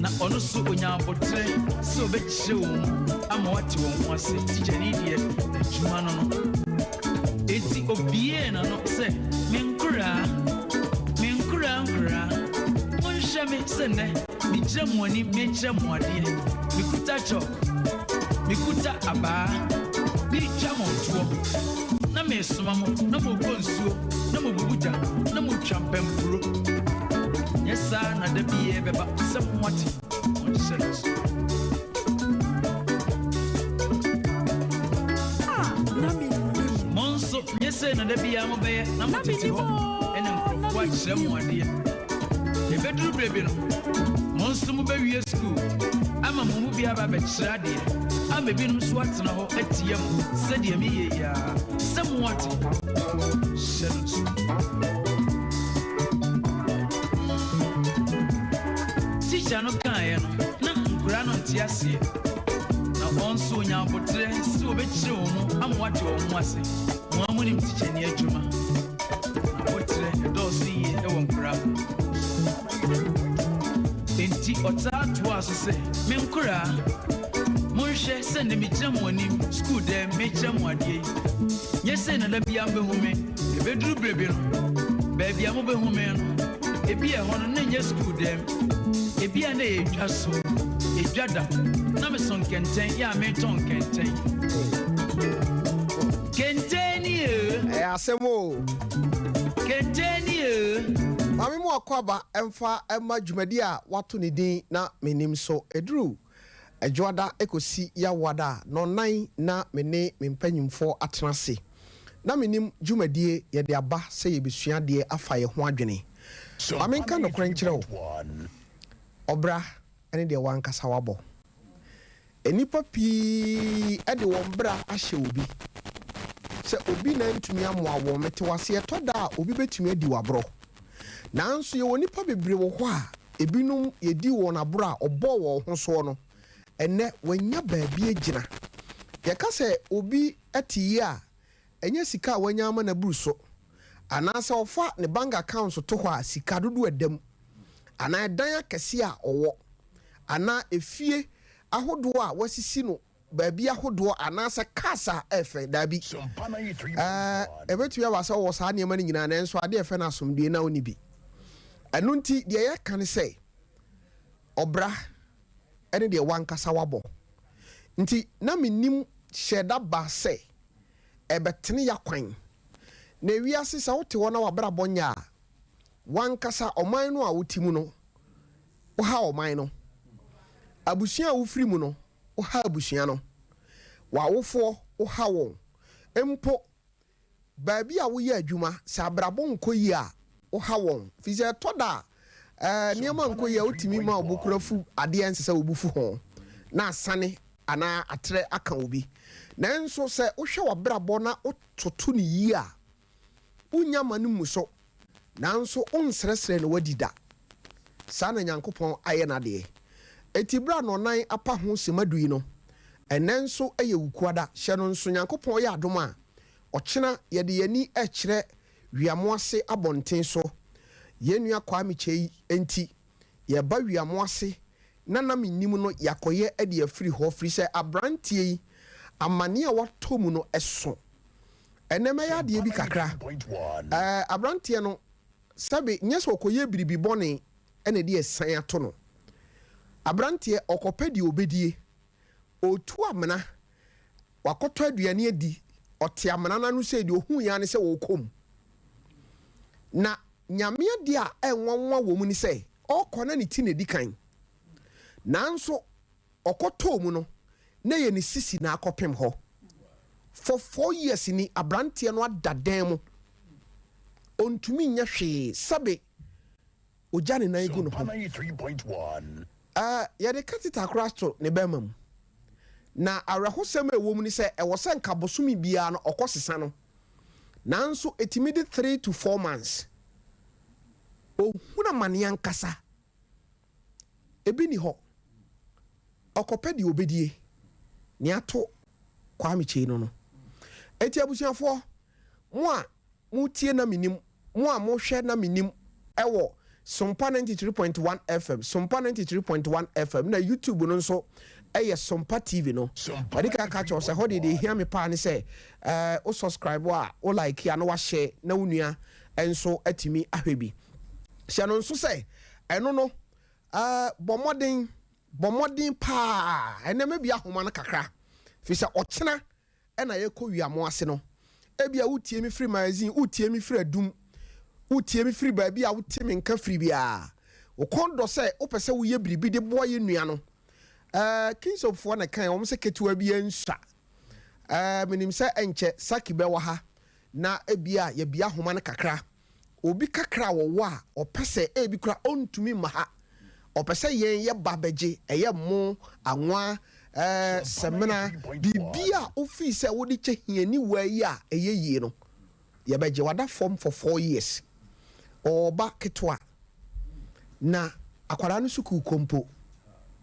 Na ɔno nso ɔnyaa aboterɛ sɛ ɔbɛkyerɛ wɔn mu ama wɔate wɔn ho ase. Tikyani deɛ, n'adwuma no no. Enti obiee n'ano sɛ, Me nkoraa, me nkoraa nkoraa, monhwɛ me sɛ nnɛ megyina mo anim merekyerɛ mo adeɛ. Mekuta chalk, mekuta abaa, meretwa mo toɔ, na meresoma mo na morekɔ nsuo, na mobubu gya, na motwa mpampuro. Nyɛ saa na da bi ɛbɛba sɛ moate, monhyɛ no so. Mo nso, nyɛ sei na da biara mobɛyɛ na motete hɔ ne nkurɔfoɔ akyerɛ mo adeɛ. Ɛbɛduru berɛ bi no, mo nso mobɛwie sukuu ama mo mu bi aba abɛkyerɛ adeɛ ama ebinom nso atena hɔ atie mo sɛdeɛ meyɛ yi ara, sɛ moate. Hyɛ no nso. Tikya no kaeɛ no, na nkwadaa no nte aseɛ. Na wɔn nso wɔnya aboterɛ sɛ wɔbɛkyerɛ wɔn mu ama wɔate wɔn ho ase. Mo ara monim tikyani adwuma. N'aboterɛ dɔɔso yie wɔ nkwadaa ho. Enti ɔtaa toaa so sɛ, Me nkoraa, monhwɛ sɛ nnɛ megyina mo anim sukuu dɛm merekyerɛ mo adeɛ yi. Nyɛ sei na da biara mobɛhu me. Ɛbɛduru berɛ bi no, baabi a mobɛhu me no, ebia ɛhɔ no na ɛnyɛ sukuu dɛm. Ebia na ɛyɛ dwa so, edwa da, na meso nkɛntɛn, yɛ a meretɔn nkɛntɛn. Kɛntɛn ni ee. Ɛyɛ asɛm o. Kɛntɛn ni ee. Maame mu akwaaba mfa mma dwumadi a wɔato ne din na mennim so. Ɛduru Dwoada kɔsi Yawoada a, nnɔnnan na me ne me mpanyimfoɔ atena ase. Na mennim dwumadie yɛde aba sɛ yɛbɛsua adeɛ afa yɛn ho adwene. Ma menka nokorɛ nkyerɛ wo, ɔbra ne deɛ w'ankasa wabɔ. Nnipa pii de wɔn bra ahyɛ obi. Sɛ obi na antumi amoa wɔn, mete wo ase, ɛtɔ da a obi bɛtumi adi wo aborɔ. Nanso yɛwɔ nnipa bebree wɔ hɔ a, ebinom yɛdii wɔn aborɔ a ɔbɔɔ wɔn ho soɔ no, ɛnnɛ wanya baabi agyina. Yɛka sɛ obi te yie a, ɛnyɛ sika a wanya ama no aburu so, anaasɛ ɔfa ne bank accounts to hɔ a sika dodoɔ a ɛda mu, anaa ɛdan akɛseɛ a ɔwɔ, anaa efie ahodoɔ a wasisi no baabi ahodoɔ anaasɛ cars a ɛfɛ. Daabi. Ɛɛ, ɛbɛtumi aba sɛ wowɔ saa nneɛma no nyinaa nanso adeɛ a ɛfɛ no asomdwoeɛ na wonni bi. Ɛno nti deɛ yɛka ne sɛ ɔbra ne deɛ w'ankasa wabɔ. Nti na mennim hyɛ da ba sɛ ɛbɛtene y'akwan. Na ewiase sɛ wote hɔ na w'abrabɔ nyɛ a, w'ankasa ɔman no a wote mu no, woha ɔman no. Abusua a wofiri mu no, woha abusua no. W'awofoɔ, woha wɔn. Mpo baabi a woyɛ adwuma, sɛ abrabɔ nkɔ yie a, woha wɔn. Firi sɛ ɛtɔ da a, nneɛma nkɔ yie a, wotumi ma wo bo kora fu adeɛ a ɛnsɛ sɛ wo bo fu ho, na asane anaa atrɛ aka obi. Nanso sɛ wohwɛ w'abrabɔ na wototo no yie a, Wonnya mma no mmu so, nanso wonsrɛsrɛ na woadi da. Saa na Nyankopɔn ayɛ n'adeɛ. Enti berɛ a nnɔnnan apa ho sima du yi no, ɛnnɛ nso yɛ Wukuada, hyɛ no nso Nyankopɔn yɛ adom a, ɔkyena yɛde yɛn ani rekyerɛ Wiamoase abɔnten so. Yɛn nua Kwame Kyei nti, yɛreba Wiamoase na na mennim no yɛakɔyɛ de afiri hɔ, firi sɛ aberanteɛ yi amaneɛ a watɔ mu no so. Ɛnnɛ mɛyɛ adeɛ bi kakra. Ɛɛ, aberanteɛ no, sɛbe, nyɛ sɛ ɔkɔyɛ biribi bɔne na ɛde asiane ato no. Aberanteɛ, ɔkɔpɛ deɛ ɔbɛdie. Ɔretu amena, wakɔtɔ aduane adi, ɔte amena no ano sei, deɛ ɔhuiɛ ara ne sɛ ɔrekɔ mu. Na Nyame adeɛ a ɛnwanwa wɔ mu ne sɛ, ɔrekɔ na ne ti na ɛdi kan. Nanso ɔkɔtɔɔ mu no, na ɛyɛ ne sisi na akɔpem hɔ. For 4 years ni, aberanteɛ no ada dan mu. Ɔntumi nyɛ hwee, sɛbe ogya ne nan gu ne ho. Ɛɛ, yɛde catheter koraa to ne bɛrima mu. Na awerɛhosɛm a ɛwɔ mu ne sɛ, ɛwɔ sɛ nka bosome biara no ɔkɔ sesa no. Nanso ɛtumi de 3 to 4 months. Ɔhunu amane ankasa. Ebi ni hɔ. Ɔkɔpɛ deɛ ɔbɛdie. Nea ato Kwame Kyei no. Eti abusuafoɔ, mo a motie na menim, mo a mohwɛ na menim ɛwɔ Sompa 93.1 FM, Sompa 93.1 FM, na YouTube no nso ɛyɛ Sompa TV no. Ɔde ka ka kyerɛ sɛ hɔ deɛ, deɛ ehia me paa ne sɛ wo subscribe a, wo like a, na wahyɛ na wo nua nso atumi ahwɛ bi. Hyɛ no nso sɛ ɛno no, bɔ mmɔden, bɔ mmɔden paa. Ɛnɛ bi ahoma no kakra fi sɛ ɔkyena ɛna yɛkɔ wiamo ase no. Ebi a wotie mi firi magazine, wotie mi firi Adum, wotie mi firi baabi a wotie mi nka firi biara, wokɔn dɔ sɛ wopɛ sɛ woyɛ biribi de boa yɛ nua no. Kingsopfoɔ na kan wɔn sɛ ketewa bi nsua. Menim sɛ ɛnkyɛ Saki bɛwɔ ha na ebi a yɛbia ahoma no kakra. Obi kakra a wɔwɔ a ɔpɛ sɛ ebi kora ɔntumi mma ha, ɔpɛ sɛ yɛn yɛ ba bɛgye, ɛyɛ mo anwa, sɛmina, biribi a ofii sɛ wode kyɛ hiani wa yi a ɛyɛ yie no, yɛbɛgye. Wada fam for 4 years, ɔɔba ketewa na akwadaa no sukuu kompo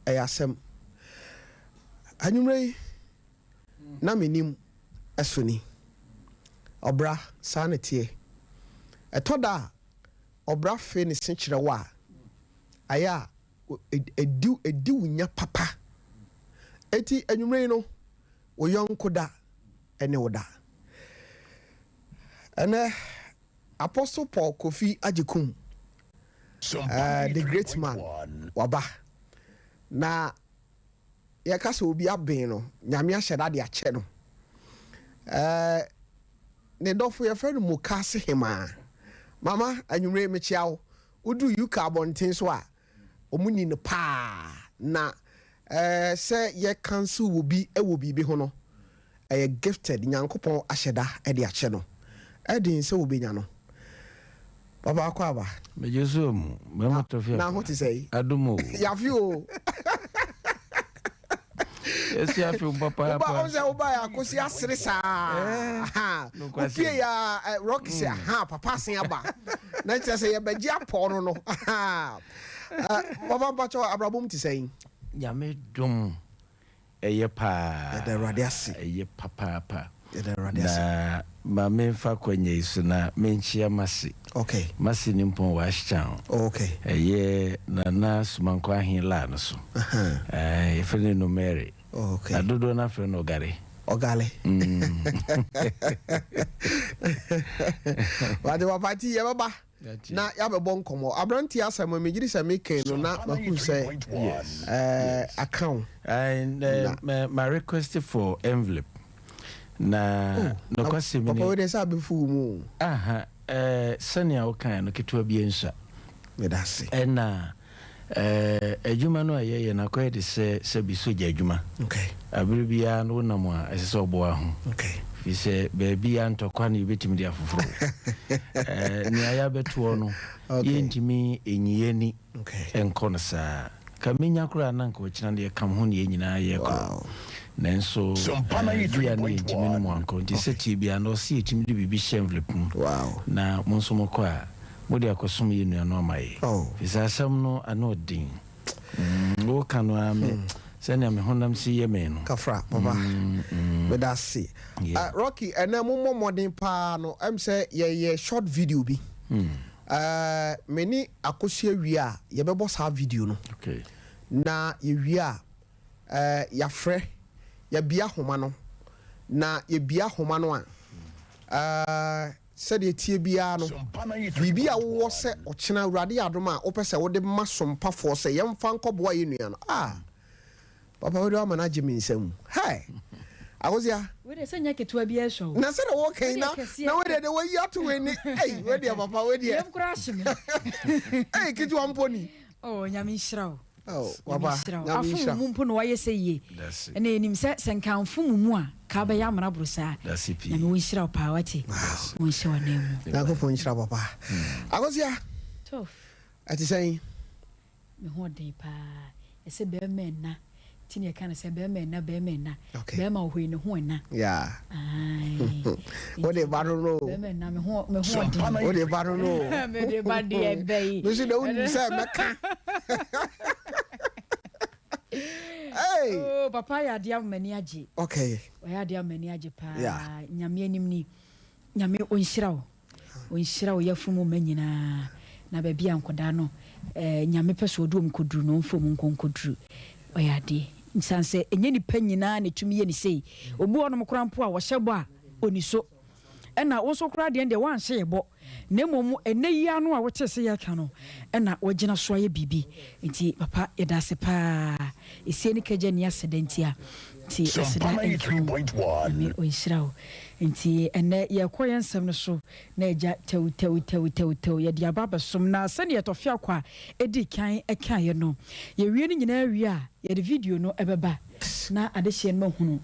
ɛyɛ asɛm. Anwummerɛ yi na menim ɛso ni ɔbra saa ne teɛ. Ɛtɔ da a ɔbra fe ne se kyerɛ wo a, ayɛ a ɛdi wo nya papa. Eti anwummerɛ yi no, wo yɔnko da ɛne wo da. Ɛnɛ Apostle Paul Kofi Agyekum, the great man, waba na yɛka sɛ obi aben no, Nyame ahyɛ da de akyɛ no. Ne dɔfo yɛfrɛ no Mokase Hemaa. Mama, anwummerɛ mekyia wo. Woduru UK abɔnten so a, ɔmu ni no paa na sɛ yɛ cancel wɔ bi wɔ biribi ho no, ɛyɛ gifted. Nyankopɔn ahyɛ da de akyɛ no, ɛden sɛ wobɛnya no. Papa, akɔ aba. Megye so mu bɛma tɔfi. Na ho te sɛ yi? Adom o. Yafe o. Yɛsi afe wo papaapa. Woba wo sɛ woba yɛ akosi asere saa, wopie ya Rocky sɛ ha papa asen aba na kyerɛ sɛ yɛbɛgye apɔ no. Papa, mpakyɛ, abrabom te sɛn? Nyame dom, ɛyɛ paa. Yɛda Awurade ase. Ɛyɛ papaapa. Yɛda Awurade ase. Na ma memfa kwanya yi so na menkyia mase. Mase ne mpɔn wɔ Ashtown. Ɛyɛ Nana Somankɔ Ahen laa no so. Yɛfrɛ no no Mary. Na dodoɔ no afrɛ no Ɔgare. Ɔgale wade papa ti yɛbɛba na yɛabɛbɔ nkɔmmɔ. Aberanteɛ asɛm a megyere sɛ mekɛn no na mahu sɛ aka wo. And ma request for envelope na nokwasɛm papa ni. Wei deɛ sɛ abɛfu wo mu o. Aha, sɛnea wokae no, ketewa bi nsua. Meda ase. Ɛna adwuma no a yɛyɛ no akɔyɛ de sɛ sɛbi sogya adwuma. Abere biara no wonam a, ɛsɛ sɛ ɔboa ho. Firi sɛ baabi a ntɔkwa no, yɛbɛtumi de afoforɔ nea yɛabɛtoɔ no. Yɛntumi ɛnyi yɛni. Ɛnkɔ no saa ka menya koraa na nka ɔkyena no yɛkam ho ne yɛn nyinaa yɛkorɔ. Nanso bia ne yɛntumi no mu ankɔ, nti sɛ tie bia na ɔsɛ yɛtumi de biribi hyɛ envelope mu. Na mo nso mokɔ a, mode akɔsom yɛ nua no ama yɛ. Firi sɛ asɛm no ano ɔden. Woka no a, me sɛnea me honam si yɛ me no. Kafra papa. Meda ase. Rocky, ɛnɛ mommɔ mmɔden paa no sɛ yɛyɛ short video bi. Me ne Akosua wie a, yɛbɛbɔ saa video no. Na yɛwie a, yɛafrɛ, yɛbia homa no, na yɛbia homa no a, sɛdeɛ tie biara no, biribi a wowɔ sɛ ɔkyena Awurade yɛ adom a, wopɛ sɛ wode ma sompafoɔ sɛ yɛmfa nkɔboa yɛ nua no ah, papa, wode ama no agye me nsam. Hey, Akosia. Wei deɛ, sɛ nyɛ ketewa bi ɛhwɛ o. Na sɛdeɛ wɔka yi na Wei deɛ kɛseɛ. Na wei deɛ de wɔyi ato wei ni. Ei, wei deɛ papa, wei deɛ. Yɛm koraa hye me. Ei, ketewa mpo ni. Oh, Nyame nhyira wo. Oh, Nyame papa. nhyira wo. Nyame Afo nhyira. mu mpo na wayɛ sɛ yie. That's it. Ɛna yɛnim sɛ sɛ nkamfo mu mu a, ka bɛyɛ amana boro saa. That's it pii. Nyame wo nhyira wo paa, wate. Wo nhyɛ w'anan mu. Nyankopɔn nhyira papa. Akosia. Tof. Ɛte sɛn? Me ho ɔden paa. Ɛsɛ bɛrima ɛna. Ti ne yɛka no sɛ bɛrima ɛna, bɛrima ɛna. Bɛrima wɔ hɔ yi ne ho ɛna. Aye. Wode ba no no. Bɛrima ɛna, me ho ɔden. Wode ba no no. Mede ba deɛ bɛyi. Me nso de wonim sɛ mɛka. Hey. Oh, papa yɛ adeɛ ama m'ani agye. Ɔyɛ adeɛ ama m'ani agye paa. Nyame anim ni. Nyame ɔnhyira wo. Ɔnhyira wo yɛfunu mu mma nyinaa. Na baabi a nkwadaa no eh, Nyame pɛ sɛ ɔde wɔn kɔduru no, ɔmfa wɔn nkɔ nkɔduru. Ɔyɛ adeɛ. Nsiane sɛ ɛnyɛ nipa nyinaa na ɛtumi yɛ ne sei. Obi wɔ hɔnom koraa mpo a wɔhyɛ bɔ a, ɔni so. Ɛna wo nso koraa deɛ deɛ woanhyɛ yɛ bɔ. Na mmom ɛnnɛ yi ara no a wotee sɛ yɛreka no na woagyina so ayɛ biribi. Nti papa yɛda ase paa. Esie ne kagya nni aseda ntia. Nti aseda nka wo. Nyame ɔnhyira wo. Nti ɛnnɛ yɛrekɔ yɛn nsɛm no so na agya tɛw tɛw tɛw tɛw tɛw yɛde aba abɛsom. Na sɛdeɛ Tɔfeakwa dii kan kaeɛ no, yɛwie ne nyinaa wie a, yɛde video no bɛba na adehyeɛ no mahunu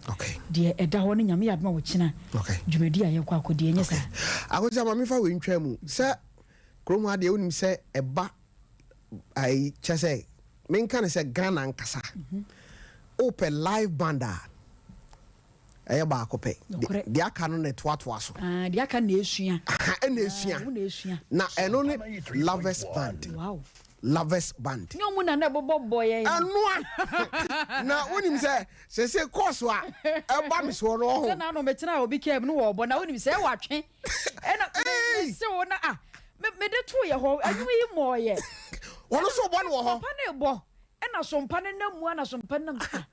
deɛ ɛda hɔ no. Nyame yɛ adom a ɔkyena dwumadi a yɛkɔ akɔdi, ɛnyɛ saa? Akosia, ma memfa wei ntwa mu sɛ kurom ha deɛ wonim sɛ ɛba ayi kyɛ sɛ menka ne sɛ Ghana ankasa wopɛ live band a ɛyɛ baako pɛ. Deɛ aka no na ɛtoatoa so. Ah, deɛ aka na esua. Ɛna esua. Ah, esua. Na ɛno ne Lovers Band. Wow. Lovers Band. Nyɛ ɔmo na na ɛbobɔ bɔ yɛn. Ɛnoa. Na wonim sɛ sese kɔɔso a ɛba me soɔ no ɔho. Sɛ na ano metena obi kaa mu no wɔ ɔbɔ na wonim sɛ ɛwɔ atwe. Ɛna me se wo na ah me me de to yɛ hɔ ɛnwom yi mɔɔ yɛ. Wɔn nso bɔ no wɔ hɔ. Papa ne bɔ ɛna sompa ne nam mu ɛna sompa ne nam ah.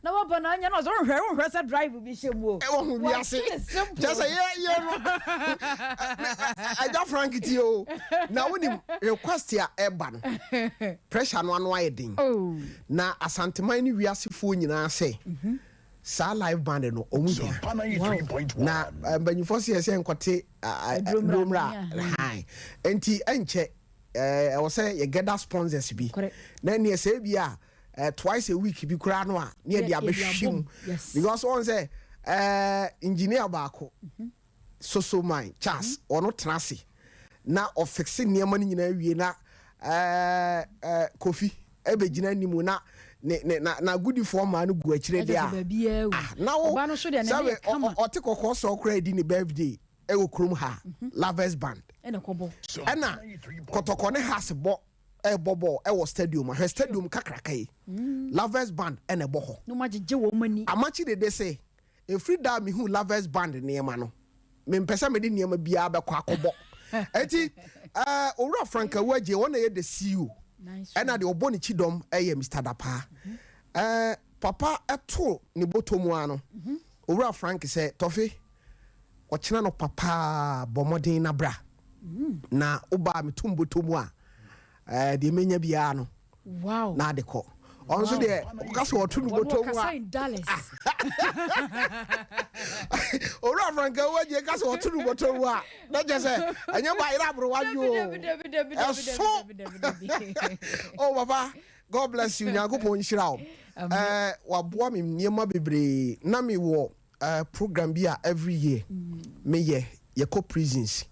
Na waba na anya na ɔsɛ wonhwɛ wonhwɛ sɛ drive bi hyɛ mu o. Ɛwɔ ho wiase kyɛ sɛ yɛ yɛ no agya Frank tie o na wonim request a ɛba no pressure no ano ayɛ den oh. Na Asanteman ne wiasefoɔ nyinaa sɛ mhm. Saa live band no ɔmo hia na eh, mpanyinfoɔ sɛ yɛ sɛ nkɔte aduromra nti ɛnkyɛ eh, ɛwɔ sɛ yɛ gather sponsors bi na ɛneɛ sɛ ebi a eh, twice a week bi koraa no a ne yɛde abɛhwe mu because wɔn sɛ eh, engineer baako mhm. soso man Charles mhm. ɔno tena ase na ɔfixe nneɛma no nyinaa wie na eh, eh, Kofi ɛbɛgyina anim na ne ne na na agudifoɔ maa no gu akyire deɛ a ah na wo sɛbe ɔte kɔkɔɔ sɔɔ koraa di ne birthday ɛwɔ kurom ha mhm. Lovers Band ɛna kɔtɔkɔ ne house bɔ ɛrebɔ bɔɔl ɛwɔ stadium a, hwɛ stadium kakraka yi, Lovers Band ɛna ɛbɔ hɔ. Na wɔagyegye wɔn ani. Amakye Dede se, Ɛfiri da a mehuu Lovers Band nneɛma no, mempɛ sɛ mede nneɛma biara bɛkɔ akɔbɔ. Enti, eh, Owura Frank Awuagye, ɔno na ɛyɛ the CEO, ɛna deɛ ɔbɔ ne kyidɔm yɛ Mister Dapaah. Eh, papa to ne bɔtɔ mu ara no, Owura Frank sɛ, Tɔfe, ɔkyena anɔpa paa, bɔ mmɔden na bra. Na woba a meto mbɔtɔ mu a ɛɛ deɛ menya biara no wow. Na ade kɔ ɔno nso deɛ ɔka sɛ ɔto no bɔtɔ mu a owura franka wo agye ka sɛ ɔto no bɔtɔ mu a na kyɛ sɛ ɛnyɛ ba yere aboro wadwo ɛso. Oh papa, God bless you, Nyankopɔn nhyira wo. Ɛɛ waboa me nneɛma bebree na mewɔ Eh program bi a every year me yɛ, yɛkɔ prisons,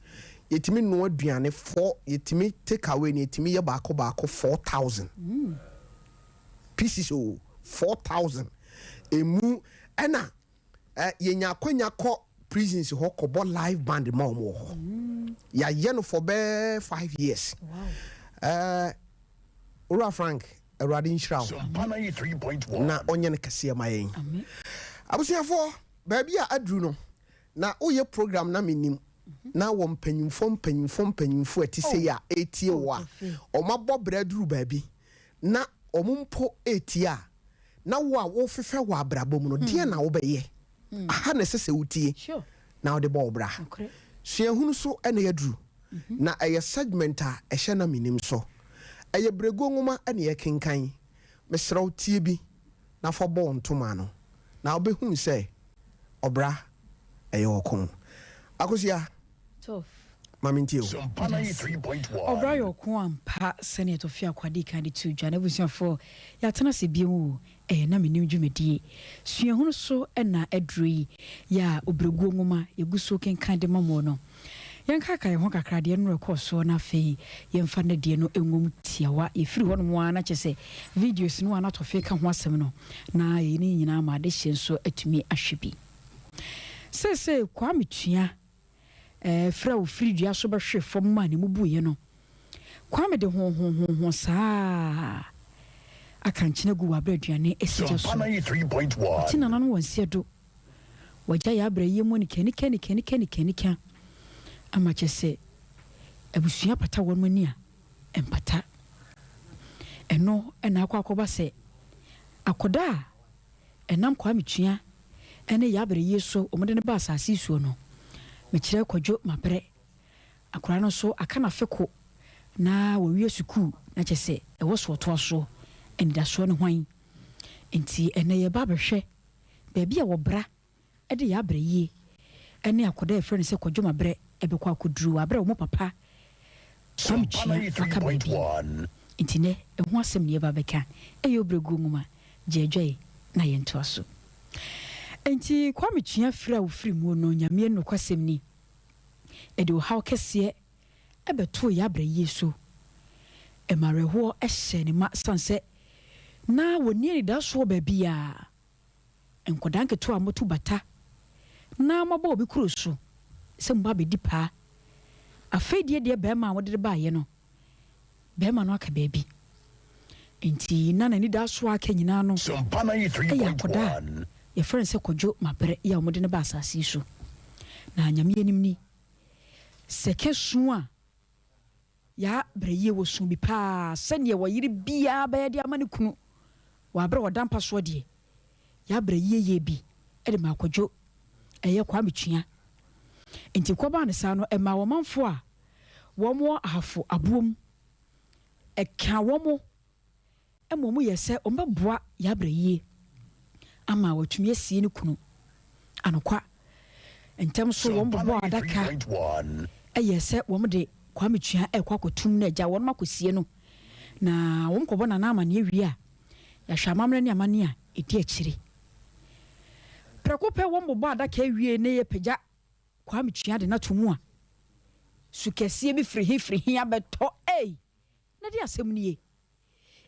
yɛtumi noa aduane four, yɛtumi take away no yɛtumi yɛ baako baako 4,000 pieces o, 4,000 emu ɛna eh, yɛnya akwanya kɔ prisons hɔ kɔbɔ live band ma wɔn wɔ hɔ. Yɛayɛ no for bɛɛ 5 years. Eh, Owura Frank, Awurade nhyira wo na ɔnyɛ no kɛseɛ ma yɛn. Abusuafoɔ, baabi a aduru no, na woyɛ program na mennim na wɔ mpanyimfoɔ mpanyimfoɔ mpanyimfoɔ a ɛte sei a ɛretie wo a, wɔabɔ brɛ aduru baabi na wɔn mpo retie a, na wo a wofefɛ wɔ abrabɔ mu no, deɛn na wobɛyɛ? Aha na ɛsɛ sɛ wotie na wode bɔ wo bra. Suahunu so na yɛaduru, na ɛyɛ segment a ɛhyɛ na mennim so. Ɛyɛ berɛguo nwoma na yɛrekenkan. Mesrɛ wo tie bi na fa bɔ wo ntoma ano, na wobɛhunu sɛ ɔbra ɛyɛ ɔko. Akosua, ma mentie wo. Medase. Ɔbra yɛ ɔko ampa sɛnea Tɔfi Akwa dii kan de too dwa no. Abusuafoɔ, yɛatena ase bio o, Ɛyɛ na menim dwumadie. Suahunu so na aduro yi yɛ a Obrɛguo nwoma yɛgu so kenkan de ma mo no. Yɛnkaakae ho kakra deɛ nnora ɛkɔɔ soɔ na afei yɛmfa nnɛ deɛ no nwom tiawa. Yɛfiri hɔ nom ara na kyerɛ sɛ videos no a na Tɔfe ka ho asɛm no na yɛyi ne nyinaa ma adehyeɛ nso atumi ahwɛ bi. Seesei Kwame Tua Ɛfiri a ɔfiri dua so bɛhwee fam maa ne mu buiɛ no, Kwame de hoohoohoohoo saa ara akankyene guu wɔ aberɛ aduane si gya so. Ɔte nananom wɔ nseɛ do. Wagya yɛ abrɛ yie mu anikanikanikanikanikanika ama kyerɛ sɛ abusua pata wɔn ani a. Mpata. Ɛno na akɔ akɔba sɛ akɔdaa a ɛnam Kwame Tua ne Yabere yie so wɔde no baa asase yi soɔ no, mekyerɛ Kwadwo Mabrɛ. Akwadaa no nso aka n'afe ko na wawie sukuu na kyerɛ sɛ ɛwɔ so ɔtoa soɔ. Anidasoɔ ne hwan? Nti ɛnnɛ yɛreba abɛhwɛ baabi a wɔbra de Yabere yie ne akwadaa a yɛfrɛ no sɛ Kwadwo Mabrɛ bɛkɔ akɔduru wɔ aberɛ a wɔn papa Kwame Tua aka baabi. Nti nnɛ ɛho asɛm na yɛreba abɛka. Ɛyɛ Obrɛguo Nwoma, gye adwae na yɛntoa so. Nti Kwame Tua firi a ɔfiri muo no, Nyame nokwasɛm ni, ɛde ɔhaw kɛseɛ bɛtoo Yabere yie so. Ɛma awerɛhoɔ hyɛɛ ne ma sane sɛ na wɔnni anidasoɔ baabiara. Nkwadaa nketewa a moto bata na moabɔ obi kuro so sɛ moba abɛdi paa. Afei deɛ deɛ barima a mode de baeɛ no, barima no aka baabi. Enti na n'anidasoɔ a aka nyinaa no yɛ akwadaa a yɛfrɛ no sɛ Kwadwo Mabrɛ yi a wɔde no baa asase yi so. Na Nyame anim ni, sɛ ka su a, Yaa brɛ yie wɔ su bi paa sɛdeɛ ɔyere biara bɛyɛ de ama ne kunu wɔ aberɛ a ɔda mpa soɔ deɛ, Yaa brɛ yie yɛɛ bi de maa Kwadwo, ɛyɛ Kwame Tua. Nti kɔbaa no saa no ɛmaa ɔmanfoɔ a wɔn wɔ Ahafo aboɔ mu ɛkaa wɔn Mmom yɛ sɛ wɔbɛboa Yabra yie ama watumi asie ne kunu. Anokwa, ntɛm so wɔbobɔɔ adaka yɛɛ sɛ wɔde Kwame Tua rekɔ akɔtum no agya wɔnom akɔsie no. Na wɔkɔbɔ Nana amaneɛ wie a, yɛahwɛ amammerɛ ne amanneɛ a ɛdi akyire. Prɛko pɛ wɔbobɔɔ adaka wiee na yɛpagya Kwame Tua de no ato mu a, su kɛseɛ bi firi he firi he abɛtɔ ei! Na deɛ asɛm nie?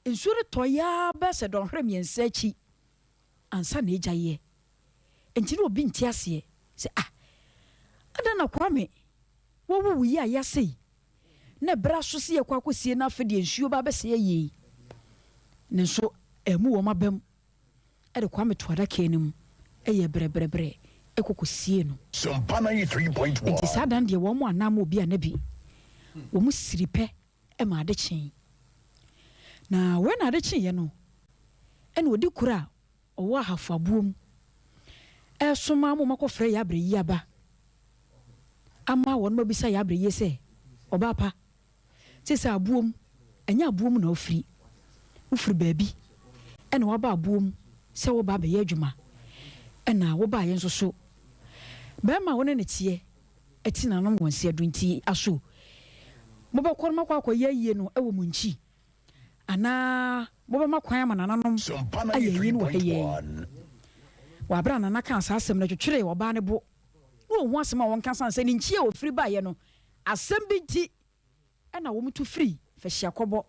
Nsuo no tɔeɛ ara bɛyɛ sɛ dɔnhwere mmiɛnsa akyi ansa na agyaeɛ. Enti na obi nte aseɛ sɛ, Ah, adɛn na Kwame wawu wo yi a yɛasɛ yi, na ɛberɛ aso sɛ yɛkɔ akɔsie no afei deɛ nsuo ba abɛsɛe ayie yi? Nanso ammu wɔn abam de Kwame too adaka no mu yɛɛ brɛbrɛbrɛ kɔ kɔsiee no. Enti saa da no deɛ wɔn anna ama obi anna bi, wɔn siri pɛ ma ade kyee. Na wei na ade kyeeɛ no, ɛna ɔdi koro a ɔwɔ Ahafo aboɔ mu resoma ama wɔakɔfrɛ Yabrɛ yi aba ama wɔnom abisa Yabrɛ yie sɛ, Ɔbaa pa, te sɛ aboɔ mu, ɛnyɛ aboɔ mu na wofiri, wofiri baabi ɛna waba aboɔ mu sɛ woreba abɛyɛ adwuma, ɛna wobaeɛ nso so, barima a wo ne no teɛ ti nanom wɔn nsa du nti aso mobɛkɔ no moakɔ akɔyɛ ayie no wɔ mo nkyi anaa mobɛma kwan ama nananom ayɛ ayie no wɔ ha yi ara yi? Wɔ aberɛ a nana kaa saa asɛm no ɛtwetweree ɔbaa no bo na ɔhu asɛm a ɔnka sane sɛ ne nkyi a ɔfiri baeɛ no asɛm bi nti na wɔn tu firi fahyiakɔbɔ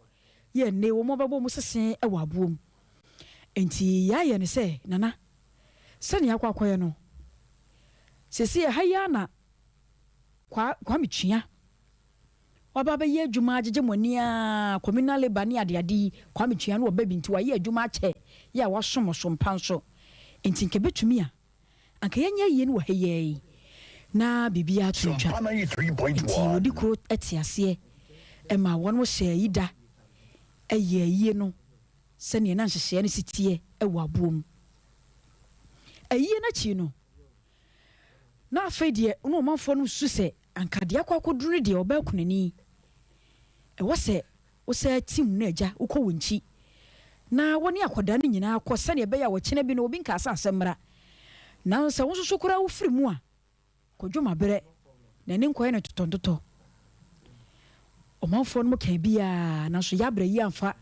yɛ nne wɔn abɛbɔ wɔn sese wɔ aboɔ mu. Enti yɛayɛ no sɛ, Nana, sɛdeɛ akɔ akɔyɛ no, seesei ɛha yi ara na Kwa, Kwame Tua waba abɛyɛ adwuma agyegye mo ani ara, communal labour ne adeade yi, Kwame Tua no ɔba bi nti wayɛ adwuma akyɛ yɛ a wasom ɔsom pa nso. Enti nka ɛbɛtumi a Anka yɛnyɛ ayie no wɔ ha yi ara yi na biribiara to ntwa. Enti wɔdi koro te aseɛ ma wɔn hyɛɛ ayi da yɛɛ ayie no sɛdeɛ na nhyehyɛeɛ no si teɛ wɔ aboɔ mu. Ayie no akyi no, na afei deɛ na ɔmanfoɔ no resusu sɛ anka deɛ akɔ akɔduru no deɛ ɔbaa kunani. Ɛwɔ sɛ Wosan tim no agya, wokɔ wɔn nkyi, na wo ne akwadaa no nyinaa kɔ sɛdeɛ ɛbɛyɛ a ɔkyena bi no obi nkaa sɛ asɛm mmra. Nanso sɛ wo nso so koraa wofiri mu a, kɔdwo mabrɛ, na ani nkɔyɛ no totɔntotɔ. Ɔmanfoɔ no mu kaa bi ara, nanso Yabrɛ yi amfa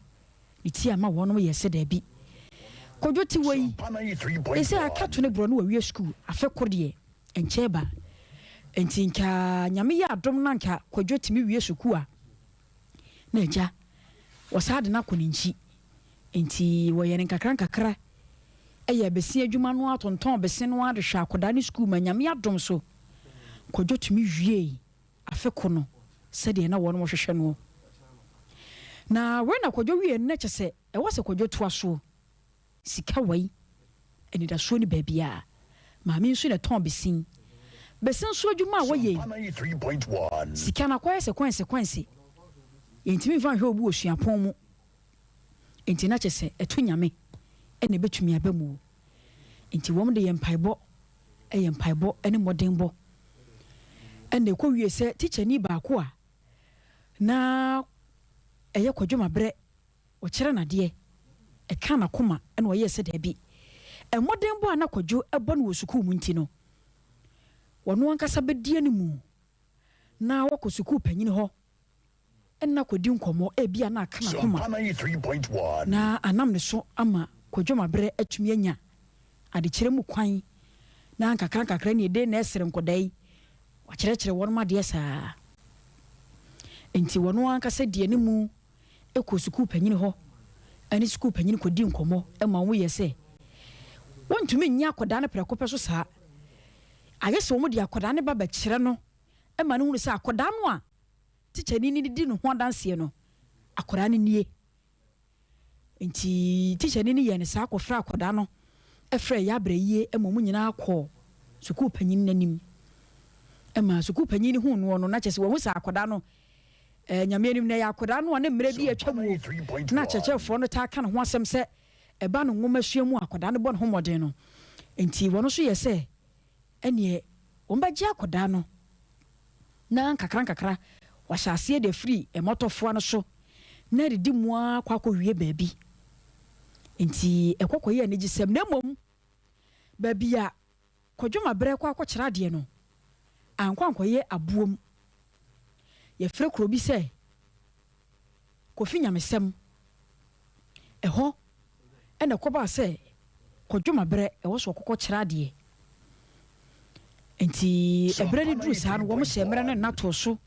ne ti amma wɔnom yɛɛ sɛ daabi. Kwadwo te hɔ yi, ɛsɛ aka to ne borɔ no wawie sukuu, afe koro deɛ ɛnkyɛɛ ba. Enti nka Nyame yɛ adom na nka Kwadwo tumi wie sukuu a, na agya, wɔsaa de no akɔ ne nkyi. Enti wɔyɛ no nkakrankakra, yɛ bese adwuma no ara, tontɔn bese no ara de hwɛ akwadaa no sukuu ma Nyame adom so, Kwadwo tumi wiee afe ko no sɛdeɛ na wɔnom hwehwɛ noɔ. Na wei na Kwadwo wieɛ no na kyɛ sɛ ɛwɔ sɛ Kwadwo toa soɔ. Sika wai, anidasoɔ nni baabiara. Maame nso na ɛtɔn besin. Besin nso adwuma a wɔyɛ yi, sika no akɔyɛ sɛ kwanse kwanse. Yɛntumi mfa nhwɛ obi wɔ suapɔn mu. Enti na kyerɛ sɛ ɛto Nyame na ɛbɛtumi aba mu o. Enti wɔn de yɛ mpaebɔ, ɛyɛ mpaebɔ ne mmɔdenbɔ. Ɛna ɛkɔwie sɛ tikyani baako a na ɛyɛ Kwadwo Mabrɛ, ɔkyerɛ no adeɛ, ɛkaa n'akoma na ɔyɛɛ sɛ daabi. Mmɔdenbɔ a na Kwadwo bɔ no wɔ sukuu mu nti no, ɔno ankasa bɛdi animu na wakɔ sukuu panyin hɔ na akɔdi nkɔmmɔ, ebia na aka n'akoma na anam ne so ama Kwadwo Mabrɛ atumi anya adekyerɛ mu kwan na nkakrankakra ne ɛdei na ɛsere nkɔdaa yi, wakyerɛkyerɛ wɔnom adeɛ saa. Enti wɔno ankasa di animu kɔɔ sukuu panyin hɔ ne sukuu panyin kɔdii nkɔmmɔ ma wɔyɛɛ sɛ wɔntumi nnye akwadaa no prɛko pɛ so saa. Ayɛ sɛ wɔde akwadaa no ba bɛkyerɛ no ma no hunu sɛ akwadaa no a tikyani no di ne ho adanseɛ no, akwadaa no nie. Enti tikyani no yɛɛ no saa kɔfrɛɛ akwadaa no frɛɛ Yɛabrɛ Yie ma wɔn nyinaa kɔɔ sukuu panyin no anim. Ɛma sukuu panyin no huu noɔ no, na kyerɛ sɛ wahu sɛ akwadaa no, eh, Nyame anim no, ɛyɛ akwadaa no a ne mmerɛ bi a atwa mu na akyerɛkyerɛfoɔ no taa ka ne ho asɛm sɛ ɛba no nwomasua mu a akwadaa no bɔ ne ho mmɔden no. Enti wɔn nso yɛɛ sɛ ɛneɛ wɔbɛgye akwadaa no na nkakrankakra wahyɛ aseɛ de afiri mmɔtɔfoa no so na adidi mu ara kɔ akɔwie baabi. Enti ɛkɔ kɔyɛ anigyesɛm. Na mmom baabi a Kwadwo Mabrɛ kɔ akɔkyerɛ adeɛ no, ankɔ ankɔyɛ aboom. Yɛfrɛ kuro bi sɛ Kofi Nyamesɛm. Ɛhɔ na ɛkɔbaa sɛ Kwadwo Mabrɛ ɛwɔ sɛ ɔkɔkɔ kyerɛ adeɛ. Nti ɛberɛ no duru saa no wɔn hyɛɛ mmerɛ no nna too so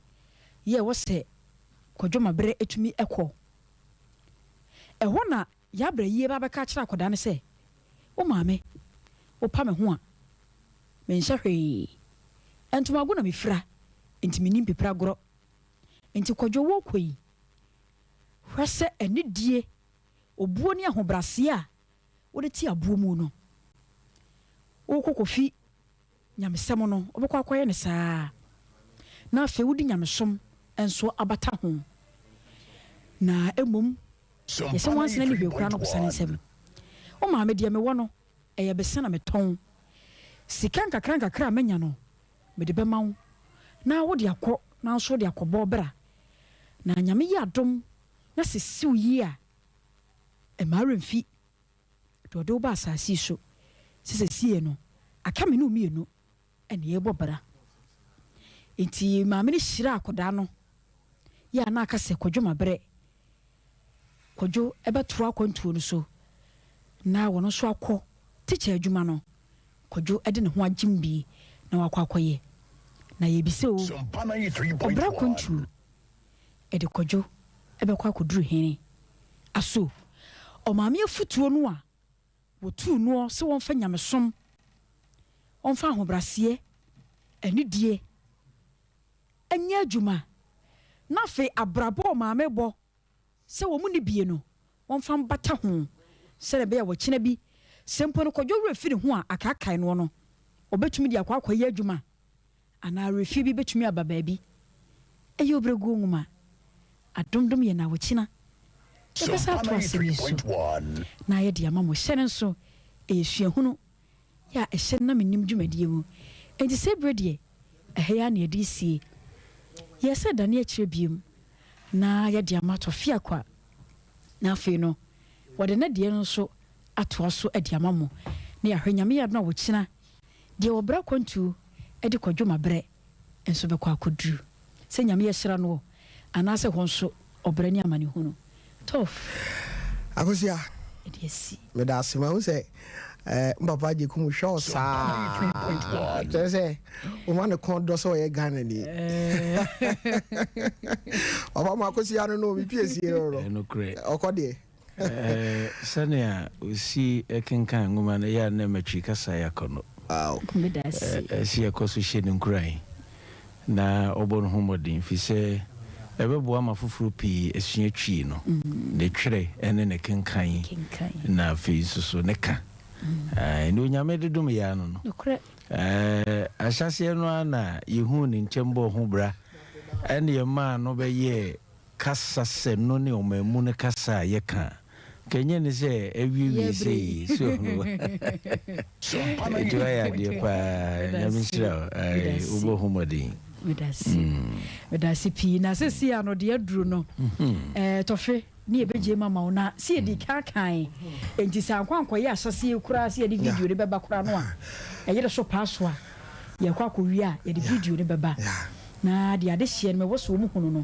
yɛ ɛwɔ sɛ Kwadwo Mabrɛ tumi kɔ. Ɛhɔ na Yabrɛ yie ba bɛka akyerɛ akwadaa no sɛ, Wo maame, wopa me ho a, menhyɛ hwee. Ntomago na mefira, nti mennim pipira gorɔ. Nti Kwadwo worekɔ yi, hwɛ sɛ anidie, obuo ne ahobraseɛ a wode te aboɔ mu no, worekɔ kɔfi nyamesɛm no, wobɛkɔ akɔyɛ no saa ara, na afei wode nyamesom nso abata ho. Na mmom, yɛ sɛ nwansena ne hwee koraa no besa ne nsam. Wo maame, deɛ mewɔ no, ɛyɛ bese na metɔn. Sika nkakrankakra a manya no, mede bɛma wo, na wode akɔ, na nso wode akɔbɔ bra. Na Nyame yɛ adom na sɛ siw yie a, mma werɛ mfi Deɛ ɔde wo ba asase yi so sɛ sɛsie no aka me ne wo mmienu na yɛrebɔ bra. Nti maame no hyiraa akwadaa no yɛ a na aka sɛ Kwadwo mabrɛ. Kwadwo bɛtoa akwantuo no so na wɔn nso akɔ tikya adwuma no. Kwadwo de ne ho agyem bi na wakɔ akɔyɛ. Na yɛbisa o, ɔbrɛ akwantuo de Kwadwo bɛkɔ akɔduru hene? Aso ɔmaame afutuo no a wɔtuu noɔ sɛ wɔmfa nyamesom, wɔmfa ahobraseɛ, anidie nyɛ adwuma, na afei abrabɔ a ɔmaame bɔ sɛ wɔn nni bie no, wɔmfa mbata ho sɛdeɛ ɛbɛyɛ a ɔkyena bi, sɛ mpo no Kwadwo werɛ fi ne ho a akaakae noɔ no, ɔbɛtumi de akɔ akɔyɛ adwuma anaa awerɛfie bi bɛtumi aba baabi. Ɛyɛ ɔbrɛguo nwoma. Adomdom yɛ na ɔkyena yɛbɛsan ato asɛm yi so na yɛde ama mo. Hyɛ no nso, ɛyɛ suahunu yɛ a ɛhyɛ na mennim dwumadie mu. Enti sɛ berɛ deɛ, ɛha yi ara na yɛde resie. Yɛɛ sɛ dane akyire biom na yɛde ama Tɔfiakwa na afei no wɔde ne deɛ no nso atoa so de ama mo na yɛahwɛ Nyame yɛ adom a ɔkyena deɛ wɔbrɛ akwantuo de kɔ dwom abrɛ nso bɛkɔ akɔduru sɛ Nyame ahyira noɔ anaasɛ hɔ nso ɔbrɛ ne amanehunu. Tɔf. Akosua, Ɛde asi. meda ase. Mahu sɛ eh, mpapa Agyekum hwɛ wo saa. Kyerɛ sɛ woma ne kɔn dɔ sɛ ɔyɛ Ghanani. Papa ma Akosua no no, me piesie no no. Ɛnokorɛ. Ɔkɔ deɛ. Sɛnea osi kenkan nwoma no, ɛyɛ a na ɛma Twi kasa yɛ akɔnnɔ. Ɛsɛ yɛkɔ so hyɛ no nkuran na ɔbɔ ne ho mmɔden, efisɛ ɛbɛboa ma afoforo pii asua Twi no, ne twerɛ ne ne kenkan, na afei nso so ne ka. Nea Onyame de dom yɛn ano no, ahyɛaseɛ no ara na yehuu ne ntɛm bɔɔ ho bra, ɛnna yɛmaa no bɛyɛɛ. kasa sɛ no ne ɔman mu no kasa a yɛka a, nka ɛnyɛ ne sɛ awiewie sei so. Ɛnti woayɛ adeɛ paa, Nyame nhyira wo, wobɔ ho mmɔden. Medase pii. Na sɛsi a no deɛ aduru no, tɔfe ne yɛbɛgye ma ma wo na sɛ yɛdi kan kan enti sɛ ankɔ ankɔyɛ ahyɛseɛ koraa sɛ yɛde video no bɛba koraa no a, ɛyere so paa so a yɛkɔ akɔwie a, yɛde video no bɛba na deɛ ade hyeɛ no mɛwɔ so wɔn hunu no,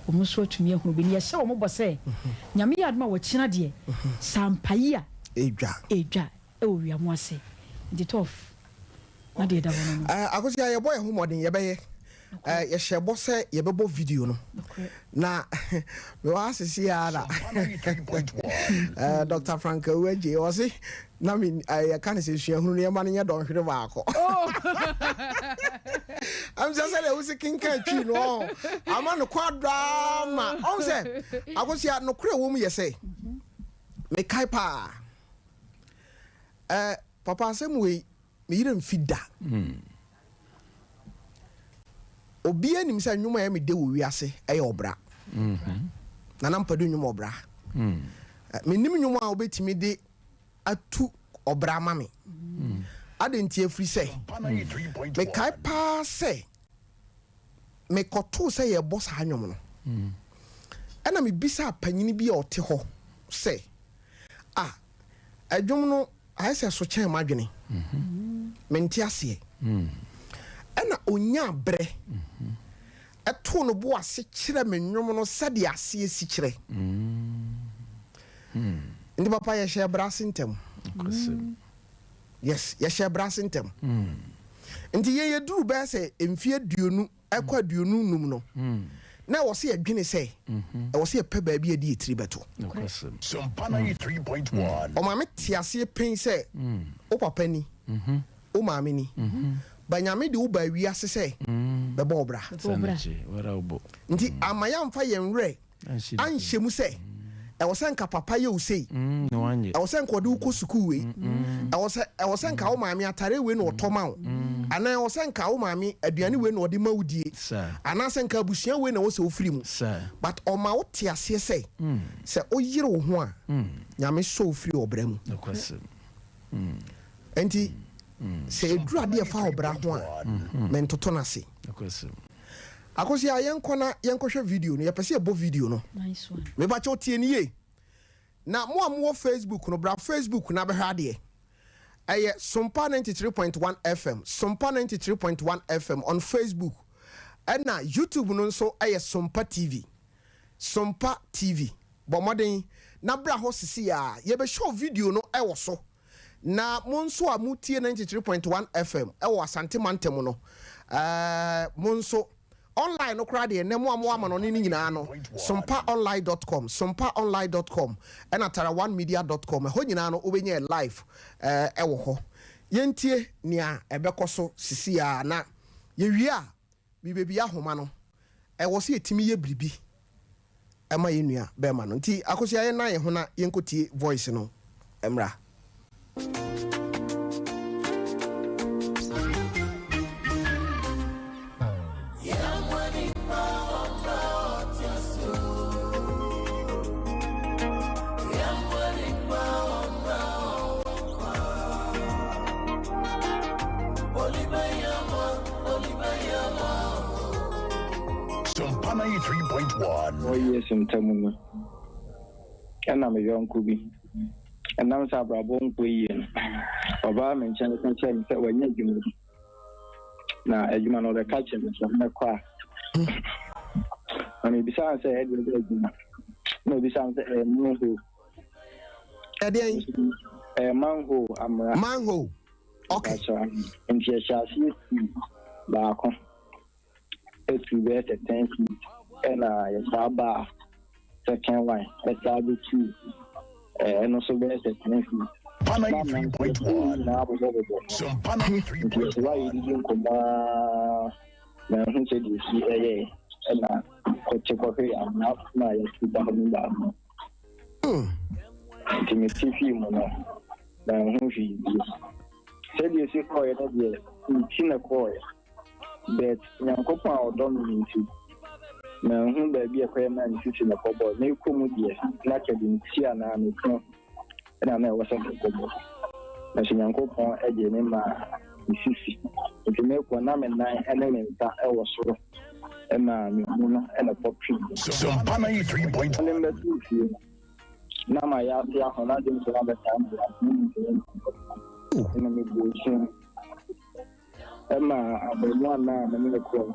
wɔn nso atumi ahunu bi ne yɛhyɛ wɔn bɔ sɛ Nyame yɛ adom a, wɔkyena deɛ sampayi a ɛdwa ɛdwa ɛwɔ wiamo ase. Nti tɔf na deɛ ɛda hɔ no. Akosia, yɛbɔ yɛn ho mmɔden, yɛbɛyɛ. Yɛhyɛ bɔ sɛ yɛbɛbɔ video no na mewɔ asese a na Dr Frank Awuagye ɔse na me yɛka ne sɛ suahunu no yɛma no nyɛ dɔnhwere baako. Ɛm sɛ sɛdeɛ wosi kenkan Twi no ɔ ama no kɔ adaa ma ɔhu sɛ Akosia, nokorɛ wɔ mu yɛ sɛ mekae paa, papa, asɛm wei meyerɛ mfi da. Obiara nim sɛ nnwom a ɛyɛ me de wɔ wiase ɛyɛ Ɔbra, Nana Mpadu nnwom Ɔbra. Menim nnwom a wobɛtumi de atu ɔbra ama me ade nti, afiri sɛ mekae paa sɛ mekɔtoo sɛ yɛbɔ saa nnwom no, ɛna mebisa panyini bi a ɔte hɔ sɛ a ɛdwom no ayɛ sɛ so kyɛn m'adwene, mente aseɛ. Ɛna onya berɛ ɛtoo no bo ase kyerɛ me nnwom no sɛdeɛ aseɛ si kyerɛ. Nti papa, yɛhyɛ brɛ ase ntɛm. Yes, yɛhyɛ brɛ ase ntɛm. Nti yɛn yɛduru bɛyɛ sɛ mfeɛ 20 ɛkɔ 25 no, na ɛwɔ sɛ yɛdwene sɛ ɛwɔ sɛ yɛpɛ baabi a yɛde yɛ tiri bɛto. Ɔmaame te aseɛ pɛn sɛ wo papa ni, wo maame ni, ba Nyame de wo ba wiase sɛ bɛbɔ wo bra. Nti ama yɛamfa yɛn werɛ anhyɛ mu sɛ ɛwɔ sɛ nka papa yɛ wo sei, ɛwɔ sɛ nka ɔde wo kɔ sukuu wei, ɛwɔ sɛ nka wo maame atare wei na ɔtɔ ma wo, anaa ɛwɔ sɛ nka wo maame aduane wei na ɔde ma wo die, anaasɛ nka abusua wei na ɛwɔ sɛ wofiri mu. But ɔma wo te aseɛ sɛ sɛ woyere wo ho a, Nyame sɔ wo firi ɔbra mu. Nti sɛ ɛduru adeɛ fa ɔbra ho a, mentoto no ase. Akosi a, yɛnkɔ na yɛnkɔhwɛ video no. Yɛpɛ sɛ yɛbɔ video no. Mebakyɛw, tie ne yie. Na mo a mowɔ Facebook no, bra Facebook na bɛhwɛ adeɛ. Ɛyɛ Sompa 93.1 FM, Sompa 93.1 FM on Facebook, ɛna YouTube no nso ɛyɛ Sompa TV, Sompa TV. Bɔ mmɔden na bra hɔ sisi a yɛbɛhyɛ video no ɛwɔ so. Na mo nso a motie 93.1 FM ɛwɔ Asante mantam no, mo nso online no koraa deɛ, nnɛ mo a mo ama no ne ne nyinaa no, sompaonline.com, sompaonline.com ɛna taraonemedia.com, ɛhɔ nyinaa no wobɛnya live ɛwɔ hɔ. Yɛntie nea ɛbɛkɔ so sisi a na yɛwie a biribi ahoma no ɛwɔ sɛ yɛtumi yɛ biribi ɛma yɛn nua bɛrima no. Nti Akosua, yɛn nan yɛn ho na yɛnkɔtie voice no mmra. Sompa 93.1. 4 years ntam no, ɛna me yɔnko bi ɛnam sɛ abrabɔ nkɔ yie no, ɔbaa me nkyɛn ka kyerɛ me sɛ wanya adwuma bi, na adwuma no ɔbɛka kyerɛ me sɛ mɛkɔ a, na mebisaa no sɛ ɛdeɛ bɛ adwuma, na obisa no sɛ ɛyɛ manhole. Ɛdeɛn? Ɛyɛ manhole, amena. Manhole, okay. Nti yɛhyɛ aseɛ sii baako etu bɛyɛ sɛ 10 feet, ɛna yɛsaa baa second one, ɛsaa bɛtu ɛno nso bɛyɛ sɛ 10 feet. Sompa Na mmeranteɛ 93.1. nyinaa bobɔbobɔ. Sompa Nti yɛsɛ hɔ a yɛdidi nkɔmmɔ a, na ɛho sɛ deɛ si ɛyɛ, ɛna kɔte kɔhwɛ amena no a yɛtu da hɔ no baako. Nti mete fii mu no na ɛho hwee bio. Sɛdeɛ si kɔɔeɛ no deɛ, meti na kɔɔeɛ, but Nyankopɔn a ɔdɔ me no nti. Manhu baabi a ɛkɔyɛ maa me sisi na ɛkɔbɔɔ. Merekɔ mu deɛ, na kyɛde me ti anaa me kɔn na na ɛwɔ sɛ mekɔbɔ. Nanso Nyankopɔn gyee me maa me sisi. Nti merekɔ na me nan ne me nsa wɔ soro maa me mu no na ɛkɔpem. Sompa 93. Ne mmɛtoo fie no, na mayɛ ase aho na adwene so no abɛtaa me wɔ ase ne me na mebɔɔ su. Ɛma abarimaa no a me ne no kɔɔ no.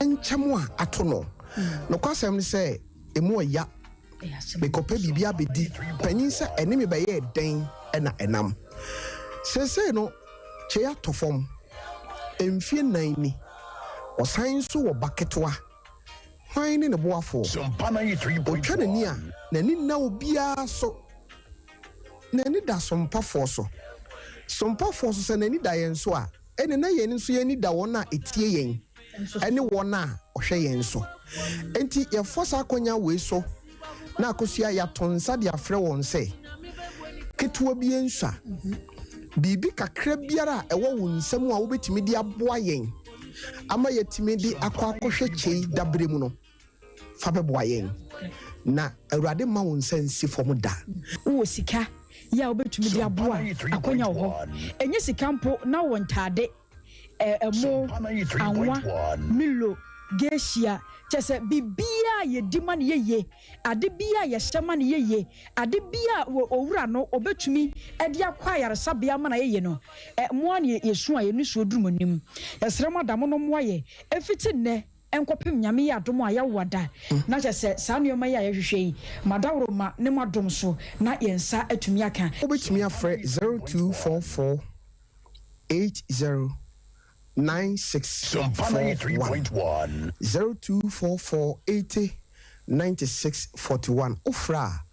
Nkyɛm a ato no. Nokwasɛm ne sɛ, emu ɔya. Mekɔpɛ biribi abɛdi. Panyin sɛ ɛne me bɛyɛɛ dɛn na ɛnam. Seesei no, Kyei atɔ fam. Mfeɛ nnan ni. Ɔsan nso wɔ ba ketewa. Hwan ne ne boafoɔ? Ɔtwa n'ani a, n'ani nna obiara so. N'ani da sompafoɔ so. Sompafoɔ nso, sɛ n'ani da yɛn so a, ɛnneɛ na yɛn nso yɛn ani da wɔn a ɛtie yɛn ne wɔn a wɔhwɛ yɛn so. Enti yɛfa saa akwannya wei so na akosua yɛato nsa de afrɛ wɔn sɛ, Ketewa bi nsua. Biribi kakra biara a ɛwɔ wo nsam a wobɛtumi de aboa yɛn ama yɛatumi de akɔ akɔhwɛ kyei dabere mu no, fa bɛboa yɛn. Na Awurade mma wo nsa nsi fam da. Wowɔ sika yi a wobɛtumi de aboa a, akwanya wɔ hɔ. Ɛnyɛ sika mpo na wowɔ ntaade, ɛmo, anwa, milo, geishia, kyerɛ sɛ biribiara a yɛdi ma no yɛ yie, ade biara a yɛhyɛ ma no yɛ yie, ade biara a owura no ɔbɛtumi de akɔ ayaresabea ama no ayɛ yie no, mo ara na yɛsu a yɛn nisuo duru mo anim. Yɛsrɛ mo ada mono mmoa yɛn ɛfiti nnɛ nkɔpem Nyame yɛ adom a yɛawo ada na kyerɛ sɛ saa nnoɔma yi a yɛhwehwɛ yi, mo adaworoma ne mo adom so na yɛn nsa atumi aka. Wobɛtumi afrɛ 0244 80 9641 0244 80 96 41 Wofrɛ a,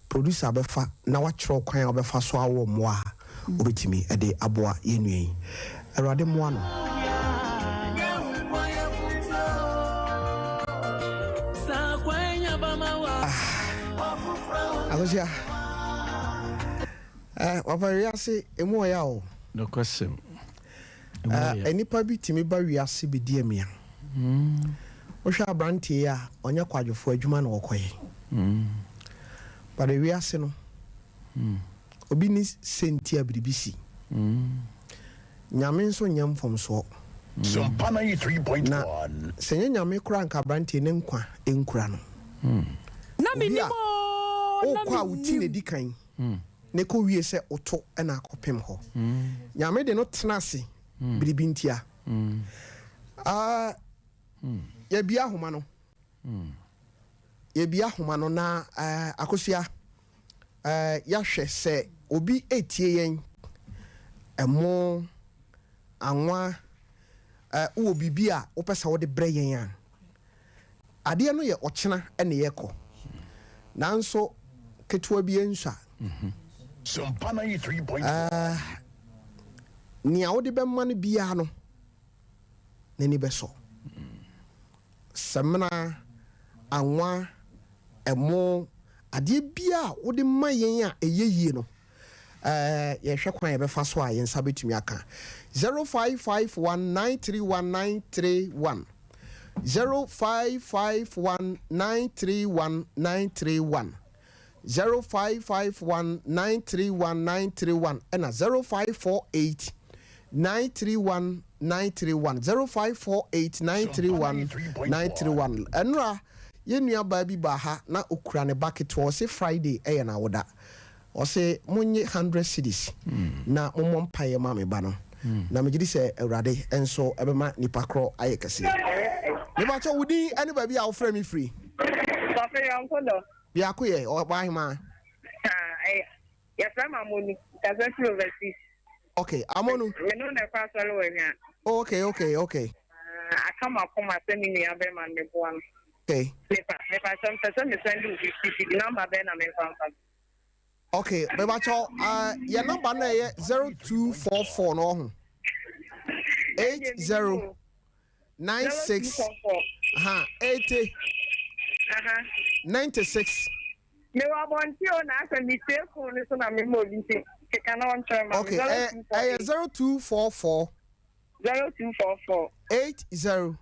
producer bɛfa na wakyerɛ wo kwan a wobɛfa so awɔ mmoa a wobɛtumi de aboa yɛn nua yi. Awurade mmoa no. Ah, Akosua, eh, papa wiase emu ɔya o. Nokwasɛm. Nnipa bi tumi ba wiase bɛdi amia. Wohwɛ aberanteɛ yi a, ɔnyɛ kwadwofoɔ, adwuma na ɔkɔyɛ. But wiase no, obi ni sɛ nti a biribi si. Nyame nso nyɛ mfomsoɔ. Na sɛ nyɛ Nyame koraa anka aberanteɛ ne nkwa nkura no. Obi a wokɔ a wo ti na ɛdi kan. na ɛkɔwie sɛ woto na akɔpem hɔ. Nyame de no tena ase biribi ntia. Ah, yɛbia ahoma no. Yɛbia ahoma no na eh, Akosua, eh, yɛahwɛ sɛ obi etie yɛn, ɛmo, anwa, eh, wowɔ biribi a wopɛ sɛ wode brɛ yɛn a, Adeɛ no yɛ ɔkyena na yɛkɔ nanso ketewa bi nsua. Ɛɛ nea wode bɛma no biara no n'ani bɛsɔ. Samina, anwa, ɛmo, adeɛ biara a wode ma yɛn a ɛyɛ yie no, ɛɛ yɛhwɛ kwan a yɛbɛfa so a yɛn nsa bɛtumi aka. 0551 931 931. 0551 931 931 0551 931 931 ɛna 0548 931 931 0548 931 931 Ɛnora yɛn nua baa bi baa ha na okura ne ba ketewa ɔse Friday ɛyɛ n'awoda Ɔse monnye hundred cedis na mommɔ mpaeɛ ma me ba no na megye di sɛ Awurade nso bɛma nipa korɔ ayɛ kɛseɛ. Mepakyɛw wo din ne baabi a wofrɛ me firi? Papa yɔnko dɔ. Biako yɛ ɔbaahemaa. Yɛfrɛ me Amonu, kasa firi overseas. Okay, Amonu. Me no na ɛkɔ asɔre wɔ Ahwia. Okay, okay, okay. Aka m'akoma sɛ me nua bɛrima no meboa no. Okay. Mepa mepa kyɛw mepɛ sɛ me send wo 50 cedi number bɛn na memfa mfa so. Okay, mepakyɛw uh, yɛ number no ɛyɛ 0244 no ɔho. 80 96 ha 80 96. Mewɔ abɔnten o na asɛ metie phone no so na mema obi nti keka na ɔnkyerɛ ma me. Okay, ɛyɛ ɛyɛ 0244. 0244. 80.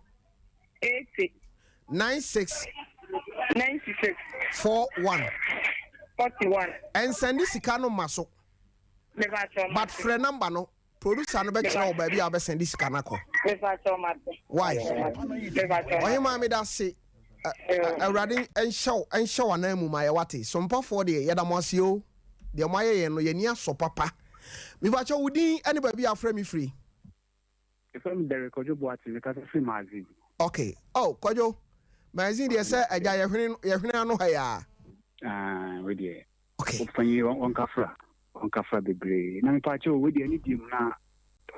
80. 96. 96. 41. 41. Ɛnsɛnde sika no ma so. Mepakyɛw mate. But frɛ number no. Producer no bɛkyerɛ wo baabi a wobɛsɛnde sika no akɔ. Why? Ɔhemaa meda ase. Awurade nhyɛ wo nhyɛ w'anan mu ma yɛ wate. Sompafoɔ deɛ yɛda mo ase o. Deɛ moayɛ yɛn no yɛni asɔ papa. Mepakyɛ wo din ne baabi a afrɛ me firi. Yɛfrɛ me Derrick Kwadwo Boateng, mekasa firi Magazine. Okay. Oh, Kwadwo, Magazine deɛ sɛ agya yɛhwene yɛhwene ano ha yi a. Ah, wei deɛ. Okay. Ɔpanyin ɔnkafra, ɔnkafra bebree. Na mepa kyɛw, wei deɛ ne deɛ mu na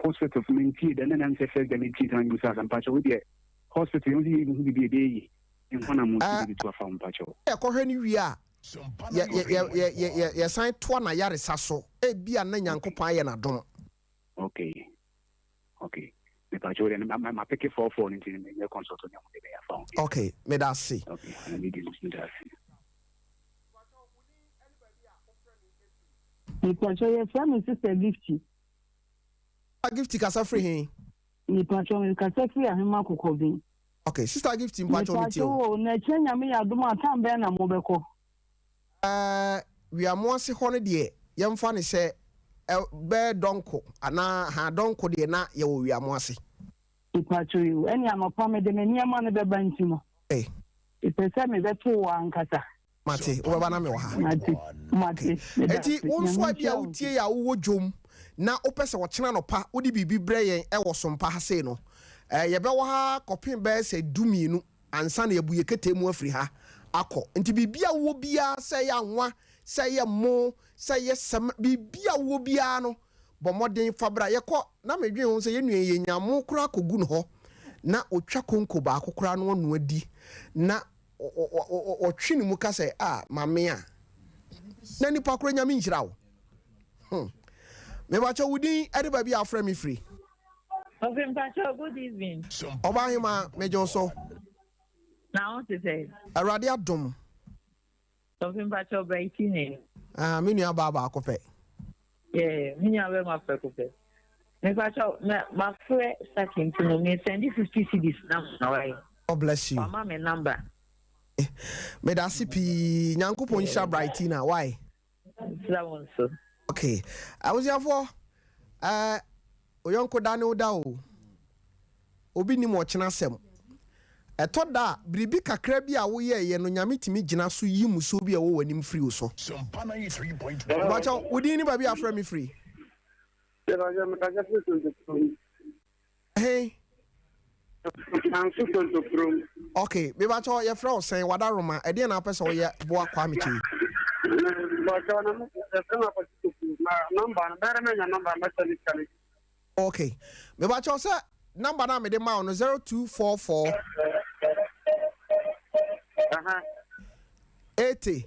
hospital fo mentie da na nam sɛ first da metie sɛ mebusa asɛm mepa kyɛw, wei deɛ hospital yɛn nso yɛ hu bibi ɛbɛyɛ yie. Nkwa na mo nso bibi to afa mepa kyɛw. Yɛkɔhwɛ no wie a, yɛ yɛ yɛ yɛ yɛ yɛsan toa n'ayaresa so. Ebia na Nyankopɔn ayɛ n'adom. Okay. Okay. Mepa kyɛw deɛ ma ma peke 44 no nti mɛ consult ne ho de bɛyɛ afa ho. Okay, meda ase. Okay, na me di meda ase. Mepakyɛ yɛfrɛ me sister Gifty. Gifty kasa firi he? Mepakyɛ mekasa firi Ahema Kokɔben. Okay, sister Gifty mpakyɛ me tie o. Mepakyɛ o, na ɛkyɛ Nyame yɛ adom a time bɛn na mobɛkɔ? Ɛɛ Wiamoase hɔ no deɛ yɛmfa no sɛ ɛ bɛyɛ dɔnko anaa ha dɔnko deɛ na yɛwɔ Wiamoase. Mepakyɛ o, ɛne anɔpa mede me nneɛma no bɛba nti no. Okay. Mepɛ sɛ mebɛto wo ankasa. Mate, wobɛba na mewɔ ha. Mate, mate, meda Enti ase. wo nso Nyame a bi a nhyira wo wotie yɛ a wowɔ dwom na wopɛ sɛ ɔkyena anɔpa wode biribi brɛ yɛn wɔ Sompa ha sei no, eh, yɛbɛwɔ ha kɔpem bɛyɛ sɛ 12 ansa na yɛabu yɛ ketee mu afiri ha akɔ. Nti biribi a wowɔ biara, sɛ ɛyɛ anwa, sɛ ɛyɛ mo, sɛ ɛyɛ sɛm, biribi a wowɔ biara no, bɔ mmɔden fa bra. Yɛkɔ na medwen ho sɛ yɛn nua yi yɛnya mo koraa kɔgu no hɔ na ɔtwa konko baako koraa na ɔnoa di na ɔtwe ne mu ka sɛ, ah, mame a, na nipa korɔ Nyame nhyira wo. Hmm. Mebakyɛ wo din ɛde baabi a afrɛ me firi. Ofi mpakyɛ, good evening. Ɔba hema, megye wo so. Na wo te sɛ? Awurade adom. Ofi mpakyɛ, Brighty ne. Ah, me nua baa baako pɛ. Yeah, me nua bɛma prɛko pɛ. Mepakyɛ, ma mafrɛ Saki nti no, me send 50 cedis na ma wae. God bless you. Wama me number. Meda ase pii. Nyankopɔn nhyira Brightina. Why? Nhyira wo nso. Okay. Abusuafoɔ, eh, oyɔnko da ne wo da o. Obi nim ɔkyena asɛm. Ɛtɔ da a, biribi kakra bi a woyɛeɛ no, Nyame tumi gyina so yi musuo bi a ɛwɔ w'anim firi wo so. Mepakyɛw, wo din ne baabi a afrɛ me firi? Ɛhe? Ok, mepakyɛw, yɛfrɛ wo sɛn? Wadaroma, ɛdeɛn na wopɛ sɛ woyɛ boa Kwame Kyei? Ok, mepakyɛw sɛ number no a mede ma wo no 0244 80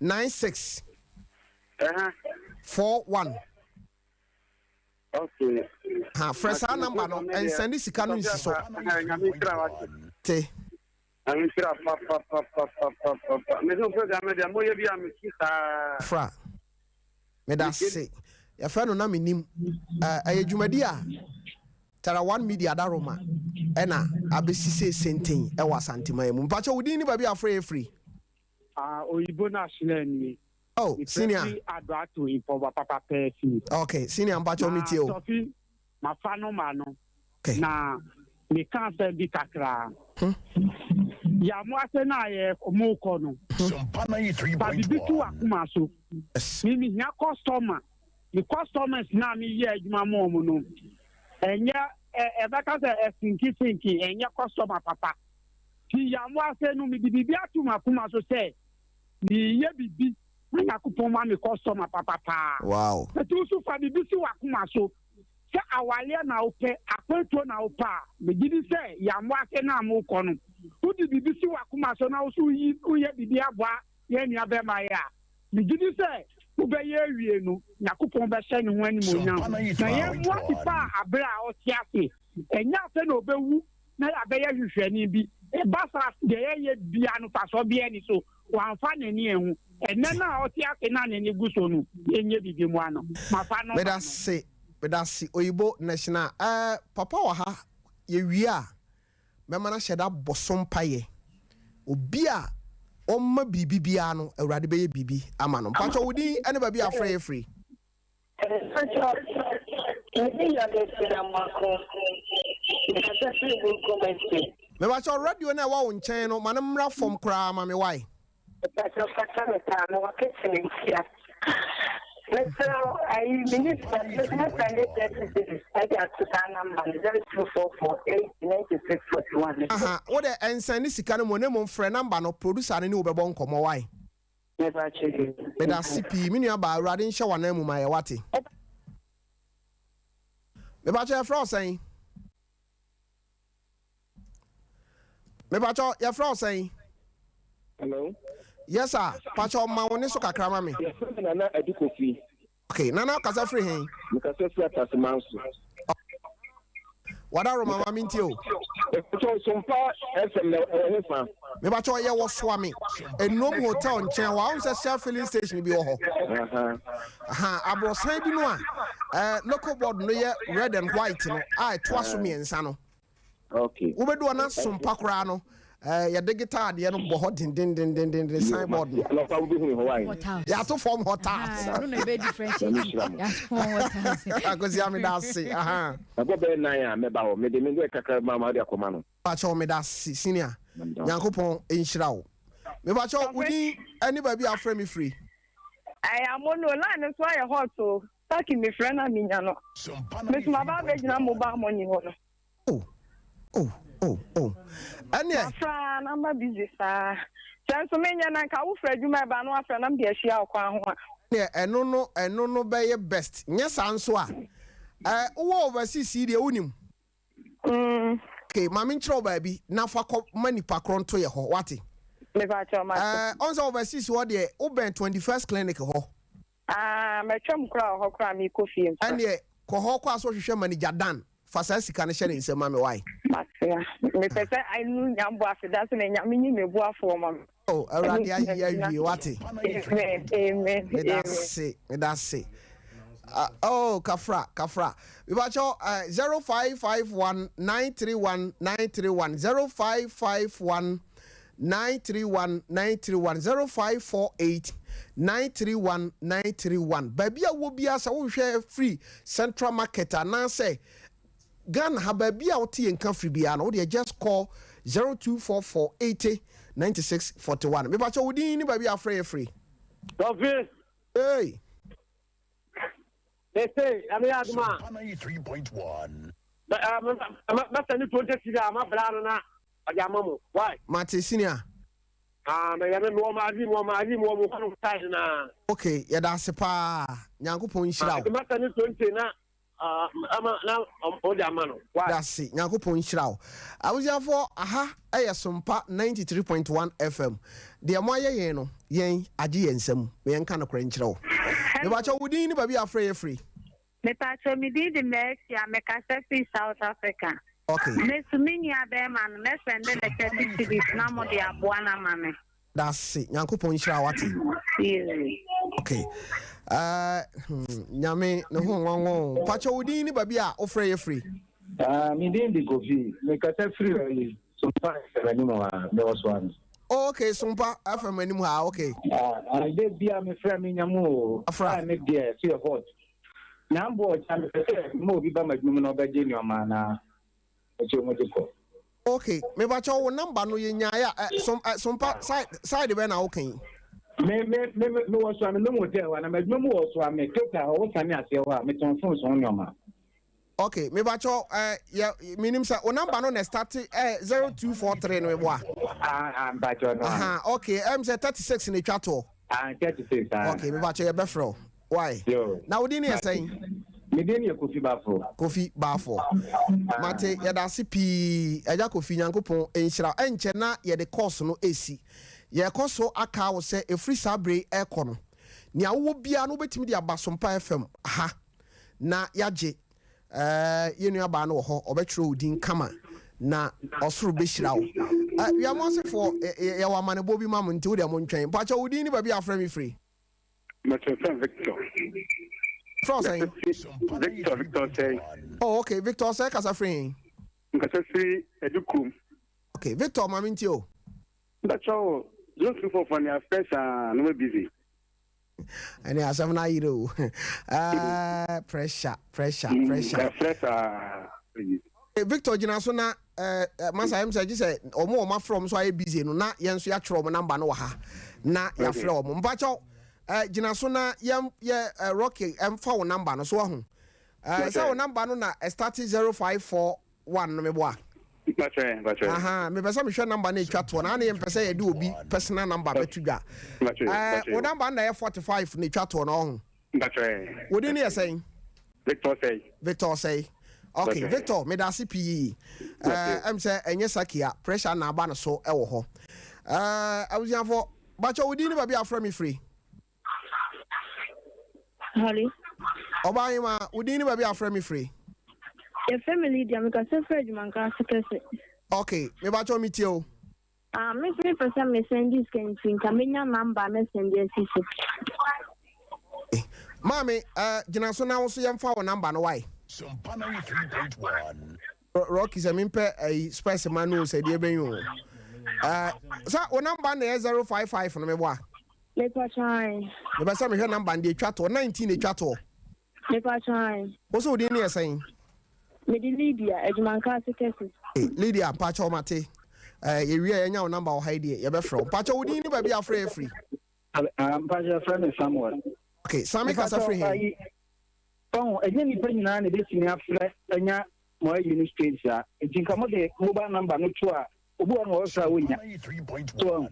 96 41. Okay. Ha, frɛ saa number no, ɛnsɛnde sika no nsi so. Te. Nyame nhyira papapapapapa. Me so program no deɛ moyɛ bi a mesu saa. Fra. Meda se. Yɛfrɛ no na menim. Ɛyɛ dwumadi a Tara One Media Daroma ɛna abɛsi sɛ senten ɛwɔ Asanteman mu. Mpakyɛ wo din ne baabi a afrɛ yɛ firi? Ah, oyibo na ahyerɛ nie. Oh, senior. Mefrɛ Adoato Mpɔboa papa pɛɛ fi. Okay, senior mpakyɛ mi tie o. Na Tɔfi, mafa no ma no. Okay. Na meka asɛm bi kakraa. Yàmo ase na yɛ mo kɔ no. Fa bibi to akoma so. Mi mi hia customer. Mi customers na mi yɛ adwuma mu ɔmo no. Ɛnyɛ ɛ ɛbɛka sɛ ɛsinki sinki ɛnyɛ customer papa. Ti yàmo ase no mi di bibi ato mu akoma so sɛ mi yɛ bibi na Nyankopɔn ma mi customer papa paa. Wow. Etu nso fa bibi si w'akoma so. Sɛ awareɛ na wopɛ, akwantuo na wopɛ a, megye di sɛ yɛammɔ ase no a mokɔ no, wode biribi si w'akoma so na wo nso woyi woyɛ biribi aboa yɛn nua bɛrima yi a, megye di sɛ wobɛyɛ awie no, Nyankopɔn bɛhyɛ ne ho animuonyam. Na yɛmmoa Tifa a aberɛ a ɔte ase, ɛnyɛ afei na ɔbɛwu. na yɛabɛyɛ hwehwɛni bi. Ɛba saa a, deɛ yɛyɛ biara no, mfasoɔ biara nni so. Wamfa n'ani anhu. Ɛnnɛ no a ɔte ase na n'ani gu so no, yɛnyɛ biribi mmoa no. Mafa nɔmba no. Medase medase oyibo national eh papa wɔ ha yɛwie a mɛma no ahyɛ da abɔ so mpaeɛ obi a ɔma biribi biara no awurade bɛyɛ biribi ama no mpakyɛ wo din ɛne baabi a afrɛ yɛ firi. Mpakyɛ me din yɛ Adesina Amoako mekasa firi Bukom Estate. Mepakyɛ radio no a ɛwɔ wo nkyɛn no ma no mmra fam koraa ma me wae. Mepakyɛ fata me paa mewɔ kitchen ntia. Mesrɛ wo ayi me ni sika nti mɛtumi asɛnde 30 cedis ɛde ato saa number no 0244 80 96 41 no so. Aha wo dɛ ɛnsɛnde sika no mmom na mmom frɛ number no producer no ne wo bɛbɔ nkɔmmɔ wae. Medase pii me nua baa awurade nhyɛ wanan mu ma yɛ wate. Mepakyɛ yɛfrɛ wo sɛn? Mepakyɛ yɛfrɛ wo sɛn? Hello. Yes sir. Pakyɛ ma wo ne so kakra ma me. Yɛfrɛ me Nana Adu Kofi. Okay, Nana kasa firi he? Mekasa firi Atasemanso. Wada Roma ma mentie o. Mepakyɛw Sompa FM na ɛwɔ he fa? Mepakyɛw yɛ wɔ Soame, Enuom Hotel nkyɛn hɔ a, wohu sɛ Shell filling station bi wɔ hɔ. Aha, aborɔsan bi no a eh, local board no yɛ red and white no a ɛtoa so mmiɛnsa no. Okay. Wobɛdu hɔ na sompa koraa no eh, yɛde guitar adeɛ no bɔ hɔ dendendendenden signboard no. Anɔpa wobɛhu me hɔ wae. Yɛato fam hɔ tiles. Ɛno na ɛbɛ differentiate. Yɛato fam hɔ tiles. Akosia meda ase. Aha. Ɛbɔ bɛyɛ nan a mɛba hɔ. Mede me deɛ kakra bɛma ma wode akɔma no. Mepakyɛw meda ase senior. Nyankopɔn nhyira wo. Mepakyɛw wo din ne baabi a wofrɛ me firi? Ɛyɛ amono o, line no so ayɛ hot o. Saki mefrɛ no a menya no. Me so maba abɛgyina mobile money hɔ no. Oh oh oh oh ɛneɛ. Mafrɛ aa na ama busy saa. Sɛ nso menyɛ na nka wo frɛ adwuma ɛba na wafrɛ na mede ahyia wo kwan ho a. Ɛneɛ ɛno no ɛno no bɛyɛ best nyɛ saa nso a ɛɛ wowɔ overseas yi deɛ wonim. Mm. Okay ma menkyerɛ wo baabi na fa kɔ ma nipa korɔ nto yɛ hɔ wate. Mepakyɛw mate. Ɛɛ ɔn sɛ overseas hɔ deɛ wobɛn 21st clinic hɔ. Ah matwam koraa wɔ hɔ koraa meekɔ fie mfra. Ɛneɛ kɔ hɔ kɔ a sɛ ɔhwehwɛ manager Dan fa saa sika no hyɛ ne nsam ma me wai. Mate a mepɛ sɛ anu nyame bɔ aseda so na nyame nyi me boafoɔ ma me. Oh awurade ayi awie wate. Amen amen Meda ase meda ase ah oh kafra kafra mepakyɛw eh 0551 931 931 0551 931 931 0548 931 931 Baabi a wowɔ biara sɛ wohwehwɛ firi Central Market anaasɛ Ghana ha baabi a wote yɛn nka firi biara no wodeɛ just call 0244 80 96 41 Mepakyɛ wo din ne baabi a afrɛ yɛ firi. Kofi. Hey. Mese, Nyame yɛ adom a. Mɛsɛ ne 20 cedi a mabra no na ɔde ama mo. Why? Mate senior. Ah, mɛyɛ me mewɔ maali mewɔ maali mewɔ mo hɔnom side na. Okay, yɛda ase paa. Nyankopɔn nhyira wo. Mɛsɛ ne 20 na ama na ɔde ama no. Why? Yɛda ase. Nyankopɔn nhyira wo. Abusuafoɔ, aha yɛ Sompa 93.1 FM. Deɛ moayɛ yɛn no, yɛn agye yɛn nsam. Ma yɛnka nokorɛ nkyerɛ wo. Mepakyɛw, wo din ne baabi a wofrɛ yɛ firi? Mepakyɛw, me din de Mercy a mekasa firi South Africa. Okay. Me so me nua bɛɛma no mɛ sɛnde no 30 cedis na mo de aboa no ama me. Dase Nyankopɔn nhyira wo wate. Okay. Uh, hmm, Nyame ne ho nwanwa o. Pakyɛ wo din ne baabi a wofrɛ yɛ firi? Ah, me din de Kofi. Mekasa firi ayi Sompa FM anim ha, mewɔ so ano. Oh, okay, Sompa FM anim ha, okay. Ah, ah, de bia me frɛ me nya mu o. Afra. Ah, me deɛ so yɛ hot. Na mbo ɔkya mepɛ sɛ ma obi ba m'adwuma mu na ɔbɛgye nneɛma na ɔkyɛ wɔn de kɔ. Okay, mebakyɛ wo number no yɛ nyaeɛ a, eh, som, eh, Sompa side, side bɛn na woka yi? Me me me me wɔ so a me nom hotel hɔ na m'adwuma mu wɔ so a me total hɔ wosane aseɛ hɔ a metɔn phones ho nneɛma. Ok mebakyɛw eh yɛ menim sɛ wo number no na ɛstarte eh 0243 no meboa. Ah ah mpakyɛw no. Aha ok ɛm sɛ 36 na etwa toɔ. Ah 36 ah. Ok mebakyɛw yɛbɛfrɛ wo why. Yo. Na wo din ne yɛ sɛn? Me din yɛ Kofi Bafo. Kofi Bafo. Mate yɛda ase pii Agya Kofi Nyankopɔn nhyira wo. Ɛnkyɛ na yɛde course no ɛsi. Yɛkɔ so akaa wo sɛ ɛfiri saa berɛ yi ɛkɔ no nea wowɔ biara no wobɛtumi de aba Sompa FM ha. na yɛagye. Ɛɛ, yɛn nuabaa no wɔ hɔ, ɔbɛtwerɛ wo din kama. na ɔsoro bɛhyira wo. Eh, Wiamoasefoɔ, yɛwɔ amanebɔ bi ma mo nti wodeɛ montwɛn. Mpakyɛ wo din ne baabi a afrɛ me firi? Mpakyɛ frɛ Victor. Frɛ ɔsɛn? Victor, Victor Ɔsɛe. Oh, okay, Victor Ɔsɛe kasa firi he? Nkasa firi Adukurom. Okay, Victor ma mentie o. Mpakyɛ o, 0244 ne afrɛ saa na wɔ busy. Ɛne asɛm no ayere o. Uh, pressure, pressure, mm, pressure. Afrɛ saa. Victor gyina so na eh, eh, masa ɛm sɛ gye sɛ ɔmo ɔmo afrɛ ɔmo so ayɛ busy no na yɛn nso yɛatwerɛ ɔmo namba no wɔ ha na yɛafrɛ ɔmo. Mpakyɛw eh, gyina so na yɛn yɛ eh, Rocky ɛmfa wo namba no so ahu. Eh, sɛ wo namba no na ɛstarte 0541 no meboa. Mpakyɛ, mpakyɛ. Aha, mepɛ sɛ mehwɛ namba no ɛtwa toɔ na ane yɛmpɛ sɛ yɛde obi personal number bɛto dwa. Mpakyɛ, Eh, wo namba no na ɛyɛ 45 na ɛtwa toɔ no ɔho. Mpakyɛ. Wo din no yɛ sɛn? Victor Osei. Victor Osei. Okay, Mpakyɛ. Victor, meda ase pii. Mpakyɛ. Eh, ɛm sɛ ɛnyɛ Sakia, pressure na aba no so ɛwɔ hɔ. Eh, abusuafo, bakyɛ wo din ne baabi a afrɛ me firi? Hello. Ɔbaahema, wo din ne baabi a afrɛ me firi? Yɛfrɛ me Lydia, mekasa firi Adwumanka ase kɛse. Okay, mebakyɛ metie o. Ah, me nso mepɛ sɛ me sɛnde sika nti nka menya number a mɛsɛnde asi so. Maame, eh, gyina so na wo so yɛmfa wo number no wae. Rocky sɛ mempɛ ayi spɛs ma no o sɛ deɛ bɛn o. Eh, sɛ wo number na ɛyɛ 055 no meboa? Mepatwan. Mepɛ sɛ mehwɛ number no deɛ ɛtwa toɔ, 19 ɛtwa toɔ. Mepatwan. Wo so wo din ne yɛ sɛn? Mede Lydia, Adwumanka ase kɛse. Lydia, mpakyɛw mate. Eh, yɛwie a yɛanya wo number wɔ ha yi deɛ, yɛbɛfrɛ wo. Mpakyɛw wo din ne baabi a afrɛ yɛ firi? Ah, mpakyɛw yɛfrɛ me Samuel. Okay, Sami kasa firi he? Ɔho, ɛnyɛ nnipa nyinaa na ɛbɛtumi afrɛ anya mo ayi no straight saa. Nti nka mode mobile number no to a, obi wɔ no ɔfrɛ a wonnya. So ɔho,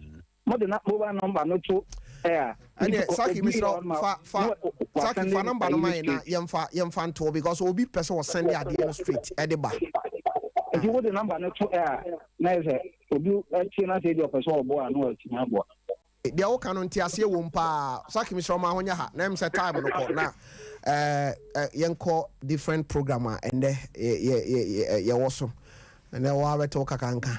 mode na mobile number no to ɛ a, Ɛneɛ Saki mesrɛ wo fa fa Saki fa number no ma yɛn na yɛmfa yɛmfa ntoɔ because obi pɛ sɛ ɔsɛnde adeɛ no straight ɛde ba. Nti wode number no to ɛ a, na yɛ sɛ obi tie na sɛ ebi ɔpɛ sɛ ɔboa a na watumi aboa. Deɛ woka no nteaseɛ wom paa. Saki mesrɛ wo ma ho nyɛ ha na ɛm sɛ time no kɔ na eh, eh, yɛnkɔ different program a ɛndɛ yɛwɔ so. Ɛnɛ wo abɛte wo kakanka.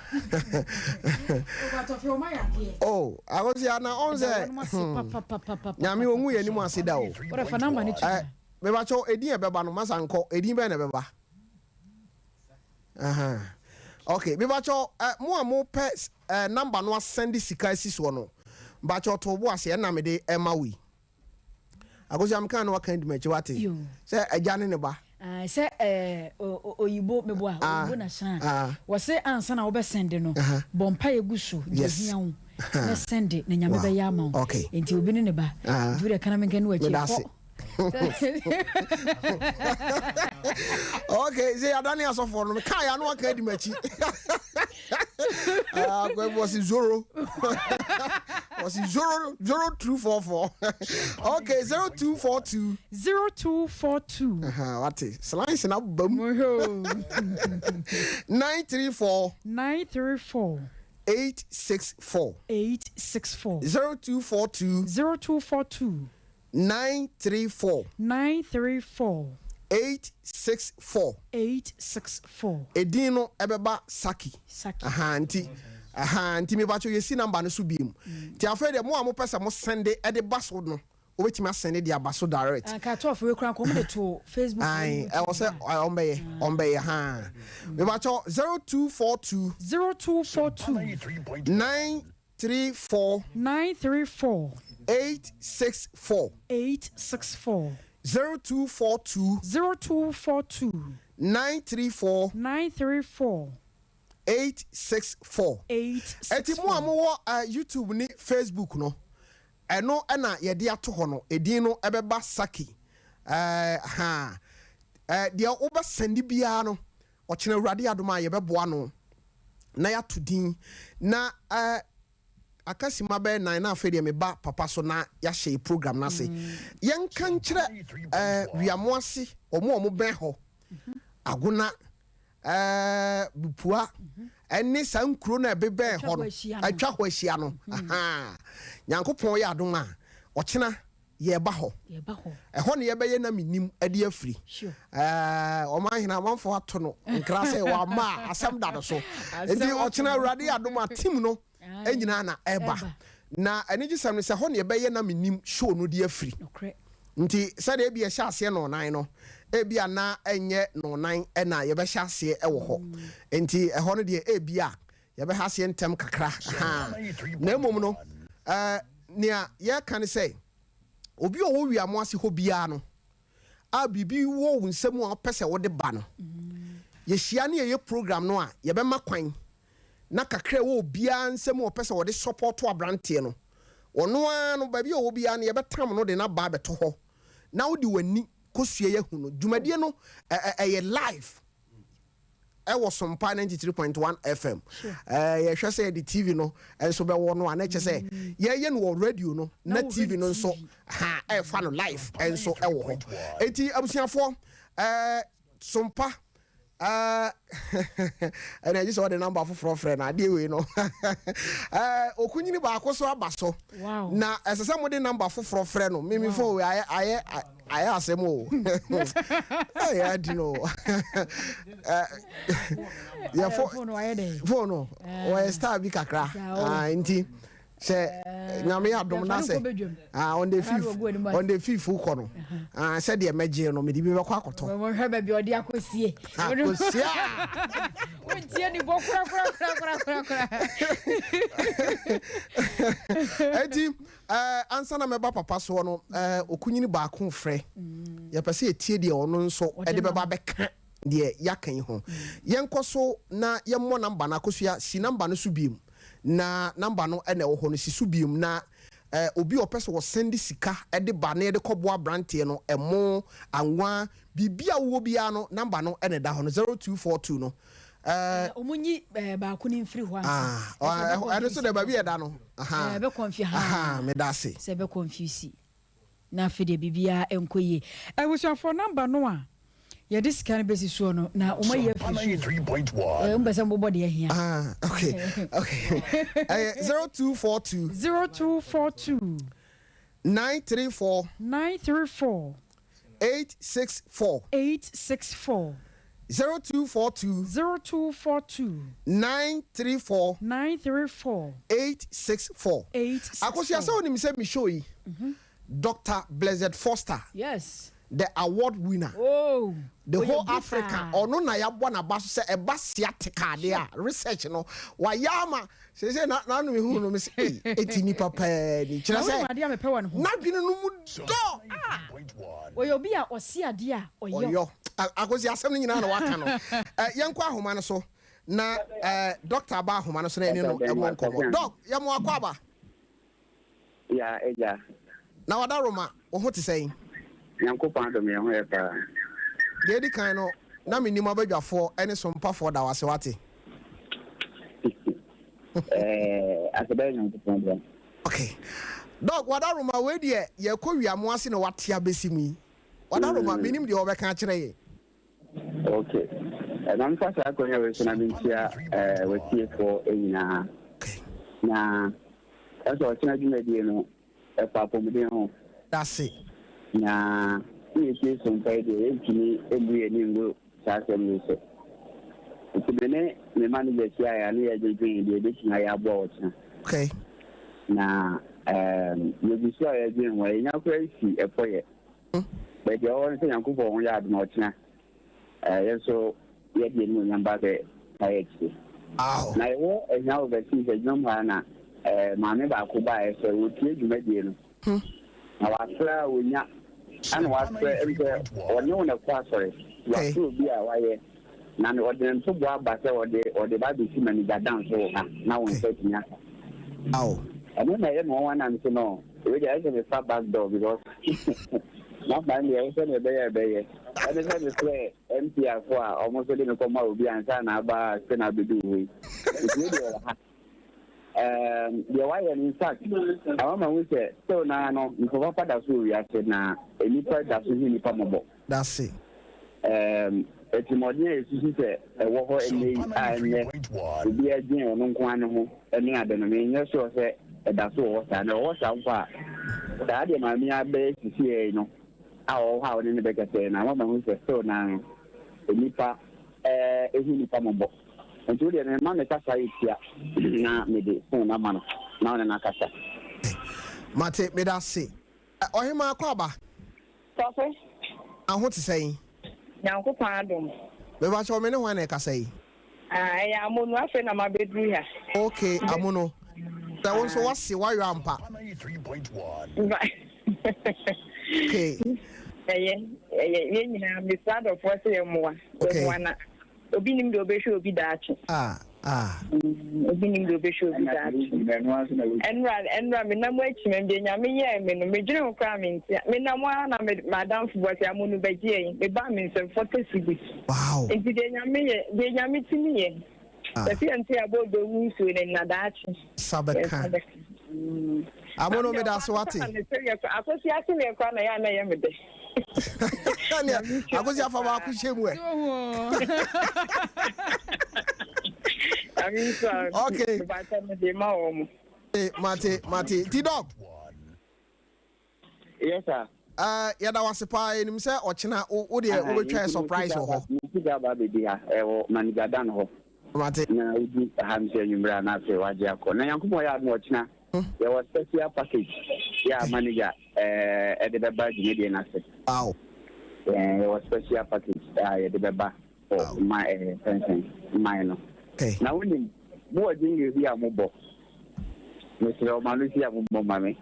Oh, akosia na ɔn sɛ hmm, nyame ɔngu yɛn anim ase da o. Eh, mebakyɛw edin ɛbɛba no masa nkɔ edin bɛn na ɛbɛba? Aha. Okay, mebakyɛw eh, mo a mopɛ eh, number no asɛnde sika asi soɔ no, mebakyɛw to bo ase ɛna mede ɛma wo yi. Akosua meka na waka adi m'akyi wate sɛ agya ne ne ba. Ah, sɛ eh, oyibo meboa ah, oyibo na san ah. Wɔse ansa na wobɛsɛnde no bɔ mpa egu so deɛ hia wo na sɛnde na nyame bɛyɛ ama wo nti obi ne ne ba nti wode kana menka ne wakyi kɔ. Okay, sɛ yɛadane asɔfoɔ no meka yɛ ano aka adi m'akyi. Akwabu wɔsi zoro wɔsi zoro 0244. Okay, 0242. 0242. Wate slice na ba mu. 934. 934. 864. 864. 0242. 0242. 934. 934. 864. 864. Edin no ɛbɛba Saki. Saki. Ahaa nti ahaa nti mepakyɛw yɛsi number no so biom. Nti afei deɛ mo a mopɛ sɛ mo sɛnde ɛde ba so no wobɛtumi asɛnde de aba so direct. Anka atɔfo wei koraa nka wɔn de to Facebook. Ae ɛwɔ sɛ wɔn bɛyɛ wɔn bɛyɛ haa. Mepakyɛw 0242. 0242. 9. 34. 934. 864. 864. 0242. 0242. 934. 934. 864. 864. Eti mo a mowɔ uh, YouTube ne Facebook no, ɛno ɛna yɛde ato hɔ no, edin no ɛbɛba Saki. Uh, ha. Uh, deɛ wobɛsɛnde biara no, Ɔkyena Awurade adom a yɛbɛboa ano na yɛato din na eh, aka sima bɛyɛ nan na afei deɛ meba papa so na yɛahyɛ yɛ program no ase. Yɛnka nkyerɛ eh, Wiamoase, wɔn a wɔbɛn hɔ, Agona, eh, Bupua, ɛne saa nkuro no a ɛbebɛn hɔ no, atwa hɔ ahyia no. Ahaa. Nyankopɔn yɛ adom a, ɔkyena. Yɛreba hɔ. Ɛhɔ na yɛbɛyɛ na mennim de afiri. Ɔman hene amanfoɔ ato no nkra sɛ wamma a asɛm da no so. Nti ɔkyena Awurade adom a team no nyinaa na ɛba. Na anigyesɛm ne sɛ ɛhɔ na yɛbɛyɛ na mennim show no de afiri. Nti sɛdeɛ ebia ɛhyɛ aseɛ nnɔnnan no, ebia na ɛnyɛ nnɔnnan na yɛbɛhyɛ aseɛ wɔ hɔ. Nti ɛhɔ no deɛ ebia yɛbɛha aseɛ ntɛm kakra ahaa. Na mmom no, eh, nea yɛreka ne sɛ, obi a ɔwɔ wiamo ase hɔ biara no, a biribi wɔ wo nsam a wopɛ sɛ wode ba no, yɛhyia ne yɛyɛ program no a, yɛbɛma kwan na kakra a ɛwɔ obiara nsam a ɔpɛ sɛ ɔde sɔpɔto aberanteɛ no, ɔno ara no, baabi a ɔwɔ biara no, yɛbɛtam no de no aba abɛto hɔ na wode w'ani kɔsua yɛahu no. Dwumadie no, ɛ, ɛ, ɛyɛ live. ɛwɔ Sompa 93.1 FM. Ɛɛ yɛhwɛ sɛ yɛde TV no nso bɛwɔ no a na kyɛ sɛ mm. yɛyɛ no wɔ radio no na TV no nso ha ɛfa no live nso ɛwɔ hɔ. Eti abusuafoɔ ɛɛ Sompa ɛɛ ɛna ɛgye sɛ ɔde namba foforɔ frɛ no adeɛ wei no ɛɛ okunyini baako so aba so na ɛsɛ sɛ mode namba foforɔ frɛ no mimi fo ayɛ ayɛ Ayɛ asɛm o. Ɛyɛ adi no. Yɛ fo phone no wɔyɛ star bi kakra. Ah, nti sɛ nyame yɛ adom na sɛ ah, on the fifth on the fifth kɔ no ah, sɛdeɛ mɛgye no mede bi bɛkɔ akɔtɔ. Wɔhwɛ baabi ɔde akɔsie. Akɔsie a. Wontie ne bɔ korakorakorakorakora. Enti Eh, ansa na mɛba papa soɔ no, eh, okunyini baako frɛ. Mm. Yɛpɛ sɛ yɛtie deɛ ɔno nso ɛde bɛba bɛka deɛ yɛaka yi ho. Mm. Yɛnkɔ so na yɛmmɔ namba no akosua si namba no so biem. Na namba no ɛna ɛwɔ hɔ no si so biem na eh, obi a ɔpɛ sɛ ɔsɛnde sika ɛde ba na yɛde kɔboa aberanteɛ no ɛmo anwa biribi a wowɔ biara no namba no ɛna ɛda hɔ no 0242 no Eh, ɔmo nyi eh, baako no mfiri hɔ ansa. Ah, ɛno nso deɛ baabi ɛda no. Ɛbɛ confuse ha. Meda ase. Sɛ ɛbɛ confuse na afei deɛ biribiara nkɔ yie. Abusuafoɔ namba no a yɛde sika no bɛsi soɔ no na wɔn ayi afiri so. Wɔn pɛ sɛ wɔbɔ deɛ ahia. Ah, okay, okay. Ɛyɛ 0242. 0242. 934. 934. 864. 864. 0242. 0242. 934. 934. 864. 864. Akosua sɛ wonim sɛ me show yi, Doctor Blessed Foster. Yes. The award winner. Oh. The whole Africa. Ɔno na yɛabɔ n'aba so sɛ ɛba sciatica adeɛ a research no wayɛ ama Seesei na n'ano mehu no mese ei eti nipa paa ni kyerɛ sɛ n'adwene no mu dɔ. Ah ɔyɛ obi a ɔse adeɛ a ɔyɔ. Ɔyɔ Akosi asɛm no nyinaa na waka no yɛnkɔ ahoma no so na doctor aba ahoma no so na yɛne no mmɔ nkɔmmɔ. Doc yɛma wo akwaaba. Ya agya. Na wadaroma, wo ho te sɛn? Nyankopɔn adom yɛn ho yɛ paa. Deɛ edi kan no, na mennim abadwafoɔ ne sompafoɔ da wo ase wate? Ɛɛ, aseda yɛ Nyankopɔn dea. Ok. Doc, wadaroma, wei deɛ yɛkɔ wiamo ase na wate abɛsi mu yi. Wadaroma, mennim deɛ wɔbɛka akyerɛ yɛn. Ok. Ma memfa saa akwannya wei so na menkyia w'atiefoɔ nyinaa. Na ɛsɛ ɔkyena dwumadie no ɛfa apɔmuden ho. Dase. Na ne yɛtie so mpa yi deɛ yɛntumi mmu yɛn ani ngu saa asɛm yi so. Nti me ne me manager hyiaeɛ a ne yɛdwedwen deɛ yɛbɛtumi ayɛ aboa ɔkyena. Okay. Na um, yɛgu so a yɛdwen ho a yɛnya koraa si ɛpɔ yɛ. But deɛ ɔwɔ ne sɛ Nyankopɔn ho yɛ adom a ɔkyena yɛn nso yɛde animuonyam ba bɛ tae akyire. Na yɛwɔ Ahia Overseas adwuma mu ha na maame baako baeɛ sɛ ɔtie dwumadie no na wafrɛ a ɔnya ɛna wafrɛ ɛm sɛ ɔne wo na ɛkɔ asɔre wafrɛ obi a wayɛ Na me ɔde ne ntoboa aba sɛ ɔde ɔde ba abɛsi manager dan so wɔ ha na wo nsa atumi aka. Aw. Ɛno na ɛyɛ me nwanwa na mese no wei deɛ ayɛ sɛ mefa back door because n'afa no deɛ ɛwɔ sɛ na ɛbɛyɛ ɛbɛyɛ. Ɛne sɛ mefrɛ MPR fo a wɔn nso de me kɔma obi ansa na aba sɛ na abɛdu hɔ yi. Nti wei deɛ wɔ ha. Um, deɛ wayɛ no in fact ama mahu sɛ still naa no nnipa papa da so wɔ wiase na nnipa da so hu nnipa mmɔbɔ. Dase. Um, atirimuɔden a yɛsusu sɛ ɛwɔ hɔ ɛnnɛ yi a ɛnnɛ obiara dwen ɔno nko ara ne ho ne ade no, menyɛ sure sɛ ɛda so wɔ hɔ saa. Na ɛwɔ hɔ saa mpo a, Saa deɛ maame yi abɛyɛ sisiɛ yi no a ɔwɔ hɔ a wone no bɛkasa yi no ama mahu sɛ still naa no nnipa ɛhu nnipa mmɔbɔ. Nti wo deɛ mema me kasa yɛ tia na mede phone no ama no na ɔne no akasa. Mate, meda ase. Ɔhemaa Akwaaba. Sɔfo. Na ho te sɛn? Nyankopɔn adom. Mepakyɛw me ne hwan na ɛkasa yi? Ah, ɛyɛ Amono, afei na mabɛduru ha. Ok, Amono. Sɛ wo nso woase woayɔ ampa. Ok. Ɛyɛ, ɛyɛ, yɛn nyinaa mesrɛ adɔfoɔ sɛ yɛmmoa, yɛmmoa na Obi nim deɛ ɔbɛhwɛ obi daakye. Ah ah. Obi nim deɛ ɔbɛhwɛ obi daakye. Ɛnora ɛnora me nam akyi mɛ deɛ nyame yɛɛ me no medwene ho koraa me ntia me nam ara na me madamfo bɔ sɛ amonu bɛgye yɛn me ba me nsɛm fɔtɛ cedis. Wow. Nti deɛ nyame yɛ deɛ nyame tumi yɛ. Ah. Sɛ yɛn ti abɔ ɔdɔ wu nsuo ne nna daakye. Sa bɛka. Amono meda ase wate. Akosi ase deɛ koraa na yɛ a na ɛyɛ me dɛ. Ɛnneɛ akosi afa baako hyɛ mu ɛ. Okay. Mate mate ti dɔk. Yes sir. Uh, yɛda wase paa yɛnim sɛ ɔkyena wo deɛ wobɛtwa yɛ surprise wɔ hɔ. Mesi aba abɛdi ha ɛwɔ manager dan hɔ. Mate. Na wodi ha m sɛ anwummerɛ a na afei wagye akɔ. Na Nyankopɔn yɛ adom ɔkyena yɛwɔ special package yɛ a manager ɛde bɛba dwumadie no ase. Wow. Yɛwɔ special package a yɛde bɛba for ma pɛnsɛn man no. Okay. Na wonim mowɔ jingle bi a mobɔ. Mesrɛ ɔma no si a mobɔ ma me.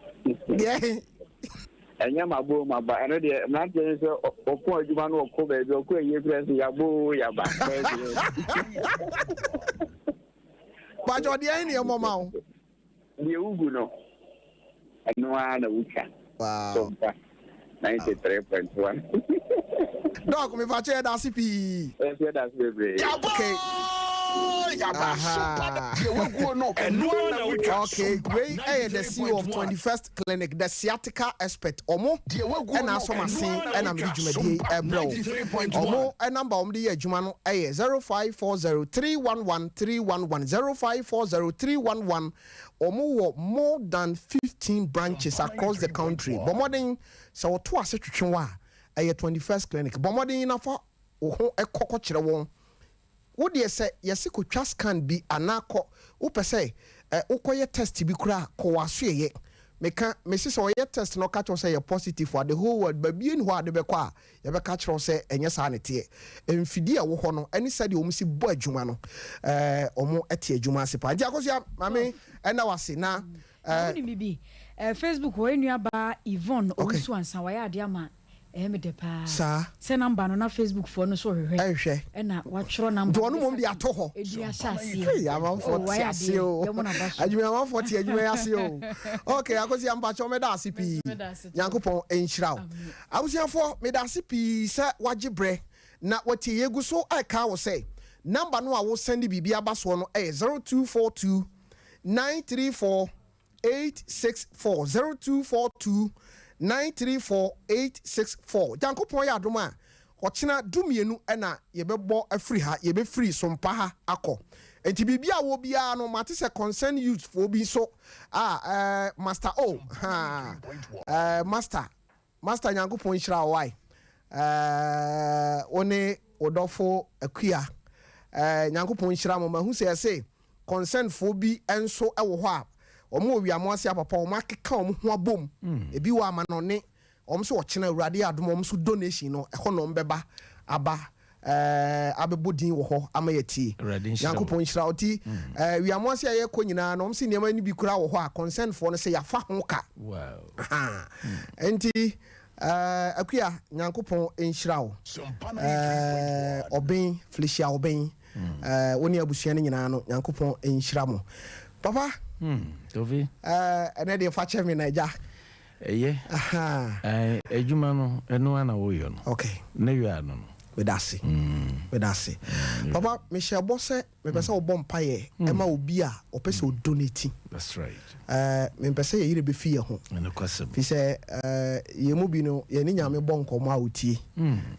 Yeah. Ɛnyɛ mabɔ o maba ɛno deɛ mmeranteɛ no sɛ ɔpɔn adwuma no ɔkɔ baabi ɔkɔ ayie koraa sɛ yɛabɔ o yɛaba. Bàjẹ́ ɔdeɛ ɛne ɛmɔ ma wo. Deɛ wogu no ɛno ara na wotwa. Wow. So mpa 93.1. Dɔk mepakyɛ yɛda ase pii. Ɛsɛ yɛda ase bebree. Okay. Aha. Okay, wei ɛyɛ the CEO of 21st Clinic, the sciatica expert. Ɔmo ɛna asɔ m'asen ɛna mede dwumadie yi ɛbrɛ wo. Ɔmo number a ɔmo de yɛ adwuma no ɛyɛ 0540 311 311 0540 311. Ɔmo wɔ more than 15 branches across the country. Bɔ mmɔden sɛ wɔto ase twetwe wo a, ɛyɛ 21st Clinic. Bɔ mmɔden na fa wo ho kɔ kɔkyerɛ wɔn. Wo deɛ sɛ yɛse kɔtwa scan bi anaa kɔ wopɛ sɛ wokɔyɛ test bi koraa a, kɔ wɔ asoɛeɛ. Meka, mese sɛ ɔyɛ test na ɔka kyerɛ wo sɛ ɛyɛ positive a, the whole world, baabiara nni hɔ a wode bɛkɔ a yɛbɛka akyerɛ wo sɛ ɛnyɛ saa na ɛteɛ. Mfidie a ɛwɔ hɔ no ne sɛdeɛ wɔn si bɔ adwuma no, wɔn te adwuma ase paa. Nti Akosua, maame ɛnna wo ase na. Na wonim biribi? Facebook hɔ, yɛn nuabaa Yvonne Owusu Ansah, wayɛ adeɛ ama Ɛyɛ me dɛ paa. Saa. Sɛ number no na Facebook foɔ no nso rehwehwɛ. Ɛrehwɛ. Ɛna watwerɛ number. Nti ɔno mmom de ato hɔ. Edin ahyɛ aseɛ. Hey, amanfoɔ Oh, te wayɛ aseɛ adeɛ. o. Yɛmmɔ n'aba so. Adwuma amanfoɔ te adwuma yi ase o. Okay, Akosua mpakyɛw mɛda ase Me pii. nso meda ase too. Nyankopɔn nhyira wo. Amen. Abusuafoɔ, meda ase pii sɛ wagye berɛ na watie. Yɛgu so reka wo sɛ number no a wo sɛnde biribi aba soɔ no yɛ 0242 934 864 0242 934 864 Nyankopɔn yɛ adom a, ɔkyena dumienu na yɛbɛbɔ afiri ha, yɛbɛfiri Sompa ha akɔ. Nti biribi a wɔ biara no, mate sɛ concern youth foɔ bi nso a, eh, Master O, ha, eh, Master, Master Nyankopɔn nhyira wo wai eh, wo ne wo dɔfo Akua eh, Nyankopɔn nhyira mo. Mahu sɛ yɛse concern foɔ bi nso wɔ hɔ a wɔn wɔ Wiamoase apapa wɔn akeka wɔn ho abom, ebi wɔ amanɔne, wɔn nso ɔkyena Awurade yɛ adom wɔn nso donation no ɛhɔ na wɔn bɛba aba eh, abɛbɔ din wɔ hɔ ama yɛatie. Awurade nhyira wo. Nyankopɔn nhyira wo. Nti eh, Wiamoase a yɛkɔ nyinaa no wɔn se nneɛma no bi koraa wɔ hɔ a concern foɔ no sɛ yɛafa ho ka. Wow. Ahaa. Nti eh, Akua, Nyankopɔn nhyira wo. Eh, Ɔben, Felicia Ɔben, eh, wo ne abusua no nyinaa no, Nyankopɔn nhyira mo. Papa, Tofi. eh, ɛnɛ deɛ fa kyɛ me na agya. Ɛyɛ. Ahaa. Ae, adwuma no, ɛno ara na woyɔ no. Okay. Ne yɔ ano no. Meda ase. Meda ase. Papa, mehyɛ bɔ sɛ mepɛ sɛ wobɔ mpaeɛ ma obi a ɔpɛ sɛ ɔdonate. That's right. Eh, mempɛ sɛ yɛn yerɛ bɛfi yɛn ho. Nokwasɛm. Firi sɛ, eh, yɛn mu bi no, yɛne Nyame bɔ nkɔmmɔ a ɔtie.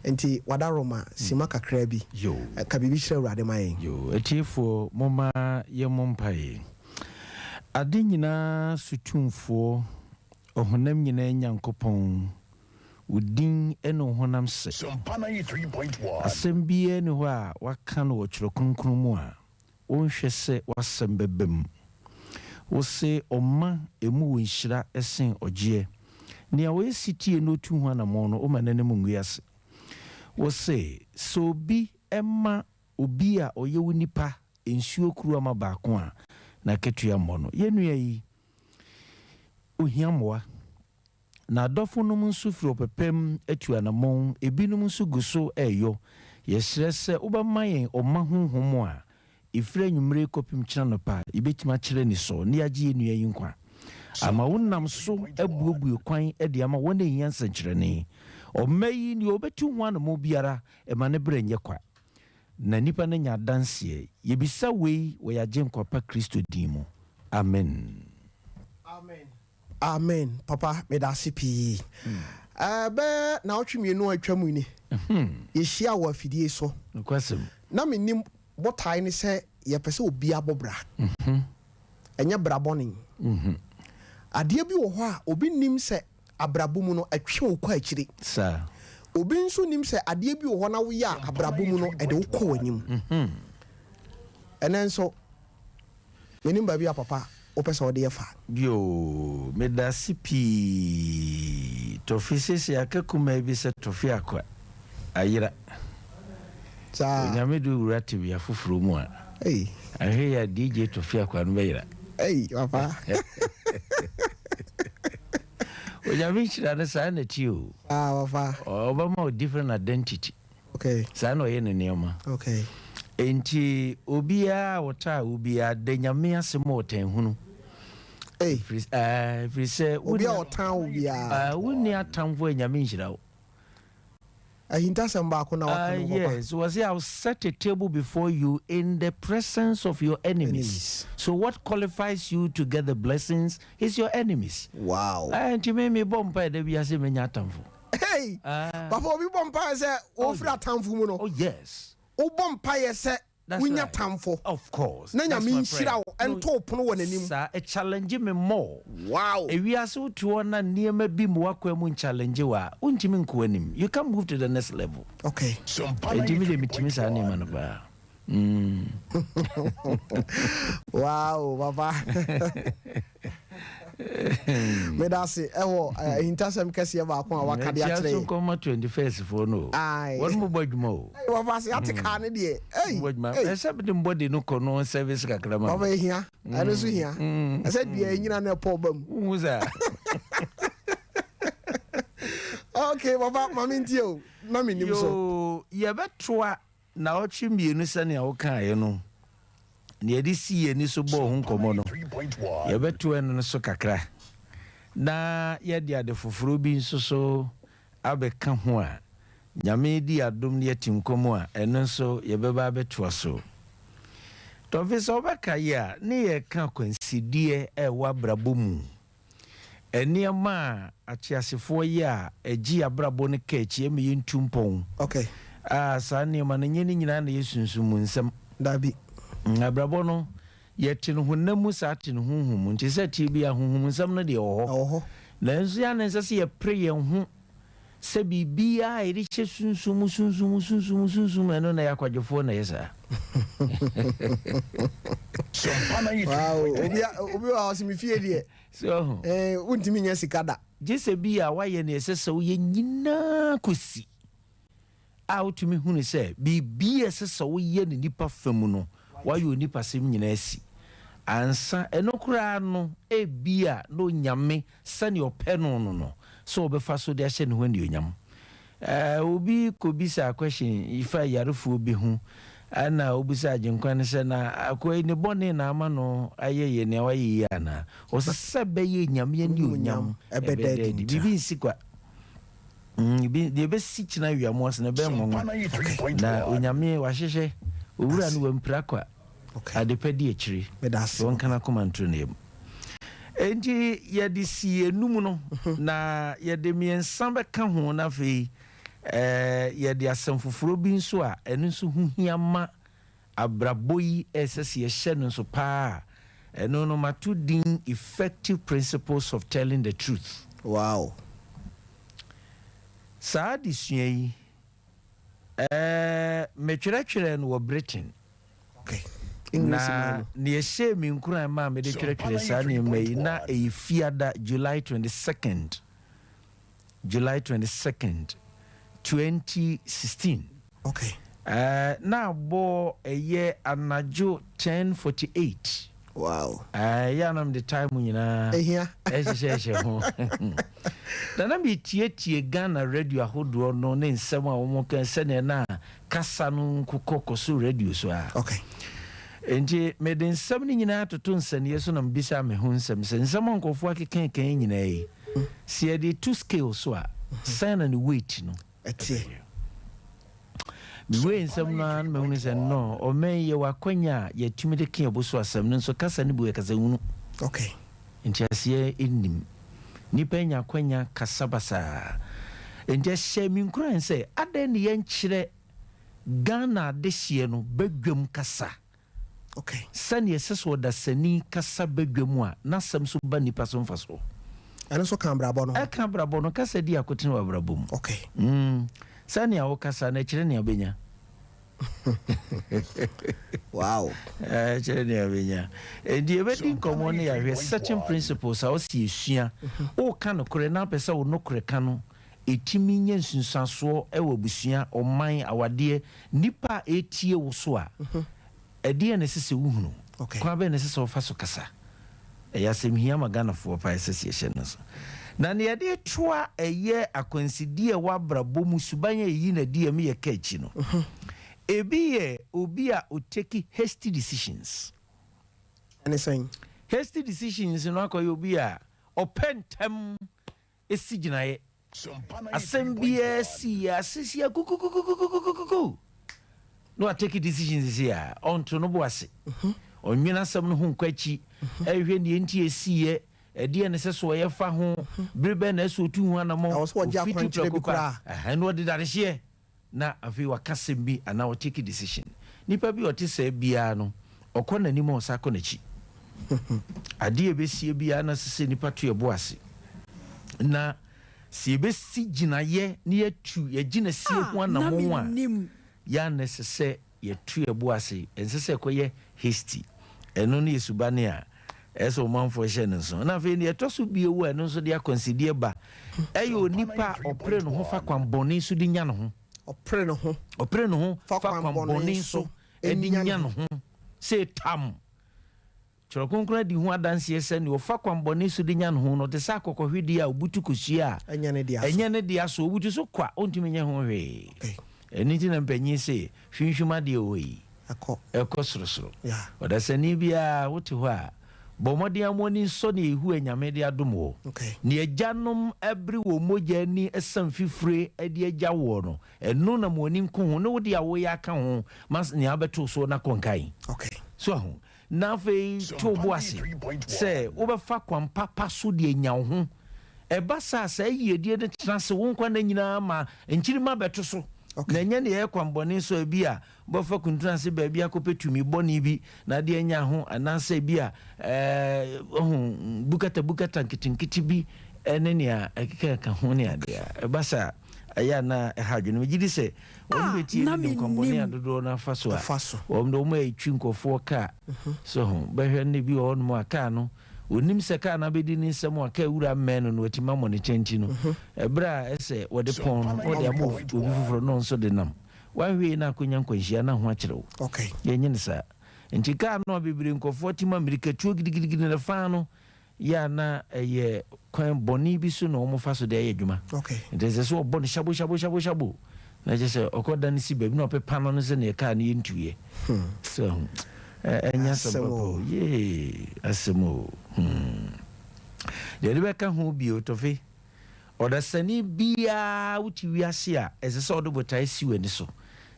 Nti, w'adaworoma, simma kakraa bi, Yo. ka biribi kyerɛ Awurade ma yɛn. Yo, atiefoɔ, momma yɛmmɔ mpaeɛ. Ade nyinaa so Tumfoɔ. Ɔhonam nyinaa Nyankopɔn, wo din ne wo honam sɛ. Asɛm biara nni hɔ a wɔaka no wɔ Twerɛ Kronkron mu a wonhwɛ sɛ w'asɛm bɛba mu. Wose ɔma emu wɔ nhyira sen ɔgyeɛ. Nea ɔyɛ setie na ɔtu ho anammɔn no, woma n'anim ngu ase. Wose sɛ obi ma obi a ɔyɛ wo nipa nsuo kuruwama baako a, n'akatua mmɔ no. Yɛn nua yi, ohia mmoa. N'adɔfonom nso firi ɔpɛpɛm atu anammɔn, ebinom nso gu so reyɔ. Yɛsrɛ sɛ wobɛma yɛn ɔma honhom a ɛfiri anwummere kɔpem kyena anɔpa yɛbɛtumi akyerɛ anisɔ na yɛagye yɛn nua yi nkwa. Ama wonam so abuebue kwan de ama wɔn a ɛhia nsɛnkyerɛnne. Ɔma yi, nea ɔbɛtu ho anammɔn biara, mma ne berɛ nyɛ kwa. Na nnipa no anya adanseɛ. Yɛbisa wei wɔ yɛn Agyenkwa pa Kristo din mu. Amen. Amen amen papa medase pii ɛɛ bɛyɛ naawɔtwe mienu a atwa mu ni yɛhyia wɔ afidie so Nokwasɛm. na menim botae ne sɛ yɛpɛ sɛ obia bɔ bra ɛnyɛ bra bɔne adeɛ bi wɔ hɔ a obi nnim sɛ abrabɔ mu no, ɛtwe wo kɔ akyiri. Saa. Obi nso nim sɛ adeɛ bi wɔ hɔ na woyɛ a abrabɔ mu no, ɛde wo kɔ w'anim. Ɛnɛ nso, menim baabi a papa wopɛ sɛ wode yɛ fa. Yoo, medase pii. Tɔfe seesei aka kumaa bi sɛ Tɔfe Akwa ayera. Saa. Onyame de wo wura tebea foforɔ mu a, Ei. anhwɛ yie a DJ Tɔfe Akwa no bɛyera. Ei, papa. Onyame nhyira no saa na ɛteɛ o. Saa papa. Ɔbɛma wo different identity. Okay. Saa na ɔyɛ ne nneɛma. Okay. Enti obiara a ɔtaa wo biara da Nyame ase ma ɔtan hunu. Ei. Ɛfiri sɛ obi a ɔtan wo biara. Wonni atamfo a Nyame nhyira wo. Ahintasɛm baako na waka no papa. Yes, wɔse I will set a table before you in the presence of your enemies. Enemies. So what qualifies you to get the blessings is your enemies. Wow. Ah, nti me me bɔ mpae da bi ase menya atamfo. Hey, Ah. papa obi bɔ mpae sɛ wɔfiri atamfo mu no. Oh yes. Wobɔ mpaeɛ sɛ That's wonya right. tamfo. Of course. Na That's Nyame my nhyira prayer. wo, ɛnto wo pono wɔ n'anim. Saa, ɛ challenge me more. Wow. Ewiase wote hɔ na nneɛma bi ma w'akwan mu nchallenge wo a, wontumi nkɔ w'anim. You can't move to the next level. Okay. Enti me deɛ metumi saa nneɛma no paa. Mm. Wow, papa. Meda ase ɛwɔ eh, ahintasɛm kɛseɛ baako a waka de Ɛkyia akyerɛ so yɛn. nkɔma 21st foɔ no o. Aye. Wɔn mo bɔ adwuma o. Ei, Papa se ate kaa ne deɛ. Ei, Bɔ adwuma. ei. Ɛsɛ mede mbɔde no kɔ no service kakra ma Papa me. ehia. Ɛno nso hia. Ɛsɛ dua enyina na ɛpɔ ɔba mu. Wohu saa. Okay, papa, ma mentie o. Na menim so. Yoo, yɛbɛtoa Nnawɔtwe mmienu sɛnea wokaeɛ no, nea yɛde sii yɛn ani so bɔɔ ho nkɔmmɔ no, yɛbɛto ɛno no so kakra na yɛde ade foforɔ bi nso so abɛka ho a, Nyame di adom na yɛte nkwa mu a, ɛno nso yɛbɛba abɛtoa so. Tɔfe, sɛ wobɛkae a, ne yɛreka akwansideɛ a ɛwɔ abrabɔ mu. Nneɛma a ateasefoɔ yɛ a ɛgye yɛn abrabɔ no ka akyi ɛma yɛntu mpɔn. Okay. A saa nneɛma no, nyɛ ne nyinaa na ɛyɛ sunsum mu nsɛm. Dabi. Abrabɔ no, yɛte no honam mu saa te no honhom mu. Nti sɛ ɛteɛ biara, honhom nsɛm no deɛ ɛwɔ hɔ. Ɛwɔ hɔ. Nanso yɛ a na ɛnsɛ sɛ yɛpere yɛn ho sɛ biribiara a yɛde hyɛ sunsum mu, sunsum mu, sunsum mu, sunsum mu, ɛno na ɛyɛ akwadwofoɔ na ɛyɛ saa. Wow, obi a obi wɔ hɔ sɛ me fie deɛ. So ɔho. Eh, wontumi nyɛ sika da. Gye sɛ bi a woayɛ nea ɛsɛ sɛ woyɛ nyinaa kɔsi a wotumi hunu sɛ biribi a ɛsɛ sɛ woyɛ no nnipa fa mu no, woayɛ onipasɛm nyinaa asi ansa. Ɛno koraa no, ebia na Onyame sɛnea ɔpɛ no no no, sɛ ɔbɛfa so de ahyɛ ne ho anuonyam. Eh, obi kɔbisaa question fa yarefoɔ bi ho, ɛna ɔbisaa Agyenkwa no sɛ, na akoa yi ne bɔne na ama no ayɛ yɛ nea wayɛ yi anaa? Ɔse, sɛ ɛbɛyɛ Nyame anuonyam ɛbɛda adi. Biribi nsi kwa. Mm, deɛ ɛbɛsi kyena awia mo ase no ɛbɛyɛ nwanwa. Na Onyame wahyehyɛ, owura no wampira kwa. Adepa di akyire. Sɛ ɔnka n'akoma nto ne yam. Enti yɛde sii enum no, na yɛde mmiɛnsa bɛka ho, na afei yɛde asɛm foforɔ bi nso a ɛno nso ho hia ma abrabɔ yi a ɛsɛ sɛ yɛhyɛ no nso paa. Ɛno no mato din Effective Principles of Telling the Truth. Wow. Saa adesua yi, eh, metwerɛtwerɛɛ no wɔ Britain. Okay. English Na man no. nea ɛhyɛɛ me nkuran maa mede twerɛtwerɛɛ saa nneɛma yi, na ɛyɛ Fiada, July 22nd, July 22nd, 2016. Okay. Eh, na abɔ ɛyɛ anadwo 10:48. Wow. Eh, ɛyɛ a na mede time nyinaa Ehia. ɛhyehyɛhyɛ ho. Na na metietie Ghana radio ahodoɔ no ne nsɛm a wɔka sɛnea na kasa no nkokɔ kɔ so radio so a. Okay. Enti mede nsɛm no nyinaa toto nsɛnniiɛ so na mebisa me ho nsɛm sɛ nsɛm a nkurɔfoɔ akeka yi nyinaa yi, sɛ yɛde to scale so a, sɛn na ne weight no ɛteɛ? Mewei nsɛm no ara na mahunu sɛ no, ɔman yi yɛwɔ akwanya a yɛtumi de ka yɛn so asɛm no nso kasa no bu yɛ kasa hunu. Okay. Nteaseɛ nnim. Nnipa anya akwanya kasa basaa. Enti ɛhyɛɛ me nkuran sɛ adɛn ne yɛnkyerɛ Ghana adehyeɛ no badwam kasa Okay. sɛnea ɛsɛ sɛ ɔdasani kasa badwam a n'asɛm so ba nnipa so mfasoɔ. Ɛno nso ka abrabɔ no ho. Ɛka abrabɔ no, kasa di akotene wɔ abrabɔ mu. Okay. Sɛnea wokasa no ɛkyerɛ nea wobɛnya. Wow. Ɛkyerɛ nea wobɛnya. Enti yɛbɛdi nkɔmmɔ no yɛahwɛ certain principles a ɔsi esua. Woka nokorɛ na apɛ sɛ wo nokorɛ ka no ɛtumi nya nsunsuansoɔ wɔ abusua, ɔman, awadeɛ, nnipa a ɛretie wo so a, ɛdeɛn na ɛsɛ sɛ wohunu? Okay. Kwan bɛn na ɛsɛ sɛ wofa so kasa? Ɛyɛ asɛm hia ma Ghanafoɔ paa ɛsɛ sɛ yɛhyɛ no nso. Na nea yɛde toa ɛyɛ akwansideɛ a ɛwɔ abrabɔ mu, suban a ɛyi no adi a ɛma yɛka akyi no, ebi yɛ obi a ɔtake hasty decisions. Ɛne sɛn? Hasty decisions no akɔyɛ obi a ɔpɛ ntɛm si gyinaeɛ. Asɛm biara si a, asisi a kukukukukukukuku na watake decision sisi a ɔnto no bo ase. Ɔnwene asɛm no ho nkɔ akyi, ɛhwɛ deɛ nti ɛsiiɛ, ɛdeɛ ne sɛ so ɔyɛ fa ho, bere bɛn na ɛsɛ ɔtu ho anammɔn, Ɛwɔ sɛ ɔgye ɔfiti akwankyerɛ bi prɛko pɛ koraa. a, ɛhɛn na ɔde dadehyeɛ na afei waka asɛm bi anaa ɔtake decision. Nipa bi a ɔte saa biara no, ɔkɔ n'anim a ɔsan kɔ n'akyi. Adeɛ a ɛbɛsie biara na ɛsɛ sɛ nipa to yɛ bo ase. Na sɛ yɛbɛsi gyinaeɛ na yɛatu yɛn gyinasie ho Ah, na anammɔn a, mennim. yɛ a na ɛsɛ sɛ yɛto yɛn bo ase. Ɛnsɛ sɛ ɛkɔyɛ hasty. Ɛno ne yɛ subane a ɛsɛ sɛ ɔmanfoɔ hyɛ no nso. Na afei deɛ ɛtɔ so bio a ɛno nso de akwansideɛ ba, ɛyɛ onipa a ɔpere ne ho fa kwan bɔne so de nya ne ho. Ɔpere ne ho. Ɔpere ne ho Fa fa kwan kwan bɔne bɔne so so de nya nya ne ne ho. Sɛ tam. Twerɛ Kronkron adi ho adanseɛ sɛ nea ɔfa kwan bɔne so de nya ne ho no, ɔte sɛ akokɔhwedeɛ a ɔbutu kosua a Ɛnyɛ ne dea so. ɛnyɛ ne dea so. Ɔbutu so kwa, ɔntumi nyɛ ho hwee. Okay. Ɛno nti na mpanyin se, Hwinhwim adeɛ wɔ hɔ yi, Ɛkɔ. ɛkɔ sorosoro. Yeah. Ɔdasani biara, wote hɔ a, bɔ mmɔden ara ma w'ani nsɔ nea Yehowa Nyame de adom wo. Okay. Nea agyanom bere wɔn mogya ani asiane fifire de agya woɔ no, ɛno na ma w'ani nku ho, ne wo deɛ a woreyɛ aka ho ma nea wobɛto soɔ no akɔ nkan. Okay. So ahu? Na afei to wo bo ase sɛ wobɛfa kwan papa so de anya wo ho. Ɛba saa a, saa yiedie no tena ase wo nkwa nna nyinaa ma nkyirimma bɛto so. Na ɛnyɛ nea ɛyɛ kwammɔne so a ebia wobɛfa kuntunu ase baabi akɔpɛ tumi bɔne bi na ade anya ho, anaasɛ ebia ɛɛ, bukata bukata nketenkete bi ne nea ɛkeka ho ne adeɛ a. Ɛba saa a, ɛyɛ a na ɛha adwene. Megye di sɛ Wɔn a bɛtie na ne de nkwammɔne a mennim. dodoɔ no afa so a, Ɛfa so. wɔn de wɔn retwi nkurɔfoɔ kaa so ho. Bɛhwɛ no bi wɔ hɔnom a kaa no, ɔnim sɛ kaa no abɛdi ne nsam a kaa wura mmɛn no na watumi amɔ ne kyɛ nti no, ɛberɛ a ɛsɛ wɔde pɔn no, na wɔde ama obi foforɔ na ɔno nso de nam. Wanhwɛ yie na akɔnya nkwanhyia na ho akyere wo. Okay. Yɛnyɛ no saa. Nti kaa no a bebree nkurɔfoɔ te ma mmirikatuo gidigidigidi no faa no, Yɛ a na ɛyɛ kwan bɔne bi so na wɔfa so de ayɛ adwuma. Nti ɛsɛ sɛ wɔbɔ no hyabo hyabo hyabo hyabo na kyerɛ sɛ ɔkɔ dan si baabi na ɔpepa no no sɛdeɛ kaa no yɛ ntuiɛ. So ahu. Ɛnyɛ asɛm papa o. Yee, asɛm o. Hmm. Deɛ ɛde bɛka ho bio, Tɔfe, ɔdasani biara wote wiase a, ɛsɛ sɛ ɔde botae si w'ani so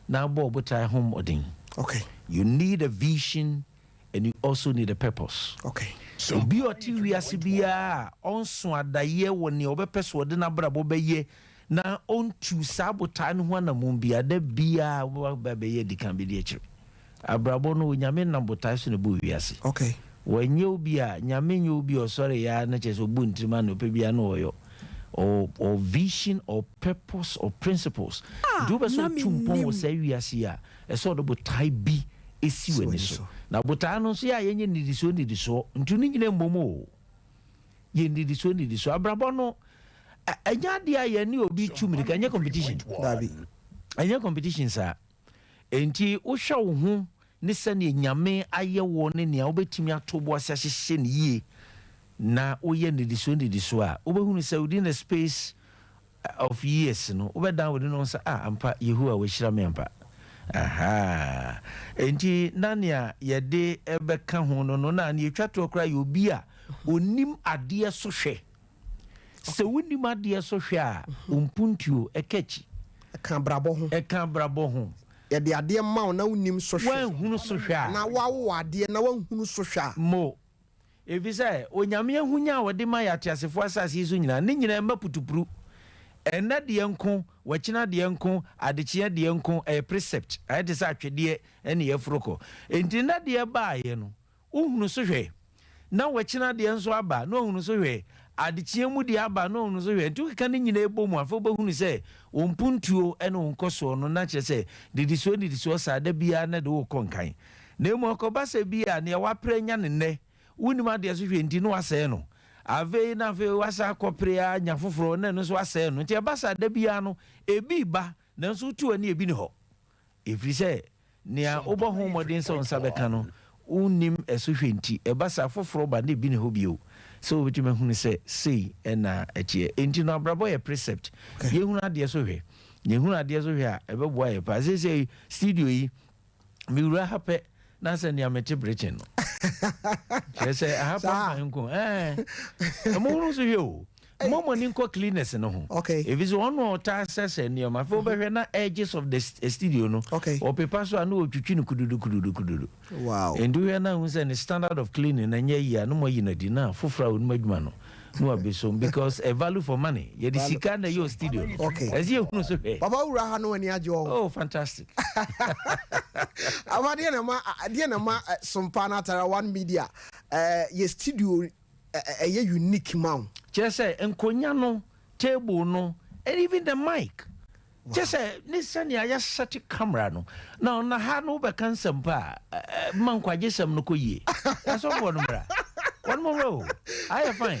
na abɔ ɔbotae ho mmɔden. Okay. You need a vision and you also need a purpose. Okay. Obi a ɔte wiase biara a ɔnso adaeɛ wɔ nea ɔbɛpɛ so ɔde n'abrabɔ bɛyɛ na ɔntu saa botae no ho anammɔn biara, da biara wobɛba bɛyɛ adi kan bɛdi akyire. Abrabɔ no, Onyame nam botae so na ɛbɔɔ wiase. Okay. Wɔnyɛ obi a, Nyame nyɛ obi a ɔsɔre yɛ ara na kyerɛ sɛ ɔbu ne tirim a nea ɔpɛ biara na ɔyɔ. Ɔwɔ ɔwɔ vision, ɔwɔ purpose, ɔwɔ principles. Ah, Nti wopɛ sɛ na wotu mpɔn wɔ mennim. saa wiase yi a, ɛsɛ sɛ ɔde botae bi si Si w'ani w'ani so. so. Na botae no nso yɛ a yɛnyɛ nnidisoɔ nnidisoɔ. Nti ne nyinaa mmom o. Yɛ nnidisoɔ nnidisoɔ. Abrabɔ no, ɛ- ɛnyɛ adeɛ a yɛne obi tu mmirika, ɛnyɛ competition. Dabi. Ɛnyɛ competition saa. Enti wohwɛ wo ho ne sɛdeɛ Nyame ayɛ woɔ ne nea wobɛtumi ato bo ase ahyehyɛ no yie na woyɛ nnidisoɔ nnidisoɔ a, wobɛhunu sɛ within the space of years no, wobɛdan w'ani na woahu sɛ, ah, ampa, Yehowa wahyira me ampa. Ahaa. Enti na nea yɛde bɛka ho no no, na nea ɛtwa toɔ koraa yɛ obi a ɔnim adeɛ so hwɛ. Sɛ wonnim adeɛ so hwɛ a, wo mpuntuo ɛka akyi. Ɛka abrabɔ ho. Ɛka abrabɔ ho. Yɛde adeɛ ma wo na wonnim so hwɛ. Woanhunu so hwɛ a. Anaa woawo adeɛ na woanhunu so hwɛ a. Mo. Ɛfiri sɛ, Onyame ahonya a ɔde ma yɛ ateasefoɔ asase yi so nyinaa, ne nyinaa mma putupru. Ɛnnɛ deɛ nko, wakyina deɛ nko, adekyeɛ deɛ nko, ɛyɛ precept, ayɛ te sɛ atwedeɛ ɛne yɛforo kɔ. Enti nnɛ deɛ baeɛ no, Wohunu so hwɛ, na wɔkyena deɛ nso aba, na wɔhunu so hwɛ, adekyeɛ mu deɛ aba, na wɔhunu so hwɛ. Nti wokeka ne nyinaa bɔ mu a, afei wobɛhunu sɛ wo mpuntuo ne wo nkɔsoɔ no, na kyerɛ sɛ nnidisoɔ nnidisoɔ saa, da biara na ɛde wo rekɔ nkan. Na mmom ɛkɔba sɛ bi a nea woapere anya no nnɛ, wonnim adeɛ so hwɛ nti na woasɛe no. Afei na afei woasan akɔpere ara anya foforɔ na ɛno nso woasɛe no. Nti ɛba saa da biara no, ebi reba, nanso wotu w'ani a ebi nni hɔ. Ɛfiri sɛ nea wobɔ ho mmɔden sɛ wo nsa bɛka no, wonnim ɛso hwɛ nti, ɛba sɛ afoforɔ ba na ebi nni hɔ bio sɛ wobɛtumi ahunu sɛ sei na ɛteɛ. Enti no abrabɔ yɛ precept. Yɛhunu adeɛ so hwɛ. Na yɛhunu adeɛ so hwɛ a, ɛbɛboa yɛ paa. Seesei studio yi, mewura ha pɛ na sɛ nea mete Britain no. Kyerɛ sɛ aha pampan nko. Ɛɛ, mohunu so hwɛ o. Mo mo ani nkɔ cleaners no ho. Okay. Efisɛ wɔn na wɔtaa sɛsɛ nneɛma. Afei wobɛhwɛ na edges of the eh, studio no. Okay. Wɔpepa so a na wɔtwitwi no kududu kududu kududu. Wow. Nti wohwɛ na ahu sɛ ne standard of cleaning na ɛnyɛ yie a na moayi no adi na foforɔ a onim adwuma no na wabesom because a value for money. Yɛde sika na ɛyɛ studio no. Okay. Ɛsɛ yɛhunu so hwɛ. Papa wura ha no ani agye ɔ. Oh, fantastic. Aba deɛ na ma deɛ na ma eh, Sompa na Atara One Media eh, yɛ studio ɛyɛ unique ma wo. Kyerɛ sɛ nkonya no, table no and even the mic. Kyerɛ sɛ ne sɛnea yɛasɛte camera no. Na na ha no wobɛka nsɛmpa a, ma nkwagyesɛm no kɔ yie. Asɔfoɔ no mmra. Wɔn mmra o. Ayɛ fine.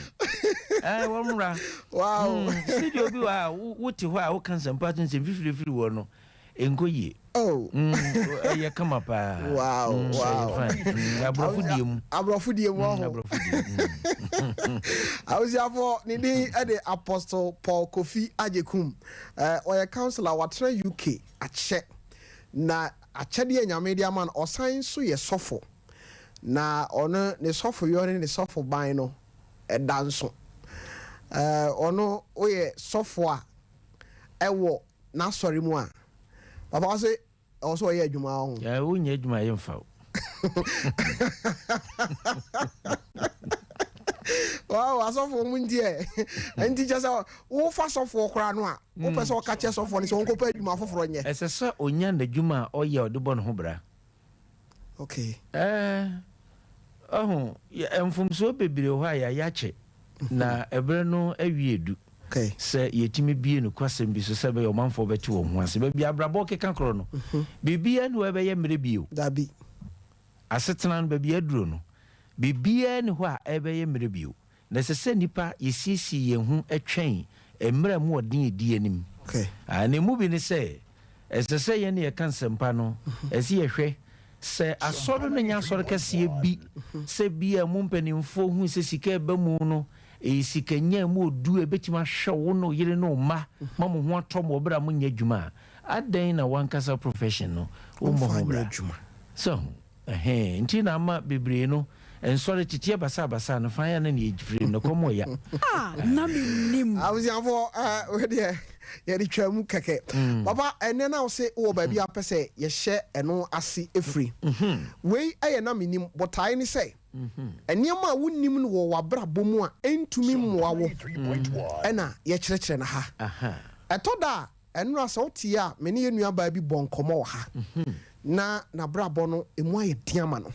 Ɛɛ wɔn mmra. Wow. Studio bi wɔ ha a wote hɔ a woka nsɛmpa to nsɛm fifiri firi wɔ no. Ɛnkɔ yie. Oh. Ɛyɛ kama paa. Wow, wow. Ɛyɛ fine. Aborɔfo deɛ mu. Aborɔfo deɛ mu ɔho. Aborɔfo deɛ mu. Abusuafoɔ, ne din de Apostle Paul Kofi Agyekum. Ɔyɛ councillor, watena UK akyɛ. Na akyɛdeɛ a Nyame de ama no, ɔsan nso yɛ sɔfo. Na ɔno, ne sɔfoyɔ ne ne sɔfo ban no, ɛda nso. Ɔno, woyɛ sɔfo a, ɛwɔ n'asɔre mu a, papa ɔse ɛwɔ sɛ ɔyɛ adwuma ɔho. Ɛɛ wo nyɛ adwuma yɛ nfa wo. Wow, asɔfoɔ mu nti ɛ nti kyɛ sɛ wofa sɔfoɔ koraa no a wopɛ sɛ ɔka kyɛ sɔfoɔ no sɛ ɔnkɔpɛ adwuma foforɔ nyɛ. Ɛsɛ sɛ ɔnya n'adwuma a ɔyɛ a ɔde bɔ ne ho bra. Okay. Ɛɛ, ɔho, mfomsoɔ bebree wɔ hɔ a yɛayɛ akyɛ, na ɛberɛ no awie du sɛ yɛtumi bue nokwasɛm bi so sɛ ɛbɛyɛ ɔmanfoɔ bɛte wɔn ho ase. Baabi a abrabɔ rekeka korɔ no, biribiara nni hɔ a ɛbɛyɛ mmerɛ bio. Dabi. Asetena no, baabi a aduro no, biribiara nni hɔ a ɛbɛyɛ mmerɛ bio. Na ɛsɛ sɛ nnipa yɛsiesie yɛn ho twɛn mmerɛ a mu ɔden a ɛdi anim. Na ɛmu bi ne sɛ, ɛsɛ sɛ yɛn ne yɛka nsɛmpa no, ɛsɛ sɛ yɛhwɛ sɛ asɔre no nyɛ asɔre kɛseɛ bi, sɛ bi a mu mpanimfoɔ hu sɛ sika a ɛba mu no, ɛyɛ sika nya a ɛmu ɔdu a ɛbɛtumi ahwɛ wo ne wo yere ne wo mma ma mo ho atɔ mo wɔ berɛ a monyɛ adwuma a, adɛn na w'ankasa profession no wommɔ ho bra? So ho? Ɛhɛɛ, nti na ama bebree no nsɔre teteɛ basabasa no fa ya na nea ɛfiri no kɔm ɔya. Ah, na mennim. Abusuafoɔ, eh, wei deɛ yɛde twaa mu kɛkɛ. Papa, ɛnnɛ na wose wowɔ baabi a wopɛ sɛ yɛhyɛ ɛno ase firi. Wei yɛ na mennim. Botae ne sɛ, nneɛma a wonnim no wɔ w'abrabɔ mu a ɛntumi mmoa wo na yɛkyerɛkyerɛ no ha. Ɛtɔ da a, Ɛnora sɛ wote a me ne yɛn nuabaa bi bɔɔ nkɔmmɔ wɔ ha. na n'abrabɔ no emu ayɛ den ama no.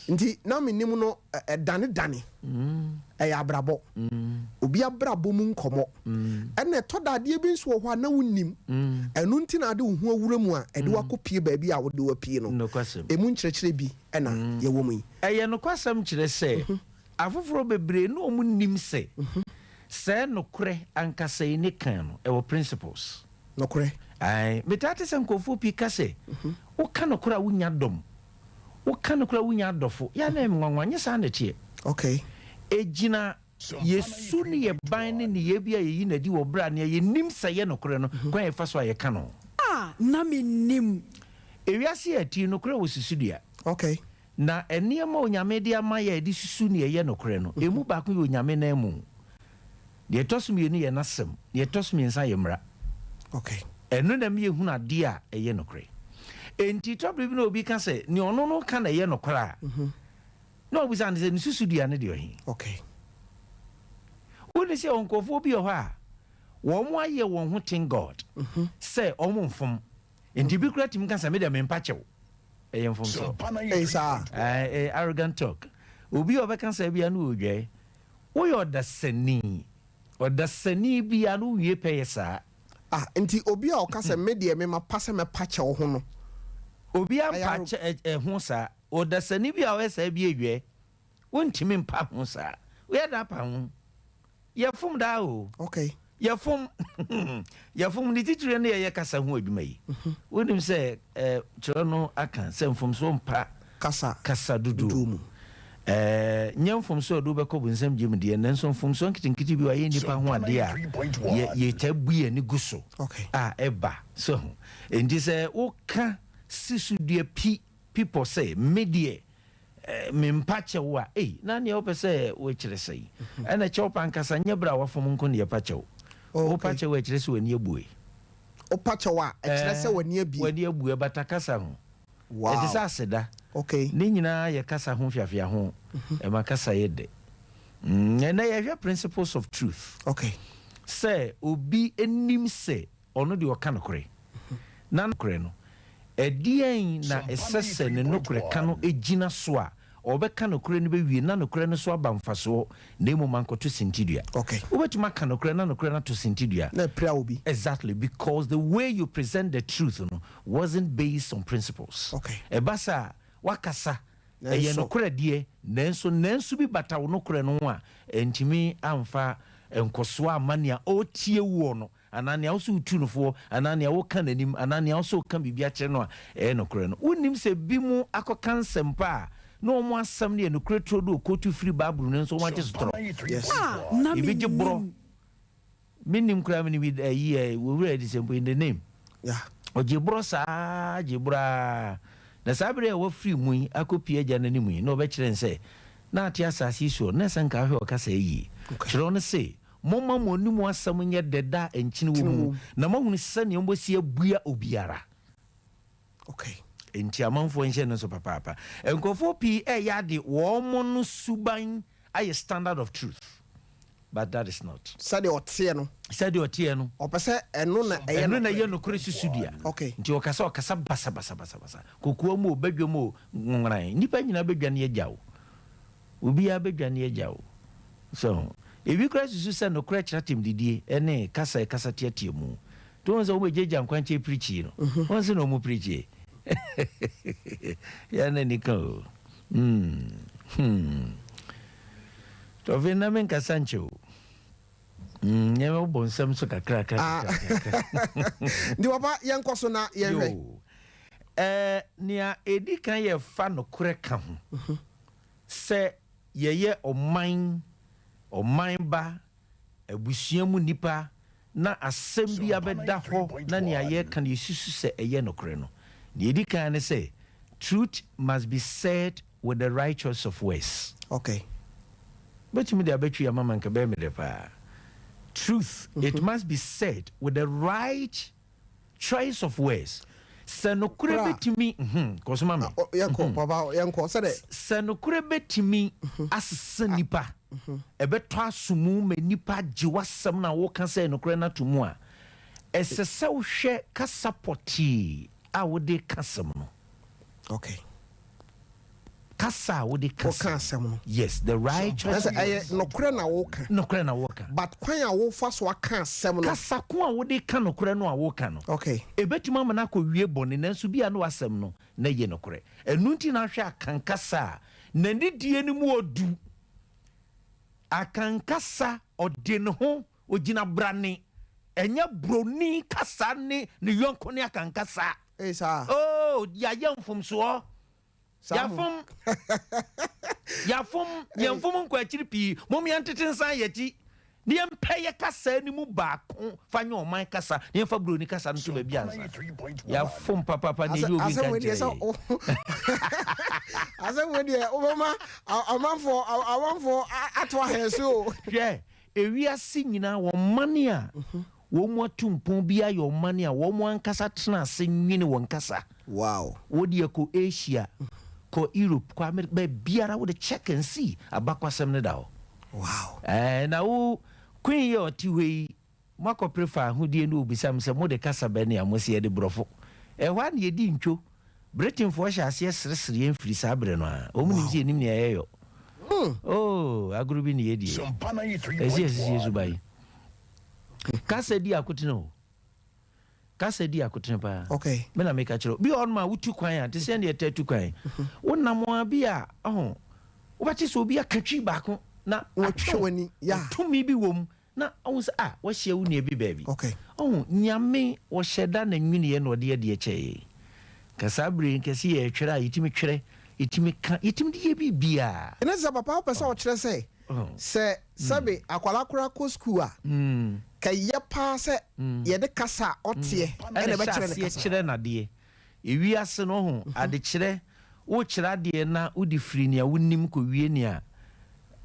Nti na menim no ɛdanedane. Ɛyɛ abrabɔ. Obi abrabɔ mu nkɔmmɔ. Ɛna ɛtɔ da adeɛ bi nso wɔ hɔ a na wonnim. Ɛno nti na ade wo ho awura mu a ɛde wo akɔpie baabi a wode wo apue no. Emu nkyerɛkyerɛ bi na yɛwɔ mu yi. Ɛyɛ nokwasɛm kyerɛ sɛ afoforɔ bebree na wɔn nnim sɛ sɛɛ nokorɛ ankasa yi ne kan no ɛwɔ principles. Nokorɛ. Ae, metaa te sɛ nkurɔfoɔ pii ka sɛ, Woka nokorɛ a wonnya dɔm. Woka nokorɛ a wonnya adɔfo. Yɛ a na ɛyɛ me nwanwa, nyɛ saa na ɛteɛ. Okay. Ɛgyina yɛ su ne yɛ ban ne nneyɛɛ bi a yɛyi no adi wɔ berɛ a nea yɛnim sɛ ɛyɛ nokorɛ no, kwan a yɛfa so a yɛka no. A na mennim. Ewiase a ɛte yi, nokorɛ wɔ susudua. Okay. Na nneɛma a Onyame de ama yɛ a yɛde susu nea ɛyɛ nokorɛ no, ɛmu baako yɛ Onyame nan mu. Deɛ ɛtɔ so mmienu yɛ N'asɛm. Deɛ ɛtɔ so mmiɛnsa yɛ mmara. Okay. Ɛno na ɛma yɛhunu adeɛ a ɛyɛ nokorɛ. Enti tɔ berɛ bi na obi ka sɛ nea ɔno no ka na ɛyɛ nokorɛ a, na wabisa no sɛ ne susudua no deɛ ɔhe? Okay. Wone sɛ nkurɔfoɔ bi wɔ hɔ a, wɔn ayɛ wɔn ho thank God sɛ wɔn mfom. Enti bi koraa tumi ka sɛ me deɛ mempa kyɛw. Ɛyɛ mfomsoɔ. Ei saa. Ɛyɛ arrogant talk. Obi a ɔbɛka saa biara no ɔredwae. Woyɛ ɔdasani. Ɔdasani biara no wowie pɛ yɛ saa. Ah, nti obi a ɔka sɛ me deɛ me mapa sɛ mɛpa kyɛw ho no. Obiara mpa kyɛ ho saa. Ɔdasani bi a ɔyɛ saa bi adwae. Wontumi mpa ho saa. Woyɛ dɛn apa ho? Yɛfom daa o. Okay. Yɛfom. Yɛfom ne titire ne yɛyɛ kasa ho adwuma yi. Wonim sɛ eh, kyerɛ no aka sɛ mfomsoɔ mpa kasa, kasa dodoɔ mu. Eh, nyɛ mfomsoɔ a ɛde wobɛkɔ bonsam gye mu deɛ, nanso mfomsoɔ nketenkete bi wɔ a ɛyɛ nnipa ho adeɛ a yɛ, yɛtaa bu yɛn ani gu so okay. a ɛba. So ho. Enti sɛ woka si so dua pi, pi pɔ sɛ, me deɛ, Mempa kyɛw a, ei, na nea wopɛ sɛ wokyerɛ sɛn? Ɛna kyɛw pa ankasa nyɛ bere a wafom nko na yɛpa kyɛw. Wopa kyɛw a, ɛkyerɛ sɛ w'ani abue. Wopa kyɛw a, ɛkyerɛ sɛ w'ani abue. W'ani abue, ɛbata kasa ho. Wow. Ɛte sɛ aseda. Okay. Ne nyinaa yɛ kasa ho mfeafeaho. Ɛma kasa yɛ dɛ. Ɛnnɛ yɛhwɛ principles of truth. Okay. Sɛ obi nim sɛ Ɔno deɛ ɔka nokorɛ, na nokorɛ no, ɛdeɛn na ɛsɛ sɛ ne nokorɛ ka no gyina so a ɔbɛka nokorɛ no bɛwie na nokorɛ no so aba mfasoɔ na mmom ankɔto sintidua? Okay. Wobɛtumi aka nokorɛ na nokorɛ no ato sintidua. Na apira obi. Exactly, because the way you present the truth no wasn't based on principles. Okay. Ɛba saa a, woakasa, ɛyɛ Nanso. nokorɛ deɛ, nanso nanso bi bata wo nokorɛ no ho a, ɛntumi amfa nkɔsoɔ amma nea ɔretie woɔ no. Anaa nea wose wotu no foɔ, anaa nea woka n'anim, anaa nea wose woka biribi akyerɛ no a ɛyɛ nokorɛ no. Wonnim sɛ binom akɔka nsɛmpa a na wɔn asɛm no yɛ nokorɛ turodoo kootu firi Bible mu nanso wɔagye so torɔ. Yes. A na Ebi gye borɔ. mennim. Mennim koraa menim ayi ɛ, wɔwura adi sɛ mpo in the name. Yeah. Ɔgye borɔ saa gye borɔ ara. Na saa berɛ a wafiri mu yi akɔpue agya no anim yi na ɔbɛkyerɛ no sɛ na ate asase yi soɔ na ɛsɛ nka ahwɛ ɔkasa yie. Okay. Kyerɛw no se, Momma mo anom asɛm nyɛ dɛ da a nkyene wɔ mu, na moahunu sɛnea mobɛsi abua obiara. Okay. Enti amanfoɔ nhyɛ no nso papaapa. Nkurɔfoɔ pii ɛreyɛ ade, wɔn no suban ayɛ standard of truth, but that is not. Sɛdeɛ ɔteɛ no. Sɛdeɛ ɔteɛ no. Ɔpɛ sɛ ɛno na ɛyɛ nokorɛ. Ɛno na ɛyɛ nokorɛ susudua. Okay. Nti ɔkasa ɔkasa basabasabasa. Kokoa mu o, badwam o, nworan. Nnipa nyinaa bɛdwane agya wo. Obiara bɛdwane agya wo. So ho? Ebi koraa susu sɛ nokorɛ kyerɛ atɛmdidie ne kasa a ɛkasa teatea mu. Nti wohu sɛ wɔbɛgyaagyaa nkwankyɛn pirikyie no, wohu sɛ na wɔn pirikyie. Yɛ na nika o. Mm. Hmm. Tɔfe na menkasa nkyɛ o. Mm, yɛn bɔ nsɛm so kakra kakra ah. kakra. Nti papa yɛnkɔ so na yɛnhwɛ. Yo. Eh, nea edi kan yɛ fa nokorɛ ka ho. Mhm. Sɛ yɛyɛ ɔman, ɔman ba, abusua mu nnipa na asɛm bi abɛda hɔ na nea yɛreka no yɛsusu sɛ ɛyɛ nokorɛ no, nea ɛdi kan ne sɛ, truth must be said with the right choice of words. Okay. Wobɛtumi de abatwi ama ma nka ɛbɛyɛ me dɛ paa. Truth, it must be said with the right Choice of words. Sɛ nokorɛ bɛtumi, hmm, kɔ so ma me. Yɛnkɔ, papa, yɛnkɔ, sɛdɛ. Sɛ nokorɛ bɛtumi asesa nnipa, ɛbɛtɔ aso mu ma nnipa agye w'asɛm no a woka sɛ ɛyɛ nokorɛ no ato mu a, ɛsɛ sɛ wohwɛ kasa pɔtee a wode reka asɛm no. Okay. Kasa a wode ka Woka asɛm no. Yes, the righteous. Ɛsɛ ɛyɛ nokorɛ na woka. Nokorɛ na woka. But kwan a wofa so aka asɛm no. Kasa ko a wode ka nokorɛ no a woka no. Okay. Ebetumi ama no akɔwie bɔne nanso bi a na w'asɛm no na ɛyɛ nokorɛ. Ɛno nti na ahwɛ Akan kasa a n'anidie no mu ɔdu. Akan kasa ɔde ne ho ogyina brane. Ɛnyɛ broni kasa ne ne yɔnko ne Akan kasa. Ee saa. Oh, yɛayɛ mfomsoɔ. Saa ho. Yɛafom. Yɛafom. Yɛn mfom nkɔ akyiri pii. Mom yɛntete nsan yɛn akyi na yɛmpɛ yɛ kasa no mu baako fa nyɛ ɔman kasa na yɛmfa buroni kasa no to baabi ansa. Yɛafom papaapa na ɛnyɛ obi nka nkyerɛ yɛn. Asɛm wei deɛ wobɛma amanfoɔ amanfoɔ ato ahɛn so o. Hwɛ, ewiase nyinaa wɔn mane a Wɔn atu mpɔn bi ayɛ ɔman a wɔn ankasa tena ase nwene wɔn kasa. Wow. Wo deɛ kɔ Asia, kɔ Europe, kɔ America, baabiara wo de check and see abakwasɛm no da hɔ. Wow. Ɛɛ na wo Queen yi a ɔte hɔ yi, moakɔpere fa ahodie no obisa me sɛ mode kasa bɛn a mose yɛde borɔfo. Ɛhɔ ara na yɛdi ntwo. Britainfoɔ hyɛ aseɛ seresere yɛn firi saa berɛ no ara. Wɔn nim sɛ yɛnim nea yɛyɔ. Oh, agorɔ bi na yɛdie. Ɛsɛ yɛsisi yɛ suban. Kasa di akotene o. Kasa di akotene paa. Okay. Me na meka kyerɛ wo. Bi wɔ hɔnom a wotu kwan a, te sɛ ɛnde yɛtaa tu kwan. Wonam a bi a, ɔho, wobɛte sɛ obi aka twi baako na Wɔtwe w'ani, yeah. Tumi bi wɔ mu na ɔhu sɛ ah, wahyia wo nua bi baabi. Okay. Ɔho, Nyame ɔhyɛ da na nwiniɛ na ɔde adeɛ kyɛɛ yɛn. Nka saa berɛ yi nka sɛ yɛretwerɛ a, yɛtumi twerɛ, yɛtumi ka, yɛtumi de yɛ biribiara. Ɛne sɛ papa wopɛ sɛ ɔkyerɛ sɛ, sɛ sɛbe akwadaa koraa kɔ sukuu a, ka ɛyɛ paa sɛ yɛde kasa a ɔteɛ na Ɛna ɛbɛkyerɛ hyɛ no aseɛ kasa. kyerɛ no adeɛ. Ewiase no ho adekyerɛ, wokyerɛ adeɛ na wode firi nea wonim kɔwie nea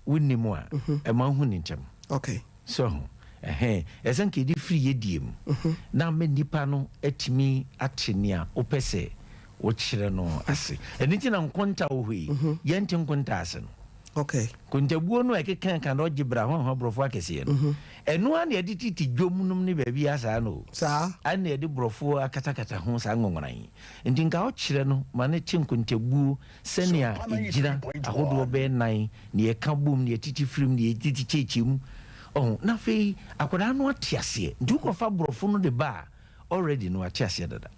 wonnim a, ɛma wohu no ntɛm. Okay. So ho? Ɛhɛn. Ɛsɛ nka yɛde firi yɛdie mu na ama nipa no atumi ate nea wopɛ sɛ wokyerɛ no ase. Ɛno nti na nkonta wɔ hɔ yi, yɛnte nkonta ase no. Okay. Kontabuo no a ɛkeka ka na ɔgye bra hwanhwa borɔfo akɛseɛ no. Mhm. Ɛno ara na yɛde tete dwom nom ne baabi a saa no o. Saa. Ɛna yɛde borɔfo akatakata ho saa nwonworan yi. Nti nka ɔkyerɛ no ma no te nkontabuo sɛnea ɛgyina ahodoɔ bɛyɛ nan, nea ɛka bom, nea ɛtete firim, nea ɛtete kyekyɛ mu. Ɔho, na afei akwadaa no ate aseɛ. Nti wokɔfa borɔfo no de ba a, already no wate aseɛ dada.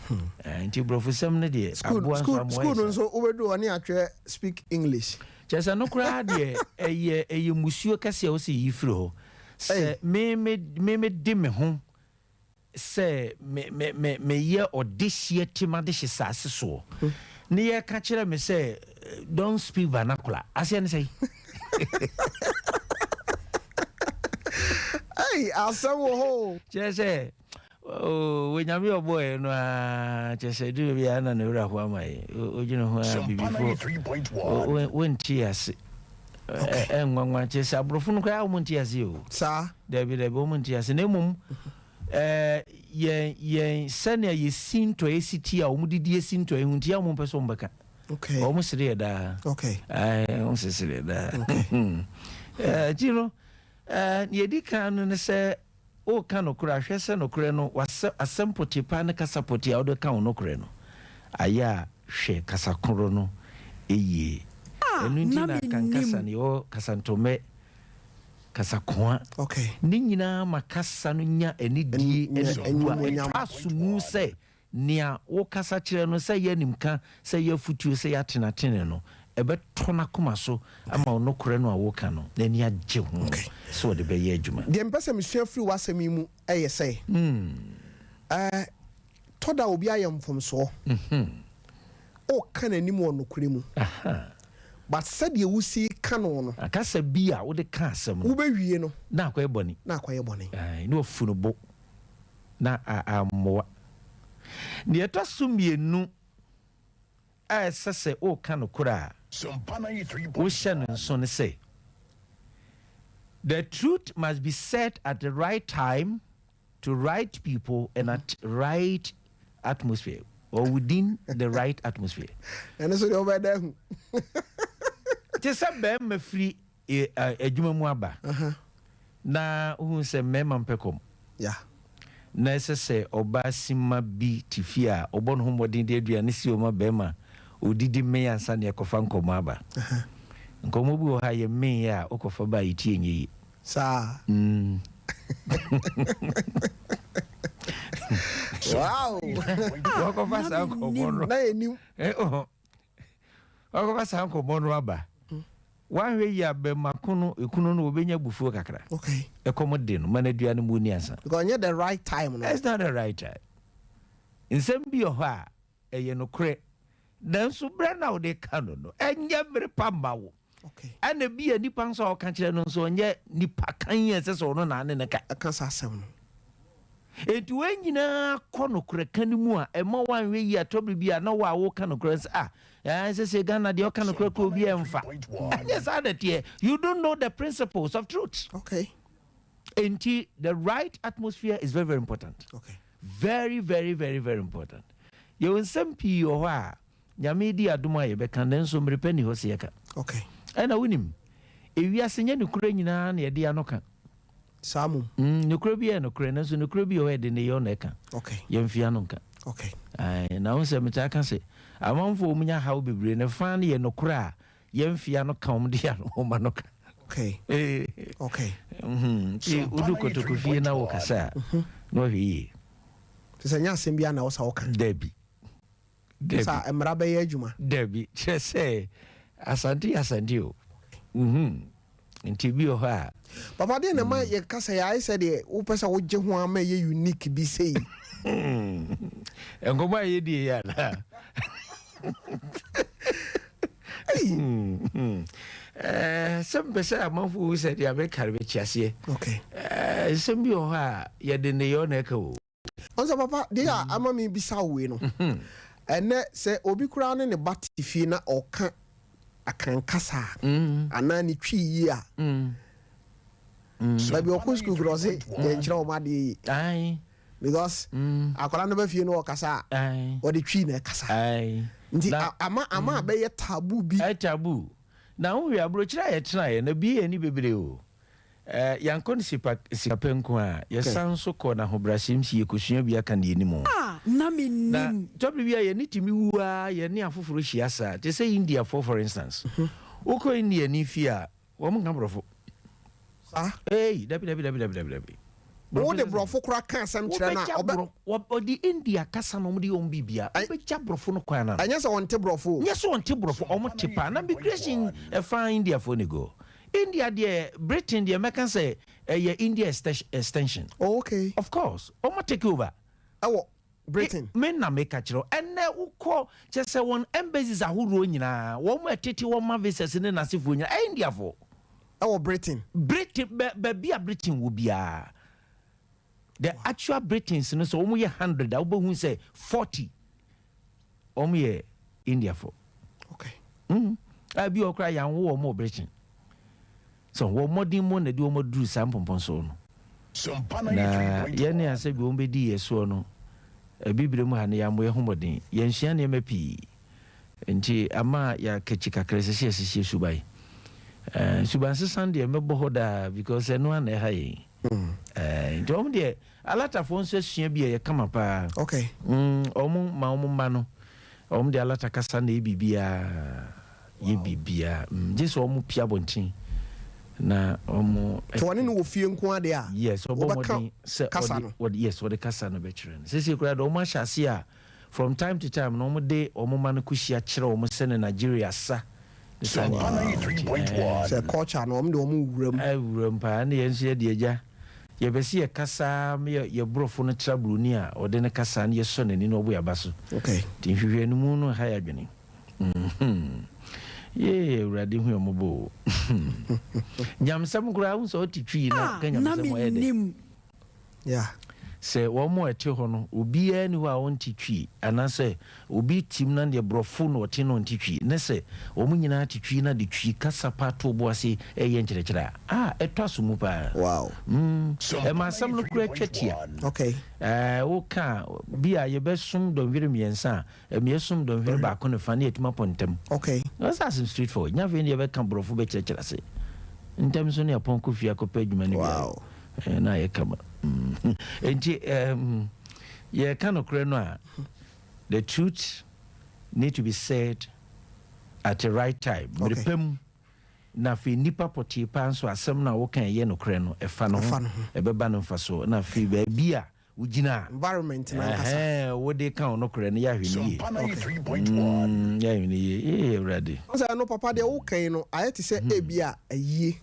Hmm. Eh, nti borɔfosɛm no deɛ aboa nso amoa School no nso wobɛdu hɔ ne atwerɛ speak English. Kyerɛ sɛ no koraa deɛ ɛyɛ ɛyɛ musuo kɛseɛ a wɔsɛ yi firi hɔ. Sɛ me me me me de me ho sɛ me me me meyɛ ɔdehyeɛ te m'adehye saase soɔ hmm. ne yɛka kyerɛ me sɛ don't speak vernacular aseɛ ne sɛ Hey, asɛm wɔ hɔ. Kyerɛ sɛ Oh, Onyame a ɔbɔɔ yɛn no ara, kyerɛ sɛ ɛduru baabi a na ne werɛ aho ama yɛn. Wodwene ho a, bibifo wonte ase. Ɛnwanwa, kyerɛ sɛ aborɔfo no koraa wɔn nte ase o. Saa. Dabi dabi, wɔn nte ase. Na mmom, yɛn yɛn sɛnea yɛsi ntɔeɛ si ti a wɔn didi esi ntɔeɛ ho nti a wɔn mpɛ sɛ wɔn bɛka. Okay. Wɔn sere yɛ daa. Okay. Wɔn sere yɛ daa. Okay. Ɛɛ ti no, ɛɛ nea edi kan no ne sɛ. Woreka nokorɛ a, hwɛ sɛ nokorɛ no, w'asɛ, asɛm pɔtee paa ne kasa pɔtee a wode reka wo nokorɛ no, ayɛ a hwɛ kasa korɔ no yie. A Ɛno nti na na Akan kasa mennim. no, yɛwɔ kasantommɛ, kasakoa, Okay. ne nyinaa ma kasa no nya anidie Nya ne bu a animuonyam. ɛtɔ asomu sɛ Nea wokasa kyerɛ no, sɛ ɛyɛ animka, sɛ ɛyɛ afotuo, sɛ ɛyɛ atenatene no, ɛbɛtɔ n'akoma so ama wo nokorɛ no a woka no, n'ani agye ho sɛ ɔde bɛyɛ adwuma. Deɛ mepɛ sɛ mesua firi w'asɛm yi mu yɛ sɛ, tɔ da a obi ayɛ mfomsoɔ, woka n'anim wɔ nokorɛ mu, but sɛdeɛ wosi ka no no, Kasa bi a wode ka asɛm no, wobɛwie no, na akɔyɛ bɔne. Na akɔyɛ bɔne. Na wafu no bo. na ammoa. Nea ɛtɔ so mmienu a ɛsɛ sɛ woka nokorɛ a wohyɛ no nso ne sɛ, The truth must be said at the right time to right people and at right atmosphere or within the right atmosphere. Ɛno nso deɛ wobɛda ahu. Te sɛ barima firi adwuma mu aba na wohu sɛ mmarima mpɛ kɔm na ɛsɛ sɛ ɔbaa simma bi te fie a ɔbɔ ne ho mmɔden de aduane si hɔ ma barima. Odidi mee ansa na yɛkɔfa nkɔmmɔ aba. Nkɔmmɔ bi wɔ hɔ a yɛmeeɛ a wokɔfa ba a yɛti ɛnyɛ yie. Saa. Mm. Wow. Wɔkɔfa saa nkɔmmɔ no. Na yɛnim. Eh, oh. Wɔkɔfa saa nkɔmmɔ no aba. Woanhwɛ yie a bɛma ko no, ekunu no wɔbɛnya abufuo kakra. Okay. Ɛkɔm de no, ma no aduane mu ni ansa. Because ɛnyɛ the right time no. It's not the right time. Nsɛm bi wɔ hɔ a Ɛyɛ nokorɛ, nanso berɛ no a wode reka no no, ɛnyɛ mmere pa mma wo. Ɛna ebia nipa nso a wɔka kyerɛ no nso, ɔnyɛ nipa kan a ɛsɛ sɛ ɔno na ne no ka. Ɛka saa asɛm no. Enti wei nyinaa kɔ nokorɛ ka no mu a, ɛma woanhwɛ yie a, tɔ bere bi a na wo a woka nokorɛ no sɛ, ah, ɛɛ, sɛ sɛ Ghana deɛ ɔka nokorɛ kɔ obi ɛmfa. Ɛnyɛ saa na ɛteɛ. You don't know the principles of truth. Okay. Enti the right atmosphere is very very important. Okay. Very very very very important. Yɛwɔ nsɛm pii wɔ hɔ a Nyame di adom a yɛbɛka nanso mmere pa nni hɔ sɛ yɛka. Okay. Ɛna wonim, ewiase nyɛ nokorɛ nyinaa na yɛde ano ka. Saa mom. Mm, nokorɛ bi yɛ nokorɛ nanso nokorɛ bi wɔ hɔ a yɛde nneyɔɔ na ɛka. Okay. Yɛmfi ano nka. Okay. Ae, na wohu sɛ metaa ka sɛ amanfoɔ a wɔnya haw bebree no fa no yɛ nokorɛ a Yɛn mfea no ka wɔn de ano wɔn ano ka. Okay. Okay. Mhm. Nti wodu kotoko fie na wokasa a, mhm. na wahwɛ yie. Te sɛ nyɛ asɛm bi a na wo sa woka. Dabi. Dabi. Sa mmara bɛyɛ adwuma. Dabi. Kyerɛ sɛ Asante yɛ Asante o. Mhm. Nti bi wɔ hɔ a. Papa deɛ na ɛma yɛ kasa yɛ ayɛ sɛ deɛ wopɛ sɛ wogye ho ama ɛyɛ unique bi sei. Nkɔmɔ a yɛdie yɛ anaa? Sɛ mpɛ sɛ amanfo hu sɛ deɛ meka no bɛkyi aseɛ. Nsɛm bi wɔ hɔ a yɛde nneyɔɔ na ɛka o. Ɔnsɛ papa deɛ a ama me bisa wo wei no ɛnɛ sɛ obi koraa ne ne ba te fie na ɔka Akan kasa a anaa ne Twi yie a baabi ɔkɔ sukuu koraa ɔse yɛnkyerɛ wɔn adeɛ yie because akwadaa no ba fie no ɔkasa a ɔde Twi na ɛkasa nti ama ama abɛyɛ taboo bi. Ɛyɛ taboo na wohwɛ aburokyire a yɛtenaeɛ no abue yɛn ani bebree o. Eh, yɛankɔ no sipa, sikapɛ nko a, yɛsan nso kɔɔ no ahobrɛaseɛ mu sɛ yɛkɔsua bi aka deɛ yɛnim ho. A na Na mennim. tɔbere bi a yɛn ani tumi wu ara yɛne afoforɔ hyia saa, te sɛ Indiafoɔ for instance. Wokɔ Indiani fie a, wɔn nka borɔfo. Saa? Ei, dabi, dabi, dabi, dabi, dabi, dabi. Wo Borɔfo de sɛ sɛ. borɔfo koraa ka asɛm kyerɛ no a, Wobɛgya ɔbɛ. borɔ, wɔ, wɔde India kasa na wɔde yɛ wɔn biribiara. Ɛ. Wobɛgya borɔfo no kwan ano. Ɛnyɛ sɛ wɔnte borɔfo o. Nyɛ sɛ wɔnte borɔfo, wɔte paa. Na migration ɛfa Indiafoɔ no go. India deɛ Britain deɛ mɛka sɛ ɛyɛ India extension. Oh okay. Of course wɔn take over. Ɛwɔ Britain. Me na meka kyerɛ wo ɛnɛ wokɔ kyɛ sɛ wɔn embassies ahoroɔ nyinaa wɔn a ɛtete wɔn ma visas ne n'asefoɔ nyinaa ɛyɛ Indiafoɔ. Ɛwɔ Britain. Britain bɛ baabi a Britain wɔ biara the actual Britons no sɛ wɔn yɛ hundred a wobɛhu sɛ 40. Wɔn yɛ Indiafo. Okay. Mm. A bi wɔ koraa yɛanwo wɔn wɔ Britain. So wɔn mmɔden mu na de wɔn aduru saa mpɔmpɔnsoɔ no. Na yɛn ne asɛ bi wɔn bɛdi yɛ soɔ no, abibire mu ha no yɛammɔ yɛn ho mmɔden. Yɛnsua nneɛma pii. Nti ama yɛakakyi kakra, ɛsɛ sɛ yɛsesa suban. Eh, suban sesa deɛ mɛbɔ hɔ daa because ɛno ara na ɛha yɛn. Eh, nti wɔn deɛ Alatafoɔ nso asua bi a ɛyɛ kama paa. Okay. Mm, wɔn ma wɔn mma no, wɔn de alata kasa na ɛyɛ biribiara, yɛ biribiara. Mm, gye sɛ wɔn pia abɔnten na wɔn. Sɛ wɔne no wɔ fie nko ara deɛ a. Yes, ɔbɔ mmɔden sɛ kasa no. Ɔde, yes, ɔde kasa no bɛkyerɛ no. Sese koraa de wɔn ahyɛ ase a, from time to time no wɔn de wɔn mma no kɔhyia kyerɛ wɔn sɛne Nigeria sa. Ne saa nneɛma no nti, ɛɛ. Sɛ culture no, wɔn de wɔn wura mu. Ɛwura mu paa, ɛne yɛn nso yɛde agya. Yɛpɛ sɛ yɛkasa ara ma yɛ borɔfo no tra buroni a ɔde no kasa na yɛsɔ n'ani na ɔbɔ yɛn aba so. Okay. Nti nhwehwɛanimu no nha yɛn adwene. Mhm. Yee, Awurade hu yɛn mmɔbɔ o. Nyamesɛm koraa, wohu sɛ ɔte twi na Ah, ka na nyamesɛm ɔyɛ dɛ. mennim. Yeah. Sɛ wɔn a ɛte hɔ no, obiara nni hɔ a ɔnte Twi, anaasɛ obi te mu na deɛ Borɔfo na ɔte na ɔnte Twi, ne sɛ wɔn nyinaa te Twi na de Twi kasa pa to bo ase reyɛ nkyerɛkyerɛ a, ah, ɛtɔ aso mu paa. Wow. Mm, ɛma asɛm no koraa twa tia. Okay. Ɛɛ, woka a, bi a yɛbɛsom dɔnhwere mmiɛnsa a, Ɛmi ɛsom dɔnhwere baako ne fa ne yɛtumi apɔ ntɛm. Okay. That's asem straight forward. Nya afei ne yɛbɛka borɔfo bɛkyerɛkyerɛ ase. Ntɛm so ne apɔn kɔ fie akɔpɛ adwuma no bi ayɛ. Wow. Eh, na ayɛ kama. Mm. Enti um, yɛka nokorɛ no a, the truth need to be said. At the right time, mmerɛ pa mu, na afei nnipa pɔtee paa nso asɛm no a woka a ɛyɛ nokorɛ no, ɛfa ne ho, ɛbɛba no mfasoɔ. Na afei baabi a wogyina a, Environment no ankasa. ɛhɛɛ, wode ka wo nokorɛ no, yɛahwɛ no yie. Mm, yɛahwɛ no yie. Ee, Awurade. Wohu sɛ ɛno papa deɛ woka yi no, ayɛ te sɛ ebia ayie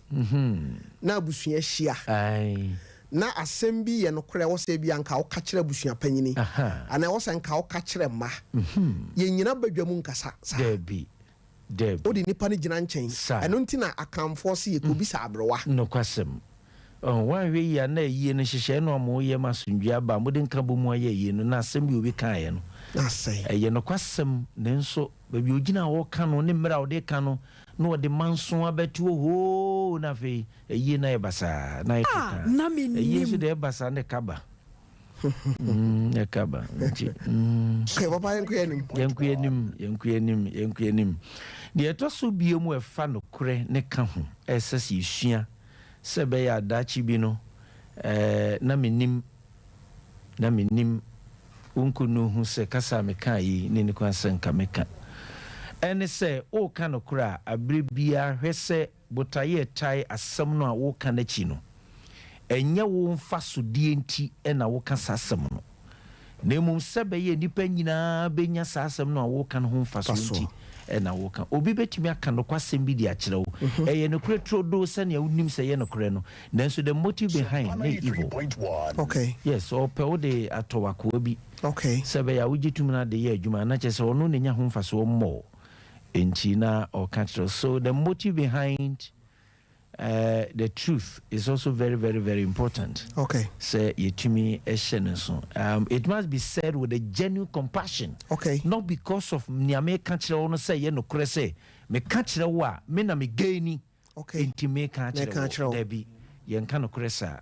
na abusua ahyia. Ae. Na asɛm bi yɛ nokorɛ ɛwɔ sɛ ebia nka woka kyerɛ abusua panyini anaa ɛwɔ sɛ nka woka kyerɛ mma. Yɛnnyina badwa mu nkasa saa. Dabi, dabi. Wode nnipa no gyina nkyɛn. Saa. Ɛno nti na Akanfoɔ se yɛkɔbisa aberewa. Nokwasɛm. Ɔho, woanhwɛ yie a na ayie no nhyehyɛeɛ no a moyɛ ma asomdwoeɛ aba a mode nkabom ayɛ ayie no na asɛm bi a obi kaeɛ no. Na asɛe. Ɛyɛ nokwasɛm nanso baabi a ɔgyina a ɔreka no ne mmerɛ a ɔde reka no na ɔde manso abɛto hɔ hoo na afei Ayie no ayɛ basaa na ayɛ Ah, kekaa. na Ayie nso mennim. deɛ ɛba saa na ɛka ba. Mm, ɛka ba. Nti, mm. Okay, papa yɛnkɔ yɛn anim. Yɛnkɔ yɛn anim, yɛnkɔ yɛn anim, yɛnkɔ yɛn anim. Deɛ ɛtɔ so bio mu ɛfa nokorɛ ne ka ho ɛsɛ sɛ yɛsua sɛ ɛbɛyɛ a daakye bi no, eh, na mennim, na mennim, wo nkonnu hu sɛ kasa a mekaa yi ne ne kwan sɛ nka meka. Ɛne sɛ, woreka nokorɛ a, aberɛ biara hwɛ sɛ Botaeɛ a ɛtae asɛm no a woreka no akyi no, ɛnyɛ wo mfasodeɛ nti na woka saa asɛm no, na mmom sɛ ɛbɛyɛ a nnipa nyinaa bɛnya saa asɛm no a woreka no ho mfasoɔ nti na woka. Obi bɛtumi aka nokwasɛm bi de akyerɛ wo. Ɛyɛ nokorɛ turodoo sɛnea wonim sɛ ɛyɛ nokorɛ no, nanso the motive behind no yɛ evil. Okay. Yes, ɔpɛ wo de atɔ w'akoa bi Okay. sɛ ɛbɛyɛ a wogye tom na ade yɛ adwuma, na kyerɛ sɛ ɔno na ɛnya ho mfasoɔ more. Enti na ɔka kyerɛ so the motive behind uh, the truth is also very very very important. Okay. Sɛ yɛtumi hyɛ no nso. It must be said with a genuine compassion. Okay. Not because of nea meka kyerɛ wo no sɛ yɛ nokorɛ sɛ meka kyerɛ wo a me na me gaini. Okay. Enti meka Meka akyerɛ akyerɛ wo. wo. Dabi, yɛnka nokorɛ saa.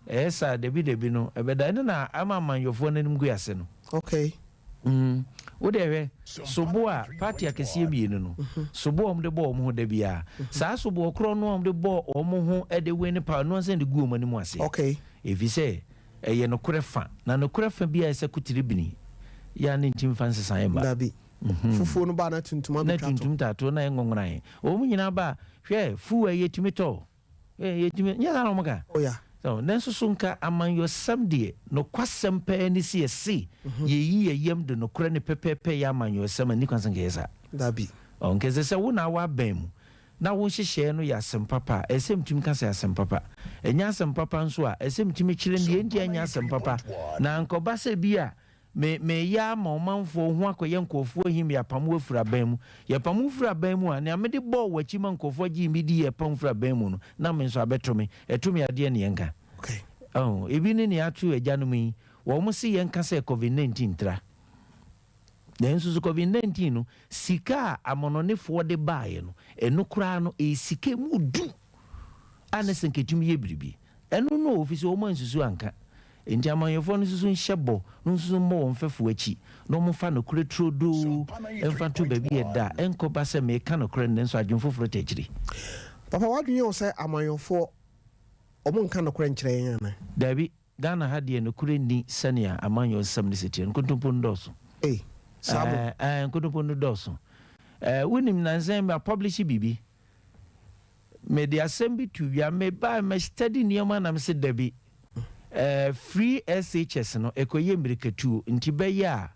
Ɛyɛ saa a, dabi dabi no, ɛbɛda. Ɛno na ama amanyɔfoɔ no anim gu ase no. Okay. Mm. Wo deɛ hwɛ, sobo a party akɛseɛ mmienu no, sobo a wɔde bɔ wɔn ho da biara, saa soboɔ korɔ no a wɔde bɔ wɔn ho de win power no ansa na ɛde gu wɔn anim ase. Okay. Ɛfiri sɛ, ɛyɛ nokorɛ fa, na nokorɛ fa biara a ɛsɛ kotiribini, yɛ a ne nti mfa nsesaeɛ mma. Dabi. Fufuo no ba na tuntum Na abɛtwa to. tuntum taato na ɛnwonwonae. Wɔn nyinaa ba a, hwɛ, fuw a yɛtumi tɔ. Eh, yɛtumi, nyɛ saa na wɔn ka? Oh yeah. So, nanso so nka amanyɔsɛm deɛ, nokwasɛm paa ni sɛ yɛse yɛyi yɛn yam de nokorɛ ne pɛpɛɛpɛ yɛ amanyɔsɛm a, nni kwan sɛ nka ɛyɛ saa. Dabi. Ɔ, nka ɛsɛ sɛ wo na wɔ abɛn mu, na wo nhyehyɛeɛ no yɛ asɛm papa a, ɛsɛ sɛ metumi ka sɛ asɛm papa. Ɛnyɛ asɛm papa nso a, ɛsɛ sɛ metumi kyerɛ deɛ enti a ɛnyɛ asɛm papa. Na anka ɔba sɛ bi a, Me, mereyɛ ama ɔmanfoɔ ho akɔyɛ nkurɔfoɔ ahim, yɛapam wo afiri aban mu. Yɛpam wo firi aban mu a, nea mede bɔɔ w'akyi ma nkurɔfoɔ gyee me diiɛ pam firi aban mu no, na me nso abɛto me. Ɛto me adeɛ ne yɛnka. Oh, ebi ne nea ato agyanom yi. Wɔn se yɛnka sɛ Covid 19 tra. Nanso so Covid 19 no, sika a amɔnɔnefoɔ de baeɛ no, ɛno koraa no, ɛyɛ sika emu du a na sɛ nka ɛtumi yɛ biribi. Ɛno no o, efisɛ wɔn ansusu anka. Enti amanyɔfoɔ no nso nhyɛ bɔ no nso mmɔ wɔn mfɛfoɔ akyi, na wɔmfa nokorɛ turodoo mfa nto baabi a ɛda, a ɛnkɔba sɛ meka nokorɛ no nanso adwene foforɔ ta akyire. Papa w'adwene yɛ wo sɛ amanyɔfoɔ wɔn nka nokorɛ nkyerɛ yɛn anaa? Daabi, Ghana ha deɛ nokorɛ nni sɛnea amanyɔ nsɛm no si teɛ no, nkontompo no dɔɔso. Ei, saa mo? Ɛɛ, ɛɛ, nkontompo no dɔɔso. Ɛɛ, wonim nansa yi ma publish biribi. Mede asɛm bi to dwa, mebae mɛ study nneɛma na mese dabi, eh, free SHS no ɛkɔyɛ mmirikatuo, nti bɛyɛ a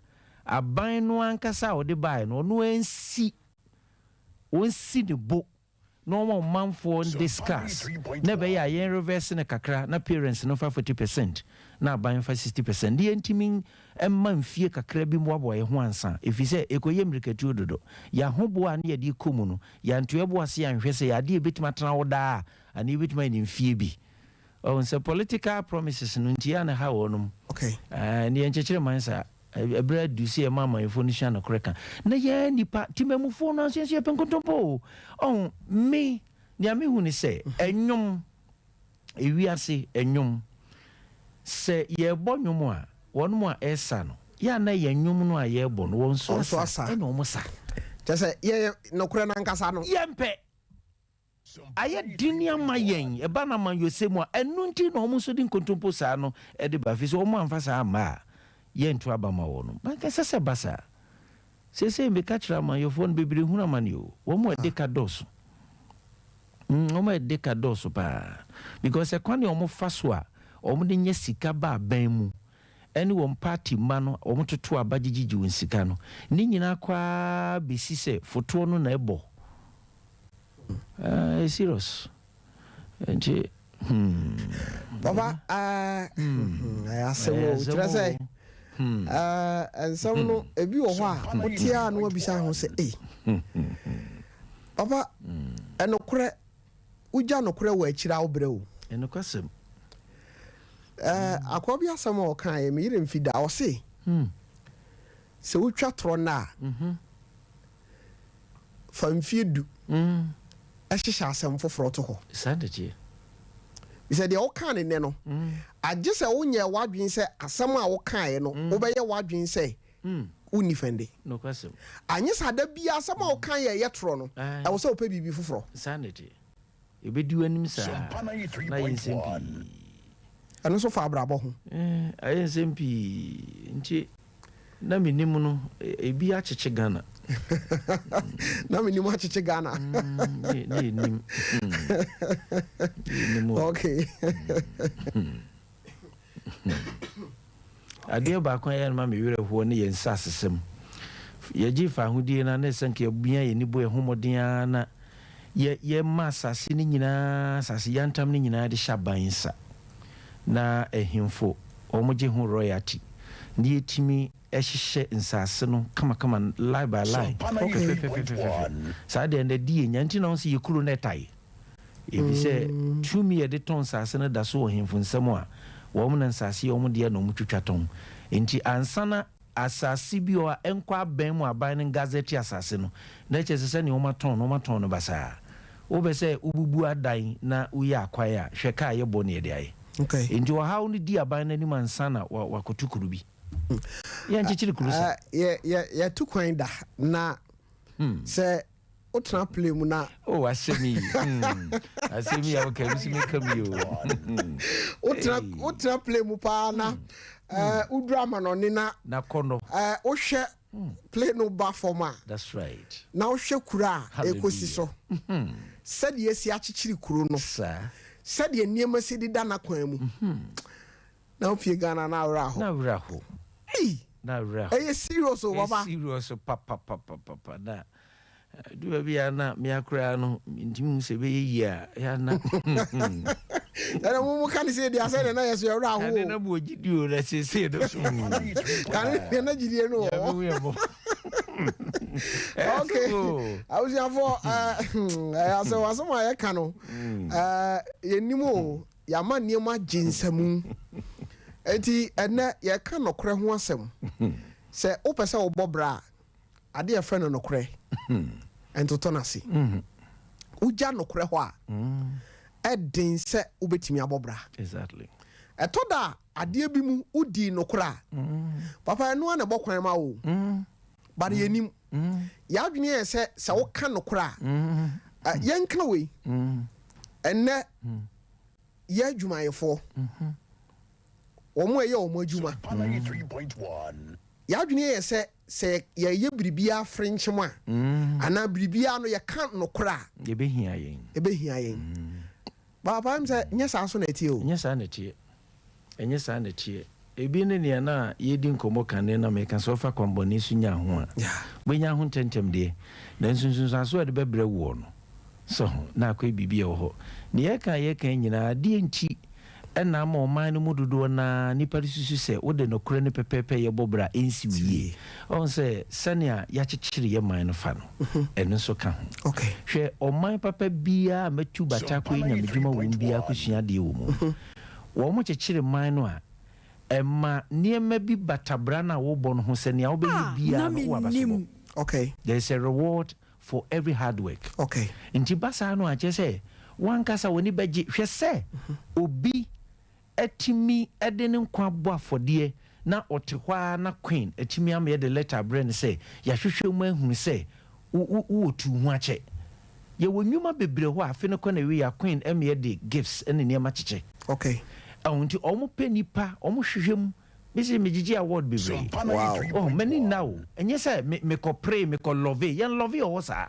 aban no ankasa a ɔde baeɛ no ɔno ansi, ɔnsi ne bo na ɔma ɔmanfoɔ discuss na ɛbɛyɛ a yɛn reverse no kakra na parents no fa 40% na aban fa 60% na yɛntumi mma mfie kakra bi mmoaboa yɛn ho ansa, ɛfiri sɛ ɛkɔyɛ mmirikatuo dodo. Yɛn ahoboa a na yɛde rekɔ mu no, yɛanto yɛn bo ase anhwɛ sɛ ɛyɛ adeɛ a ɛbɛtumi atena hɔ daa anaa yɛbɛtumi ayɛ no mfie bi. Ɔhu sɛ political promises no nti a na ɛha wɔnom. Okay. Ɛɛ, ne yɛnkyekyere man saa. Ɛberɛ adu sɛ yɛma amanyɔfoɔ no sua nokorɛ ka. Na yɛn nnipa, temammufoɔ no nso yɛn nso yɛpɛ nkontompo o. Ɔhu, me, nea mehu ne sɛ, ɛnwom, Ewiase nnwom. Sɛ yɛrebɔ nnwom a, wɔn a ɛresa no, yɛ a na yɛn nnwom no a yɛrebɔ no, wɔn nso asa, ɛna wɔn sa. Kyerɛ sɛ, yɛn nokorɛ no ankasa no. Yɛmpɛ. Ayɛ den ama yɛn, ɛba no amanyɔsɛm mu a, ɛno nti na wɔn nso de nkontompo saa no de ba, ɛfiri sɛ wɔn amfa saa amma a, yɛnto aba ma wɔn. Anka ɛsɛ sɛ ɛba saa. Seesei meka kyerɛ amanyɔfoɔ no, bebree hunu amane o. Wɔn a ɛde ka dɔɔso. Mm, wɔn a ɛde ka dɔɔso paa. Because ɛkwan a wɔfa so a wɔde nya sika ba aban mu ɛne wɔn party mma no wɔtoto aba gyegyegye wɔn sika no, ne nyinaa kɔ ara bɛsi sɛ fotoɔ no na ɛbɔ. Ah, ɛyɛ serious. Nti, hmm. Papa, eh, hmm, ɛyɛ asɛm o. Kyerɛ sɛ, hmm. eh, nsɛm no, hmm. ebi wɔ hɔ a, wote a na wabisa ho sɛ, ei. Papa, ɛnokorɛ, wogya nokorɛ wɔ akyiri a wobrɛ o. Ɛnokwasɛm. Eh, akoa bi asɛm a ɔkaeɛ, me yere mfi da, ɔse, sɛ wotwa torɔ nnɛ a, mhm. fa mfeɛ du hyehyɛ asɛm foforɔ to hɔ. Saa na ɛteɛ. Sɛ deɛ wokaa no nnɛ no, agye sɛ wonyɛɛ w'adwene sɛ asɛm a wokaeɛ no, wobɛyɛ w'adwene sɛ wonni fɛnde. Nokwasɛm. Anyɛ saa da biara asɛm a wokaeɛ a ɛyɛ torɔ no, ɛwɔ sɛ wopɛ biribi foforɔ. Saa na ɛteɛ. Ɛbɛdi w'anim saa na ayɛ nsɛm pii. Ɛno nso fa abrabɔ ho. Ayɛ nsɛm pii nti na menim no ebi akyekye Ghana. Na menim akyekye Ghana. Ne yɛnim. Yɛnim o. Okay. Adeɛ baako a ɛyɛ a na ma me werɛ hoɔ ne yɛn nsasesɛm. Yɛgye faahodie no a, na ɛsɛ nka yɛmia yɛn ani bɔ yɛn ho mmɔden ara na yɛ yɛma asase no nyinaa, asase yantam no nyinaa de hyɛ aban nsa. Na ahemfo wɔgye ho royalty na yɛtumi hyehyɛ nsase no kamakama line by line fɛfɛfɛfɛfɛ. Saa deɛ no ɛde yɛn nya nti na wɔn sɛ yɛ kuro no ɛtae. Efisɛ tumi a yɛde tɔn nsase no da so wɔ hemfo nsam a wɔn na nsase yɛ wɔn dea na wɔtwitwa tɔn. Enti ansa na asase bi wɔ hɔ a ɛnkɔ aban mu a aban no ngazɛte asase no, na kyerɛ sɛ sɛnea wɔatɔn no, wɔatɔn no basaa. Wopɛ sɛ wobubu adan na woyɛ akwan a, hwɛ ka a yɛbɔ na yɛde ayɛ. Enti ɔhaw no di aban no anim ansa na wɔakɔto kuro bi. Yɛnkyekyere kuro saa. Yɛatu kwan da, na sɛ wotena plane mu na. Oh asɛm yi hmm asɛm yi a woka bi so meka bi o. Wotena wotena plane mu paa na ɛɛ woduru amanɔne na. Na kɔnɔ. Ɛɛ wohwɛ plane no ba fam a. That's right. Na wohwɛ kuro a ekosi so. Sɛdeɛ esi akyekyere kuro no. Saa. Sɛdeɛ nneɛma si deda n'akwan mu. Na wopie Ghana na awerɛ aho. Na awerɛ aho. Ei! Na awerɛ aho. Ɛyɛ serious o papa. Ɛyɛ serious papapapapa na ɛdu baabi a na mea koraa no ntumi hu sɛ ɛbɛyɛ yie a ɛyɛ na. Ɛna mo mo ka ne sɛ di asɛ na na yɛ so yɛwerɛ aho o. Kane na mo gyidie o na seesei no so. Kane deɛ na gyidie no wɔ hɔ. Nyame hu yɛn mmɔbɔ. Okay abusuafoɔ ɛɛ asɛm asɛm a yɛka no ɛɛ yɛnim o. Yɛama nneɛma agye nsamu. Enti ɛnnɛ yɛreka nokorɛ ho asɛm. Sɛ wopɛ sɛ wobɔ bra a, adeɛ a yɛfrɛ no nokorɛ, ntotɔ no ase. Wogya nokorɛ hɔ a, ɛden sɛ wobɛtumi abɔ bra. Ɛtɔ da a, adeɛ bi mu wodii nokorɛ a, papa ɛno ara na ɛbɔ kwan ma wo o. But yɛnnim. Yɛn adwene yɛ sɛ, sɛ woka nokorɛ a, yɛnka wei. Ɛnnɛ, yɛ adwumayɛfoɔ, wɔn a ɛyɛ wɔn adwuma, yɛn adwene yɛ sɛ, sɛ yɛyɛ biribiara frenkyem a, anaa biribiara no yɛka nokorɛ a, ɛbɛhia yɛn. Ɛbɛhia yɛn. Papa, ɛm sɛ nyɛ saa so na ɛteɛ o. Nyɛ saa na ɛteɛ. Ɛnyɛ saa na ɛteɛ. Ebi ne nea na yɛredi nkɔmmɔ kane na meka sɛ ɔfa kwammɔne so nya ho a, wobɛnya ho ntɛmntɛm deɛ, nanso nsunsuansoɔ a ɛde bɛbrɛ woɔ no, sɛ ho, na akɔyɛ biribi a ɛwɔ hɔ. Nea yɛreka a yɛreka yi nyinaa, adeɛ nti na ama ɔman no mu dodoɔ no ara nnipa no susu sɛ wode nokorɛ no pɛpɛɛpɛ yɛ bɔ bra a, ɛnsi wo yie. Woahu sɛ sɛnea yɛakyekyere yɛn man no fa no, ɛno nso ka ho. Hwɛ, ɔman papa biara a matu bata akɔyɛ nyamedwuma wɔ mu biara kɔsua adeɛ wɔ mu. Wɔkyekyere man no a, ɛma nneɛma bi bata bra no a wobɔ no ho sɛ nea wobɛyɛ Ah, na biara no wowɔ mennim. abasobɔ. Okay. There is a reward for every hard work. Okay. Nti ba saa no a, kyerɛ sɛ w'ankasa w'ani bɛgye. Hwɛ sɛ obi atumi de ne nkwa abɔ afɔdeɛ na ɔte hɔ ara na Queen atumi ama yɛde letter abrɛ no sɛ yɛahwehwɛ mu ahunu sɛ wo wo wowɔ tu ho akyɛ. Yɛwɔ nnwuma bebree hɔ a afe no kɔ na awie a Queen ma yɛde gifts ne nneɛma kyekyɛ. Okay. Ɛho nti wɔn pɛ nipa, wɔn hwehwɛ mu. Mese megyegye award bebree. Wow. Oh, m'ani nna o. Ɛnyɛ sɛ me mekɔ pray, mekɔ love. Yɛn love ɔwɔ saa.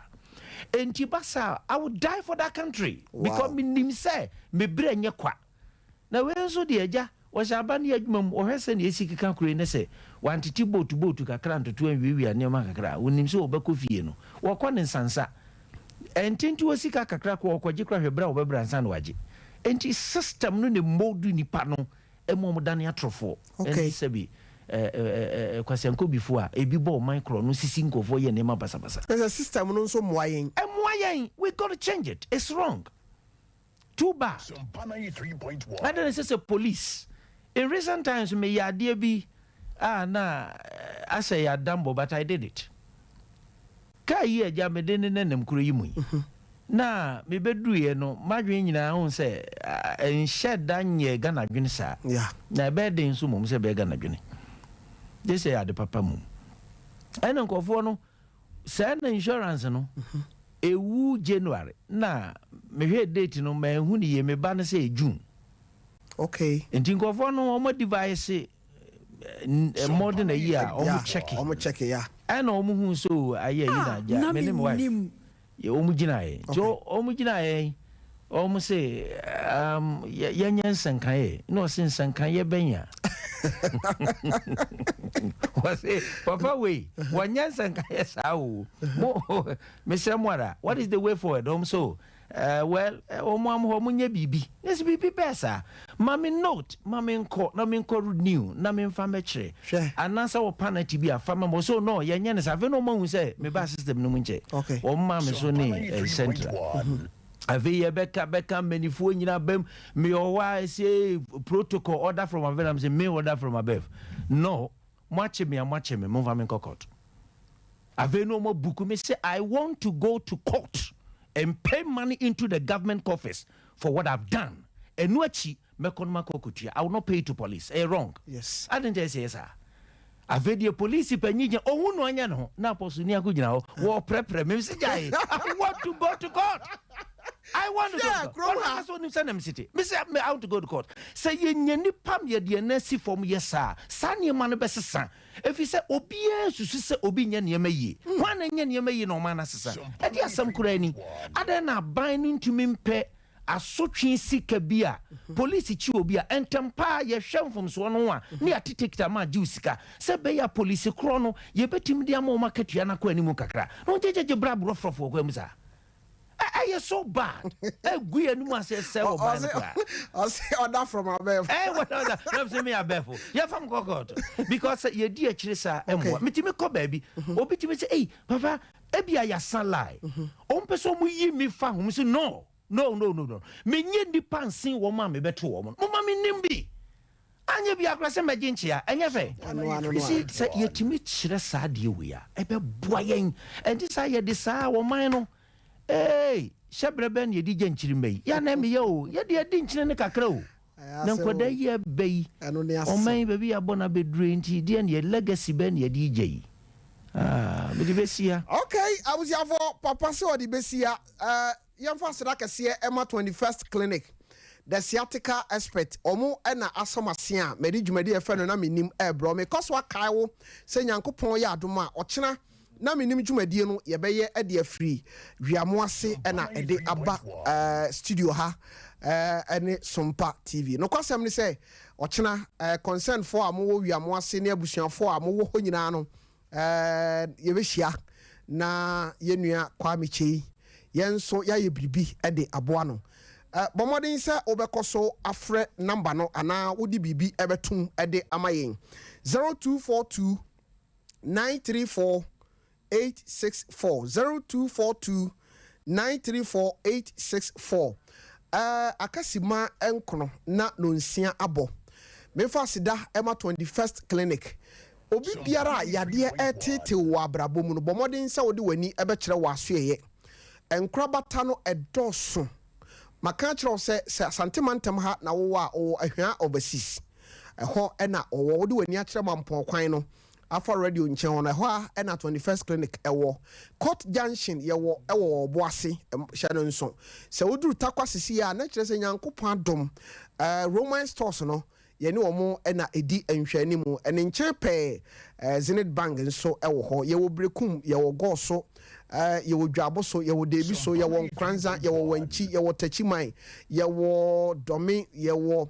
Enti ba saa, I will die for that country. Because menim sɛ me berɛ nyɛ kwa. Na wei nso deɛ agya, wɔhyɛ aba ne adwuma mu, wɔhwɛ sɛnea esi keka kuro yi ne sɛ wantete boat boat kakra antoto anwiawia nneɛma kakra a, wɔnim sɛ wɔbɛkɔ fie no, wɔkɔ ne nsansa. Ɛnte nti wɔ sika kakra koraa wɔkɔgye koraa hwɛ berɛ a wɔbɛbrɛ ansa na wɔagye. Enti system no na ɛmoldu nnipa no ma wɔdane atorofoɔ. Ɛne sɛbi kwasiankobifoɔ a ebi bɔ ɔman korɔ no sisi nkurɔfoɔ yɛ nneɛma basabasa. Kyerɛ sɛ system no nso mmoa yɛn. Ɛmmoa yɛn, we got to change it, it's wrong. Too bad. Adɛn na ɛsɛ sɛ police In recent times meyɛ adeɛ bi a na asɛ yɛ adambɔ but I did it. Car yi agya mede ne nenam kuro yi mu yi na mebɛduruiɛ no m'adwene nyinaa wohu sɛ ɛnhyɛ da nyɛ Ghana adwene saa. Na ɛbɛyɛ den nso mmom sɛ ɛbɛyɛ Ghana adwene. Gye sɛ ɛyɛ ade papa mmom. Ɛna nkurɔfoɔ no Saa na insurance no ewu January na mehwɛɛ date no manhu no yie me ba no sɛ June. Okay. Nti nkurɔfoɔ no wɔn device more than a year a wɔn check. Wɔn check ya. Ɛna wɔn hu so ayɛ yi na gya me ne me wife. Yɛ wɔn gyinaeɛ. Nti wɔn gyinaeɛ wɔn se um, yɛnyɛ nsɛnkaeɛ. Na ɔse nsɛnkaeɛ bɛn a? Wɔse papa wei wɔnyɛ nsɛnkaeɛ saa o. Mo mesrɛ mo ara, what is the way forward? Wɔn so well wɔn am hɔ monyɛ biribi. Na sɛ biribi bɛɛ saa, ma me note ma menkɔ na menkɔ renew na memfa mɛkyerɛ. Anaasɛ wɔ penalty bi a fa ma me. Wɔse oh no yɛnyɛ no saa. Afei na wɔn ahu sɛ mebaa system no mu nkyɛ. Wɔn maa me so ne central. Afei yɛbɛka bɛka mmanifoɔ nyinaa bam meyɛ hɔ a ɛsɛ protocol order from above na mesɛ me order from above no moakye me a moakye me momfa me nkɔ court. Afei na wɔn abuku me sɛ I want to go to court and pay money into the government coffers for what I've done. Ɛno akyi mɛkɔ no makɔ akɔtua. I will not pay to police. Ɛyɛ wrong. Yes. Adɛn nti ɛsɛ yɛ saa? Afei deɛ polisi panyin gyina ohun na ɔnyɛ ne ho na apɔso ni ako gyina hɔ wɔprɛprɛ me sɛ gyae. I want to go to court. I want to go to court. Ɔno akasa onim sɛ na me sete. Me sɛ I want to go to court. Sɛ yɛnya nipa yɛde yɛn asi fam yɛ saa saa nneɛma no bɛsesa. Ɛfiri sɛ obiara nsusu sɛ obi nyɛ nneɛma yie. Hwan na ɛnyɛ nneɛma yie na ɔman no asesa? Ɛde asɛm koraa ni. Adɛn na aban no ntumi mpɛ asotwe sika bi a polisi kyi obi a, ntɛm pa ara yɛhwɛ mfomsoɔ no ho a na yɛate tekiti ama agye wo sika sɛ ɛbɛyɛ a polisi korɔ no yɛbɛtumi de ama wɔn akatua no akɔ anim kakra. Na wɔgyegyegye bra borɔforɔfoɔ kwan mu saa. Ɛyɛ so bad. Ɛgu yɛn anim ase ɛsɛe ɔman no koraa. Ɔse order from above. Ɛɛ wɔda ɔda na sɛ me abɛfo. Yɛfa me kɔ court. Because sɛ yɛdi akyire saa ɛmmoa. Metumi kɔ baabi. Obi tumi sɛ ei papa ebia yɛasa lie. Wɔn pɛ sɛ wɔn yi me fa ho. Me sɛ no no no no no. Menyɛ nnipa nsen wɔn a mebɛto wɔn no. Momma mennim bi. Anyɛ biara koraa sɛ mɛgye nkyea. Ɛnyɛ fɛ? You see, sɛ yɛtumi kyerɛ saa adeɛ wei a, ɛbɛboa yɛn. Ɛnte saa yɛde saa ɔman no, eei, hyɛberɛ bɛn na yɛde gya nkyirimma yi? Yɛ a na ɛmeyɛ o, yɛde adi nkyene no kakra o. Na nkwadaa yi ɛbɛ yi, ɔman yi baabi yɛabɔ no abɛduru yi nti, deɛ ne yɛ legacy bɛn na yɛde regya yi? Ah, mede bɛsi ha. Okay, abusuafoɔ, papa sɛ ɔde bɛsi ha. Eh, Yɛmfa aseda kɛseɛ ɛma 21st Clinic, The Sciatica Expert, wɔn na asɔ m'ase a mede dwumadie a yɛfrɛ no Na Mennim ɛrebrɛ wo. Mekɔ so akae wo sɛ Nyankopɔn yɛ adom a, ɔkyena Na Mennim dwumadie no yɛbɛyɛ de afiri Wiamoase na ɛde aba studio ha ne Sompa TV. Nokwasɛm ne sɛ ɔkyena concernfoɔ a mowɔ Wiamoase ne abusuafoɔ a mowɔ hɔ nyinaa no, Ɛɛ, yɛbɛhyia na yɛn nua Kwame Kyei, yɛn nso yɛayɛ biribi de aboa no. Bɔ mmɔden sɛ wobɛkɔ so afrɛ namba no anaa wode biribi bɛtom de ama yɛn. 0242 934 864, 0242 934 864. Ɛɛ, aka simma nkono na nonsia abɔ. Memfa aseda ma 21st Clinic. Obi biara a yadeɛ reteetew wɔ abrabɔ mu no, bɔ mmɔden sɛ wode w'ani bɛkyerɛ w'asoɛeɛ. Nkorabata no dɔɔso. Maka akyerɛ wo sɛ, sɛ Asante mantam ha na wowɔ a, ɔwɔ Ahwea Overseas. Ɛhɔ na ɔwɔ. Wode w'ani akyerɛ Mampɔn kwan no, afa radio nkyɛn hɔ no, ɛhɔ ara na 21st Clinic wɔ. Court Junction yɛwɔ wɔ Ɔboase, hyɛ no nso. Sɛ woduru Tarkwa sisi a, na kyerɛ sɛ Nyankopɔn adom, Roman Stores no, Yɛne wɔn na ɛdi nhwɛanimu. Ɛne nkyɛn pɛɛ, Zenith Bank nso wɔ hɔ. Yɛwɔ Berekum, yɛwɔ Gɔɔso, yɛwɔ Dwaboso, yɛwɔ Deebiso, yɛwɔ Nkoranza, yɛwɔ Wankyi, yɛwɔ Takyiman, yɛwɔ Dɔme, yɛwɔ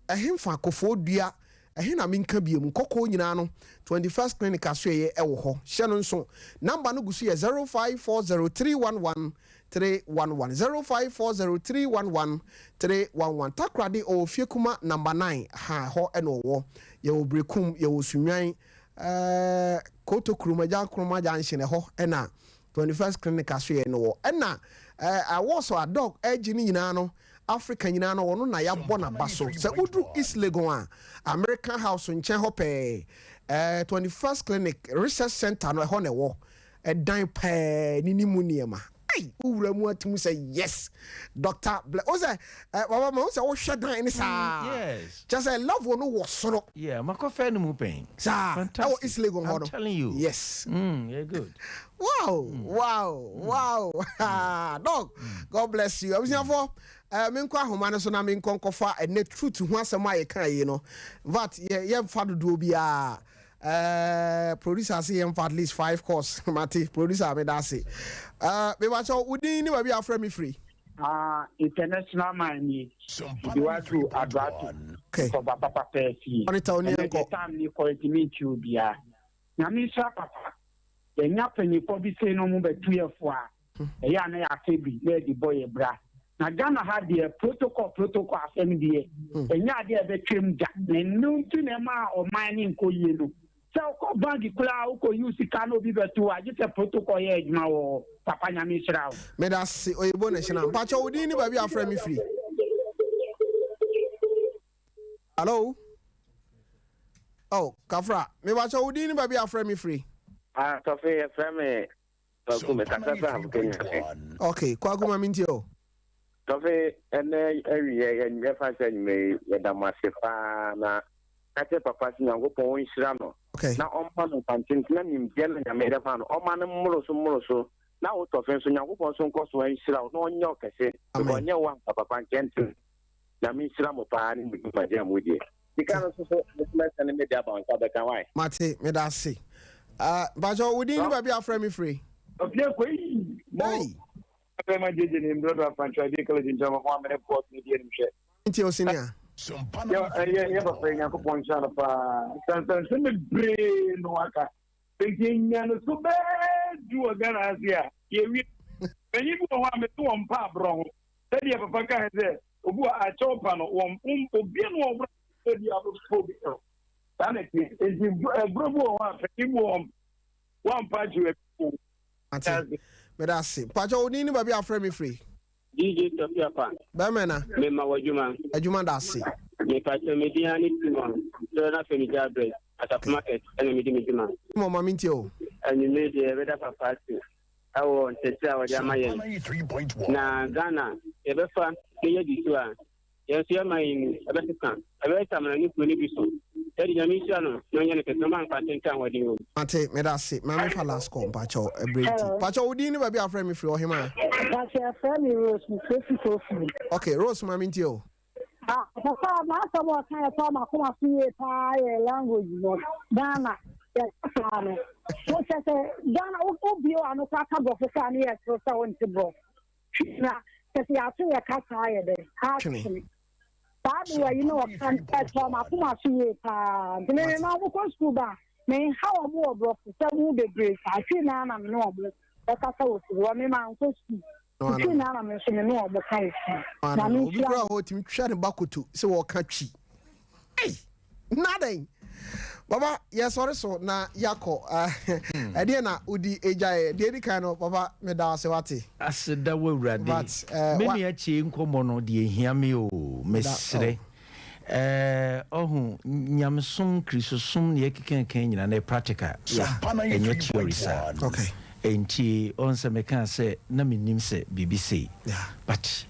ɛhenfa, Kofoɔ Dua, ɛhe na menka biom, nkɔkɔɔ nyinaa no, 21st Clinic asoɛyɛ ɛwɔ hɔ. Hyɛ no nso, number no gu so yɛ 0540311311, 0540311311. Takoradi, ɔwɔ Fie Kuma number 9 ha hɔ ɛna ɔwɔ. Yɛwɔ Berekum, yɛwɔ Sunwan, Koto Kurom, Agya Nkroma Junction, ɛhɔ ɛna 21st Clinic asoɛyɛ no wɔ. Ɛna awɔ so a Doc ɛgye ne nyinaa no, Africa nyinaa no, ɔno na yɛabɔ n'aba so. Sɛ woduru East Legon a, American House nkyɛn hɔ pɛɛ, 21st Clinic Research Center no, ɛhɔ na ɛwɔ. Ɛdan pɛɛ ne ne mu nneɛma ai wowura mu atum sɛ yes, Doctor Ble wo sɛ baba ma wo sɛ wohwɛ dan ne saa kyɛ sɛ level no wɔ soro. Yeah, makɔfɛ no mu pɛn. Saa ɛwɔ East Legon hɔ no. I'm telling you. Yeah, good. Wow. Doc, God bless you. Abusuafoɔ, menkɔ ahoma no so na menkɔ nkɔfa ɛnɛ truth ho asɛm a yɛka yi no. Vat yɛmfa dodoɔ biara. Producer se yɛmfa at least five calls. Mate, producer, meda ase. Mebakyɛw, wo din ne baabi a afrɛ me firi? Ah, international man ni Iwadu Aduato. Kɔba papa pɛɛ fie. Ɔne ta oni. Ɛnɛ nkɔ. deɛ time ni kɔ ntumi nkyi obiara. Nyame nhyira papa. Yɛnya mpanyinfoɔ bi sei na ɔmo bɛtu yɛ fo a, ɛyɛ a na yɛasɛ bi na yɛde bɔ yɛ bra. Na Ghana ha deɛ, protocol protocol asɛm deɛ, ɛnyɛ adeɛ a ɛbɛtwam da. Na ɛno nti na ɛma ɔman ne nkɔ yie no. Sɛ wokɔ bank koraa, wokɔ yi sika na obi bɛto a, gye sɛ protocol yɛ adwuma wɔ hɔ. Papa, Nyame nhyira wo. Meda ase, Oyibo National. Mpakyɛw, wo din ne baabi a afrɛ me firi? Hello, oh, kafra. Mebakyɛw, wo din ne baabi a afrɛ me firi? Ah, Tɔfe, yɛfrɛ me Kwaku, mekasa fɛ Afokenya. Okay, Kwaku, ma mentie o. Tɔfe, ɛnɛ awie yɛfa sɛ anwummerɛ yi, yɛda mo ase paa na ka kyerɛ papa sɛ Nyankopɔn ɔnhyira no na ɔmma no nkwankyɛnti na nimdeɛ no Nyame de ma no, ɔma no mmoro so mmoro so. Na wo Tɔfe nso, Nyankopɔn nso nkɔ so anhyira wo na ɔnyɛ wo kɛse because ɔnyɛ wo anka papa nkyɛ nte. Nyame nhyira mo paa ne mo dwumadi a modie. Sika no nso so mesomɛsɛ ne mede aba wo nsa bɛka wae. Mate, meda ase. Mpakyɛw, wo din ne baabi a afrɛ me firi? Ɔfie kɔ yi mo. Hey. Afei ma gyegye ne mbrɛdo afankyerɛdeɛ college nkyɛn ma mo amene boɔ ne deɛ nimhwɛ. Nti o senior. Yɛ papa yi, Nyankopɔn nhyira no paa. Sansansɛm bebree no aka. Nti enya no so bɛɛ du wɔ Ghana ase a yɛwie. Panyin bi wɔ hɔ a mete wɔn mpa aborɔ ho. Sɛdeɛ papa kae sɛ obi wɔ akyɛw pa no wɔn obi no wɔ borɔ bi abɛfo bi no. Saa na ɛteɛ. Nti ɛborɔ bi wɔ hɔ a panyin bi wɔ hɔ wɔampa akyerɛ bi. Mate, meda ase. Mpakyɛw, wo din ne baabi a afrɛ me firi? DJ Tɔfiapa. Bɛrima na. Mema wɔ adwuma. Adwuma da ase. Mepakyɛ, me din ne Simon. Sɛ na afei megya abrɛ. Asafo Market ɛna medi me dwuma. Simon, ma mentie o. Anwummere deɛ, yɛbɛda papa ase ɛwɔ nkyerɛkyerɛ a wɔde ama yɛn. Na Ghana yɛbɛfa na yɛadi so a, yɛn nso yɛma yi mu ɛbɛsesa. Ɛbɛyɛ samina ne kuro no bi so. Yɛde Nyame nhyira no na ɔnyɛ no kɛse na ɔma nkwa tenten ahoɔden wɔ mu. Mate, meda ase. Ma memfa last call, mpakyɛw, ɛberɛ nti. Mpakyɛw, wo din ne baabi a afrɛ me firi, ɔhema? Mpakyɛ, yɛfrɛ me Rose, mefrɛ fi Kofi. Okay, Rose, ma mentie o. Ah, papa, m'asɛm a ɔka yɛ tɔ m'akoma so yie paa yɛ language no. Ghana, yɛkasa no. Wo kyɛ sɛ Ghana, wobie w'ano koraa ka borɔfo koraa ne yɛ soro sɛ wonte borɔfo. Na kyɛ sɛ yɛato yɛ kasa ayɛ dɛ, atwene. Saa de wɔ yi na ɔka ɛtɔ m'akoma so yie paa. Nti me ma wɔn kɔ sukuu ba, menha wɔn wɔ borɔfo sɛm ho bebree saa. Twi naa na me ne wɔn ɛkasa wɔ fie hɔ. Me ma nkɔ sukuu. Twi naa na me nso me ne wɔn ka wɔ fie. Na me Obi nhyira kura hɔ tumi twa ne ba koto sɛ wɔka twi. Ei, nadan. Baba, yɛsɔre so na yɛakɔ. Ɛdeɛ na wodi agyaeɛ? Deɛ ɛdi kan no, papa, meda wo ase, wate. Aseda wɔ Awurade. But, Me nua kyee nkɔmmɔ no deɛ ehia me o, mesrɛ. Ɔho nyamesom, Kristosom ne yɛkeka nyinaa na ɛyɛ practical. Ɛnyɛ theory saa. Enti ɔn sɛ mekaa sɛ na menim sɛ biribi sei. But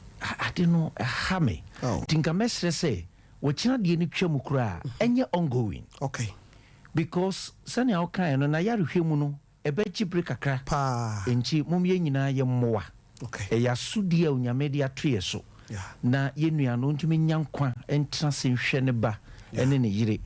ade no ɛha me. Nti nka mɛsrɛ sɛ wɔkyena deɛ no twa mu koraa ɛnyɛ ongoing. Because sɛnea wokaeɛ no na yɛarehwɛ mu no ɛbɛgye bere kakra. Paa. Nti mom yɛn nyinaa yɛ mmoa. Ɛyɛ asodie a Onyame de ato yɛ so. na yɛn nua no ɔntumi nya nkwa ntena ase nhwɛ ne ba ne ne yere,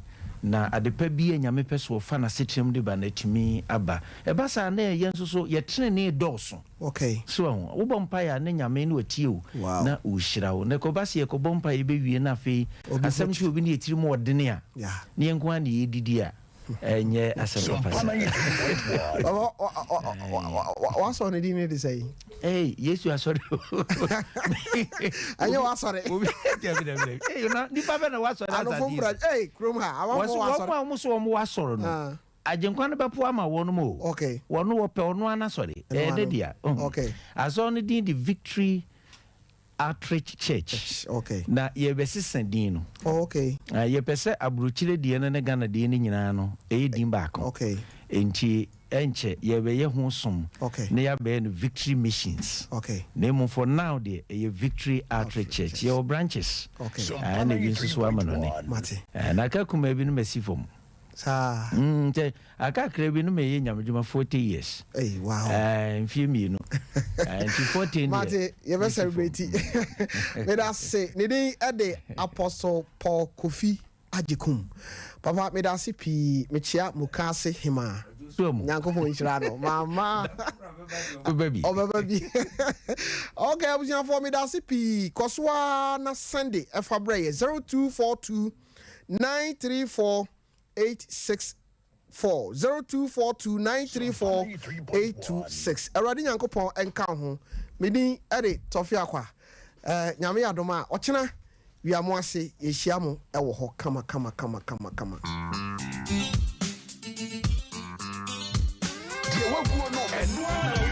na adepa bi a Nyame pɛ sɛ ɔfa n'asetena mu de ba no atumi aba. Ɛba saa na yɛn nso so yɛ trenee dɔɔso. Okay. So wahu? Wobɔ mpaeɛ a na Nyame na watie wo Wow. na ɔrehyira wo. Na ɛkɔba sɛ yɛkɔbɔ mpaeɛ bɛwie na afei Obi asɛm ho to obi ne yɛ tirim ɔdene a, Yeah. na yɛn nko ara na yɛredidi a, ɛnyɛ asɛm papa saa. W'asɔre no din ne de sɛn? Hey, Yesu asɔre. Ɛnyɛ w'asɔre. Obi dabi dabi dabi. Hey, na nipa bɛ na w'asɔre asase. Anofo mbra, hey, kurom ha, amanfo w'asɔre. Wɔn a wɔn so wɔn w'asɔre no. Ah. Agyenkwa no bɛpo ama wɔn mo. Okay. Wɔn wɔpɛ ɔno ara n'asɔre. Ɛyɛ ne dea. Okay. Asɔre no din de Victory Outreach Church. Okay. Na yɛbɛsesa din no. Oh, okay. Uh, yɛpɛ sɛ aburokyire deɛ no ne Ghana deɛ no nyinaa no ɛyɛ din baako. Okay. Nti ɛnkyɛ yɛbɛyɛ ho som. Okay. Na yɛabɛyɛ no Victory Missions. Okay. Na mmom for now deɛ ɛyɛ Victory Outreach Church. Yɛwɔ branches. Okay. Uh, ɛna ebi nso so ama no ne. Mate. Uh, na aka kumaa bi no masi fam. Saa. Nkyɛ aka kakra bi no mɛyɛ nyamedwuma 40 years. Hey, wow. Mfie mmienu. Nti 40 deɛ. Mate, yɛbɛ celebrate. Meda se, ne din de Apostle Paul Kofi Agyekum. Papa, meda ase pii, mekyea Mukaase Hemaa. Nyankopɔn nhyira no. Mama. Ɔbɛba bi. Okay, abusuafoɔ, meda ase pii. Kɔ so ara na sɛnde ɛfa brɛ yɛ 0242 934 864 0242 934 826 Awurade Nyankopɔn nka wo ho. Me din de Tɔfe Akwa. Eh, Nyame yɛ adom a, ɔkyena wia mo ase yɛhyia mo wɔ hɔ kama kama kama kama kama. Deɛ waguo no, ɛno ara na.